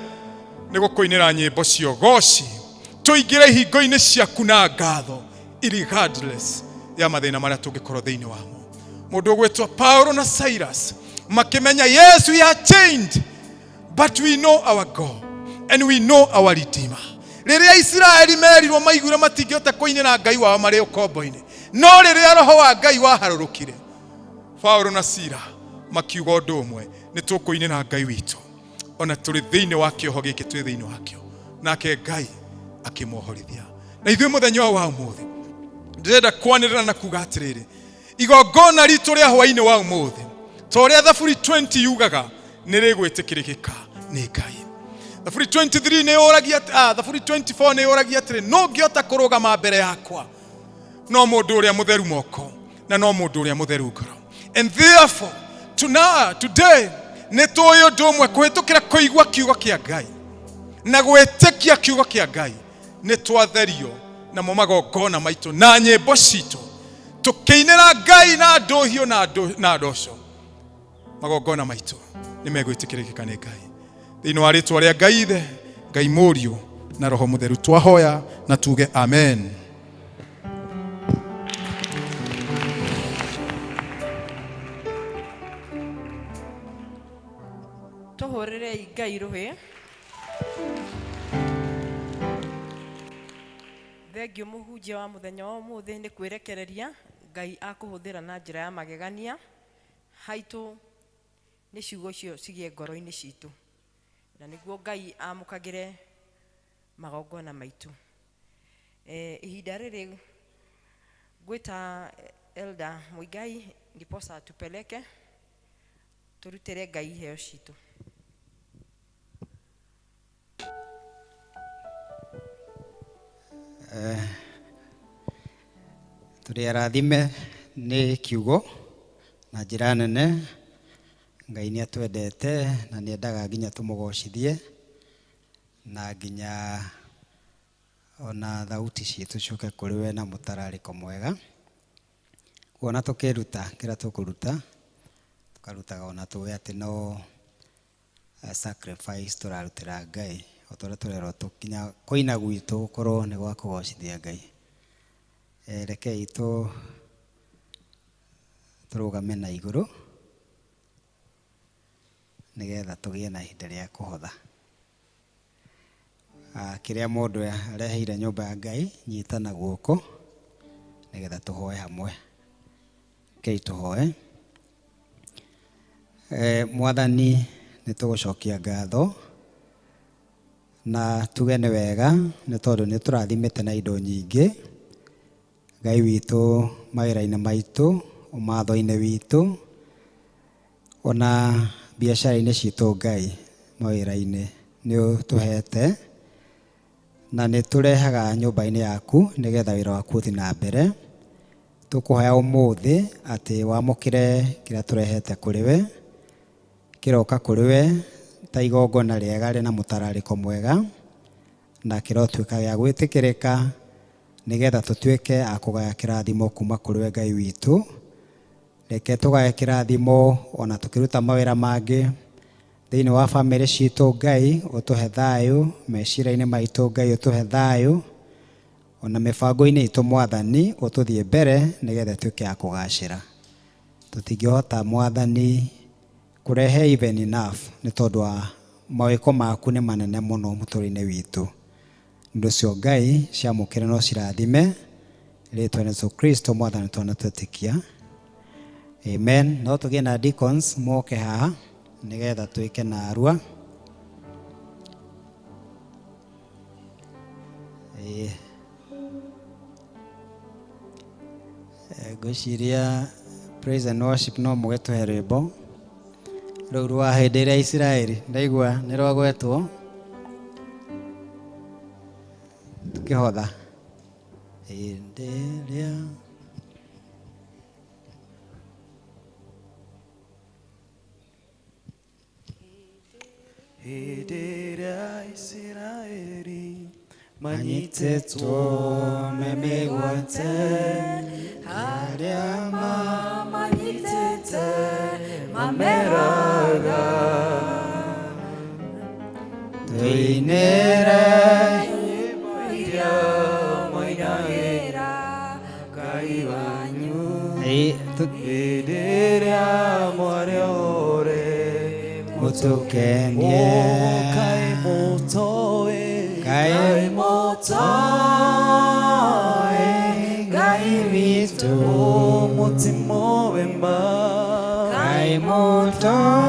nĩ gũkũinĩra nyĩmbo cia ũgoci, tũingĩre ihingo-inĩ ciaku na ngatho, irregardless ya mathĩna marĩa tũngĩkorwo thĩinĩ wamo. Mũndũ ũgwĩtwo Paulo na Silas makĩmenya yes, we are chained, but we know our God and we know our Redeemer. Rĩrĩa Isiraeli merirwo maiguire matingĩhota kũinĩra Ngai wao marĩ ũkombo-inĩ, no rĩrĩa roho wa Ngai waharũrũkire, Paulo na Sila makiuga ũndũ ũmwe, nĩ tũkũinĩra Ngai witũ ona tũrĩ thĩinĩ wa kĩoho gĩkĩ twĩ thĩinĩ wakĩo, nake Ngai akĩmohorithia. Na ithuĩ mũthenya ũyũ wa ũmũthĩ ndĩrenda kwanĩrĩra na kuga atĩrĩrĩ, igongona ritũ rĩa hwainĩ wa ũmũthĩ ta ũrĩa Thaburi 20 yugaga nĩ rĩgwĩtĩkĩrĩka nĩ Ngai. Thaburi 23 nĩ yũragia, Thaburi 24 nĩ yũragia atĩrĩ, no ngĩhota kũrũgama mbere yakwa no mũndũ ũrĩa mũtheru moko na no mũndũ ũrĩa mũtheru ngoro. And therefore today nĩ tũĩ ũndũ ũmwe, kũhĩtũkĩra kũigua kiugo kĩa Ngai na gwĩtĩkia kiugo kĩa Ngai nĩ twatherio namo magongona maitũ na nyĩmbo citũ tũkĩinĩra Ngai na ndũhiũ na ndoco, magongona maitũ nĩ megwĩtĩkĩrĩka nĩ Ngai. Thĩinĩ wa rĩtwa rĩa Ngai Ithe, Ngai Mũriũ na Roho Mũtheru twahoya na tuge amen. Tũhũrĩrei Ngai rũhĩ. Thengiũ mũhunjia wa mũthenya wa ũmũthĩ nĩ kwĩrekereria Ngai akũhũthĩra na njĩra ya magegania. Haitũ nĩ ciugo icio cigĩe ngoro-inĩ citũ, na nĩguo Ngai amũkagĩre magongona maitũ. Ihinda rĩrĩ ngwĩta Elder Muigai ndiposa tupeleke tũrutĩre Ngai iheo citũ. Tũrĩ arathime nĩ kiugo na njĩra nene. Ngai nĩ atwendete na nĩ endaga nginya tũmũgocithie, na nginya Ona thauti citũ ciũke kũrĩ we na mũtararĩko mwega. Kuona tũkĩruta kĩrĩa tũkũruta, tũkarutaga ona tũĩ atĩ no sacrifice tũrarutĩra Ngai. O ta ũrĩa tũrerwo tũkinya kũina gwitũ gũkorwo nĩ gwa kũgocithia Ngai. Rekei tũrũgame na igũrũ nĩgetha tũgĩe na ihinda rĩa kũhotha. Kĩrĩa mũndũ areheire nyũmba ya Ngai, nyita na guoko nĩgetha tũhoe hamwe. Rekei tũhoe. Mwathani, nĩ tũgũcokia ngatho na tuge nĩ wega nĩ tondũ nĩ tũrathimĩte na indo nyingĩ. Ngai witũ mawĩra-inĩ maitũ, ũmatho-inĩ witũ, ona biacara-inĩ citũ Ngai mawĩra-inĩ nĩ ũtũhete na nĩ tũrehaga nyũmba-inĩ yaku nĩgetha wĩra waku ũthiĩ na mbere. Tũkũhoya ũmũthĩ atĩ wamũkĩre kĩrĩa tũrehete kũrĩ we, kĩroka kũrĩ we ta igongona rĩega rĩna mũtararĩko mwega na kĩrotuĩka gĩa gwĩtĩkĩrĩka nĩgetha tũtuĩke a kũgaya kĩrathimo kuma kũrĩ we Ngai witũ. Reke tũgaye kĩrathimo ona tũkĩruta mawĩra mangĩ thĩinĩ wa bamĩrĩ citũ Ngai ũtũhe thayũ, meciria-inĩ maitũ Ngai ũtũhe thayũ, ona mĩbango-inĩ itũ Mwathani ũtũthiĩ mbere nĩgetha tuĩke a kũgacĩra. Tũtingĩhota Mwathani kũrehe even enough nĩ tondũ wa mawĩko maku nĩ manene mũno mũtũrĩre-inĩ witũ. Nĩ ũcio Ngai ciamũkĩre no cirathime rĩtwa rĩa Jesũ Kristo Mwathani twanatwĩtĩkia. Amen. No tũgĩe na deacons moke haha nĩgetha twĩke na arua. Ngwĩciria praise and worship no mũgĩtũhe rwĩmbo rũu rwa hĩndĩ ĩrĩa Isiraeli ndaigua nĩ rwagwetwo tũkĩhotha hĩndĩ ĩrĩa hĩndĩ ĩrĩa Isiraeli manyitĩtwo me mĩgwate arĩa mamanyitĩte mameraga tũinĩre nyĩmbo iria moinagĩra Ngai wanyu hĩndĩ ĩrĩa mwarĩ ore mũtũkenie kaĩ mũtoĩ kaĩ mũtoĩ Ngai witũ mũtimoe ma kaĩ mũtoĩ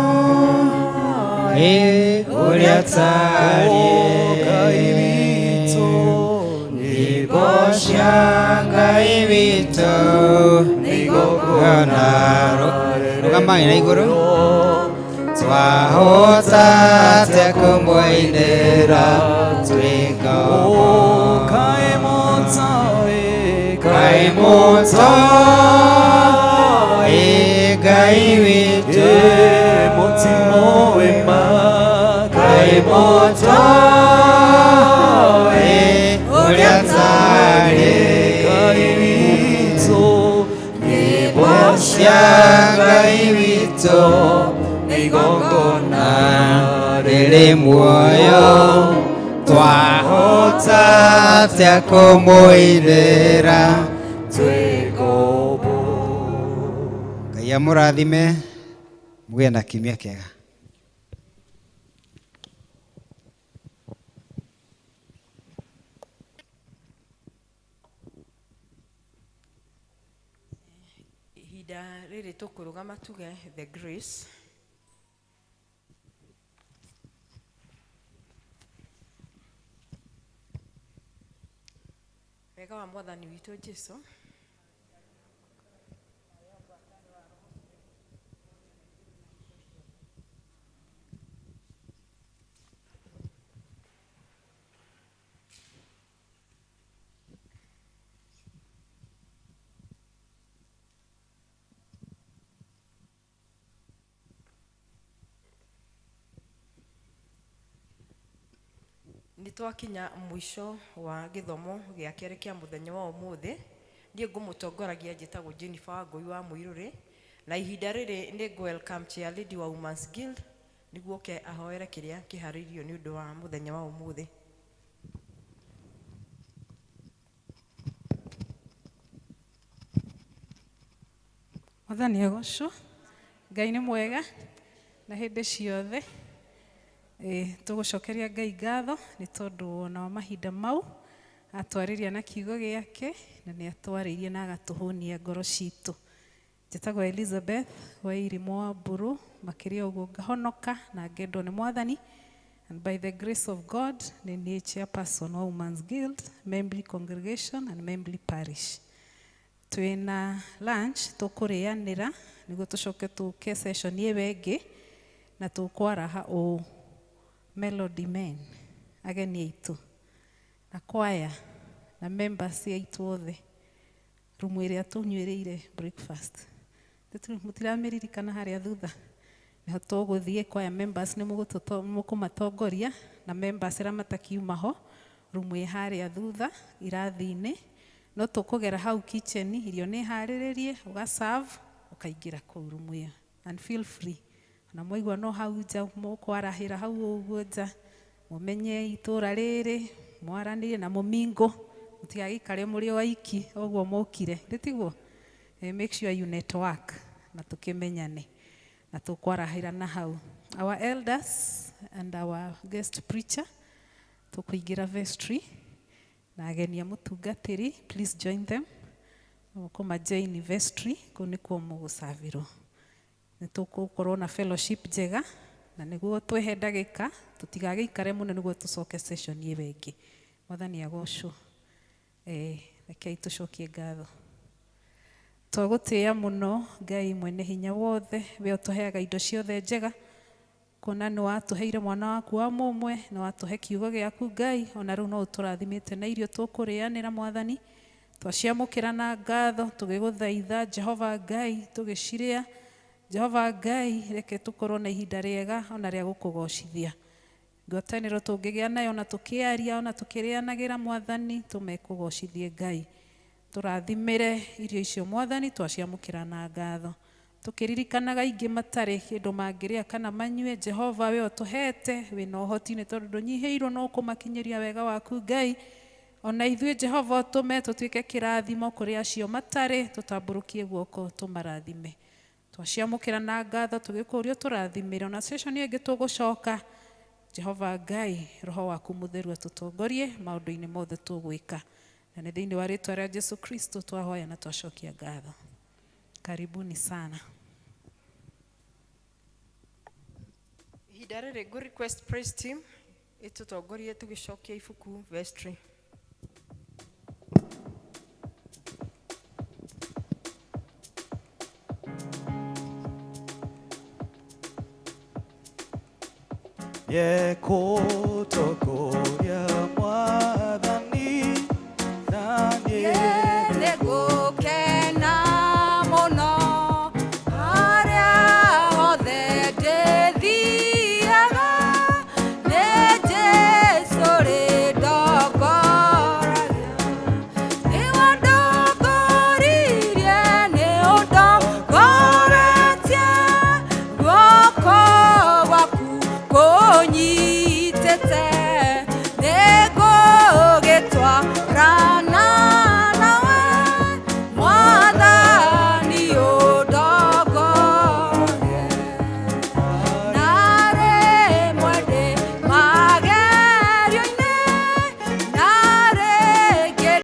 ũrĩa tariĩ Ngai witũ nyĩmbo cia Ngai witũ nĩ igongona rũgamai na igũrũ twahota atĩa kũmũinĩra twĩ ngombo kaĩ mũtoĩ kaĩ mũtoĩ Ngai witũ mũtimoe ma kaĩ mũtoĩ ũrĩa tariĩ Ngai witũ nyĩmbo cia Ngai witũ nĩ igongona rĩrĩ muoyo twahota atĩa kũmũinĩra twĩ ngombo. Ngai amũrathime mũgĩe na kiumia kĩega. Ihinda rĩrĩ tũkũrũgama tuge the grace. Wega wa Mwathani witũ Jesũ Nĩ twakinya mũico wa gĩthomo gĩa kerĩ kĩa mũthenya wa ũmũthĩ. Niĩ ngũmũtongoragia njĩtagwo Jennifer Wangũi wa Mũirũrĩ, na ihinda rĩrĩ nĩ ngũ welcome chair lady wa Women's Guild nĩguo oke ahoere kĩrĩa kĩharĩirio nĩ ũndũ wa mũthenya wa ũmũthĩ. Mwathani agocwo. Ngai nĩ mwega na hĩndĩ ciothe. Tũgũcokeria Ngai ngatho nĩ tondũ ona wa mahinda mau atwarĩria na kiugo gĩake na nĩ atwarĩirie na agatũhũnia ngoro citũ. Njĩtagwo Elizabeth Wairimu wa Mburu, makĩria ũguo ngahonoka na ngendwo nĩ Mwathani. And by the grace of God, nĩ niĩ chairperson wa Women's Guild, Membli Congregation and Membli Parish. Twĩna lunch tũkũrĩanĩra nĩguo tũcoke tũke session ĩyo ĩngĩ na tũkwaraha ũũ Melody Men, ageni aitũ na kwaya na members aitũ othe, rumu ĩrĩa tũnyuĩrĩire breakfast. Mũtiramĩririkana harĩa thutha nĩho tũgũthiĩ. Kwaya members nĩ mũkũmatongoria na members arĩa matakiuma ho rumu ĩ harĩa thutha irathi-inĩ, no tũkũgera hau kitchen, irio nĩ harĩrĩrie, ũga serve ũkaingĩra kũu rumu ĩyo, and feel free. Na mwaigua no hau nja mũkwarahĩra hau ũguo nja, mũmenye itũra rĩrĩ, mwaranĩrie na mũmingo, mũtigagĩikare mũrĩ o aiki ũguo mũkire, nĩ tiguo? Make sure you network na tũkĩmenyane na tũkwarahĩra na hau. Our elders and our guest preacher tũkũingĩra vestry na ageni a mũtungatĩri, please join them. Mũkũma join vestry, kũu nĩkuo mũgũcavirwo. Nĩ tũgũkorwo na fellowship njega na nĩguo twĩhe ndagĩka tũtigagĩikare mũno nĩguo tũcoke session ĩyo ĩngĩ. Mwathani agocwo. Rekei tũcokie ngatho. Twagũtĩĩa mũno Ngai mwene hinya wothe, we ũtũheaga indo ciothe njega, kuona nĩ watũheire mwana waku wa mũmwe, nĩ watũhe kiugo gĩaku Ngai, ona rĩu no ũtũrathimĩte na irio tũkũrĩanĩra Mwathani. Twaciamũkĩra na ngatho tũgĩgũthaitha Jehova Ngai, tũgĩcirĩa Jehova Ngai, reke tũkorwo na ihinda rĩega ona rĩa gũkũgocithia. Ngwatanĩro tũngĩgĩa nayo na tũkĩaria ona tũkĩrĩanagĩra Mwathani, tũmekũgocithie Ngai. Tũrathimĩre irio icio Mwathani, twaciamũkĩra na ngatho. Tũkĩririkanaga ingĩ matarĩ kĩndũ mangĩrĩa kana manyue, Jehova we ũtũhete wĩna ũhoti nĩ tondũ ndũnyihĩirwo no kũmakinyĩria wega waku Ngai. Ona ithuĩ Jehova ũtũme tũtuĩke kĩrathimo kũrĩ acio matarĩ, tũtambũrũkie guoko tũmarathime. Twaciamũkĩra na ngatho tũgĩkũria ũtũrathimĩre, ona session ĩngĩ tũgũcoka. Jehova Ngai, roho waku mũtheru atũtongorie maũndũ-inĩ mothe tũgwĩka. Na nĩ thĩinĩ wa rĩtwa rĩa Jesu Kristo twahoya na twacokia ngatho. Karibuni sana. Ihinda rĩrĩ ngũ request praise team ĩtũtongorie tũgĩcokia ibuku vestry. Yekũtongoria Mwathani na niĩ.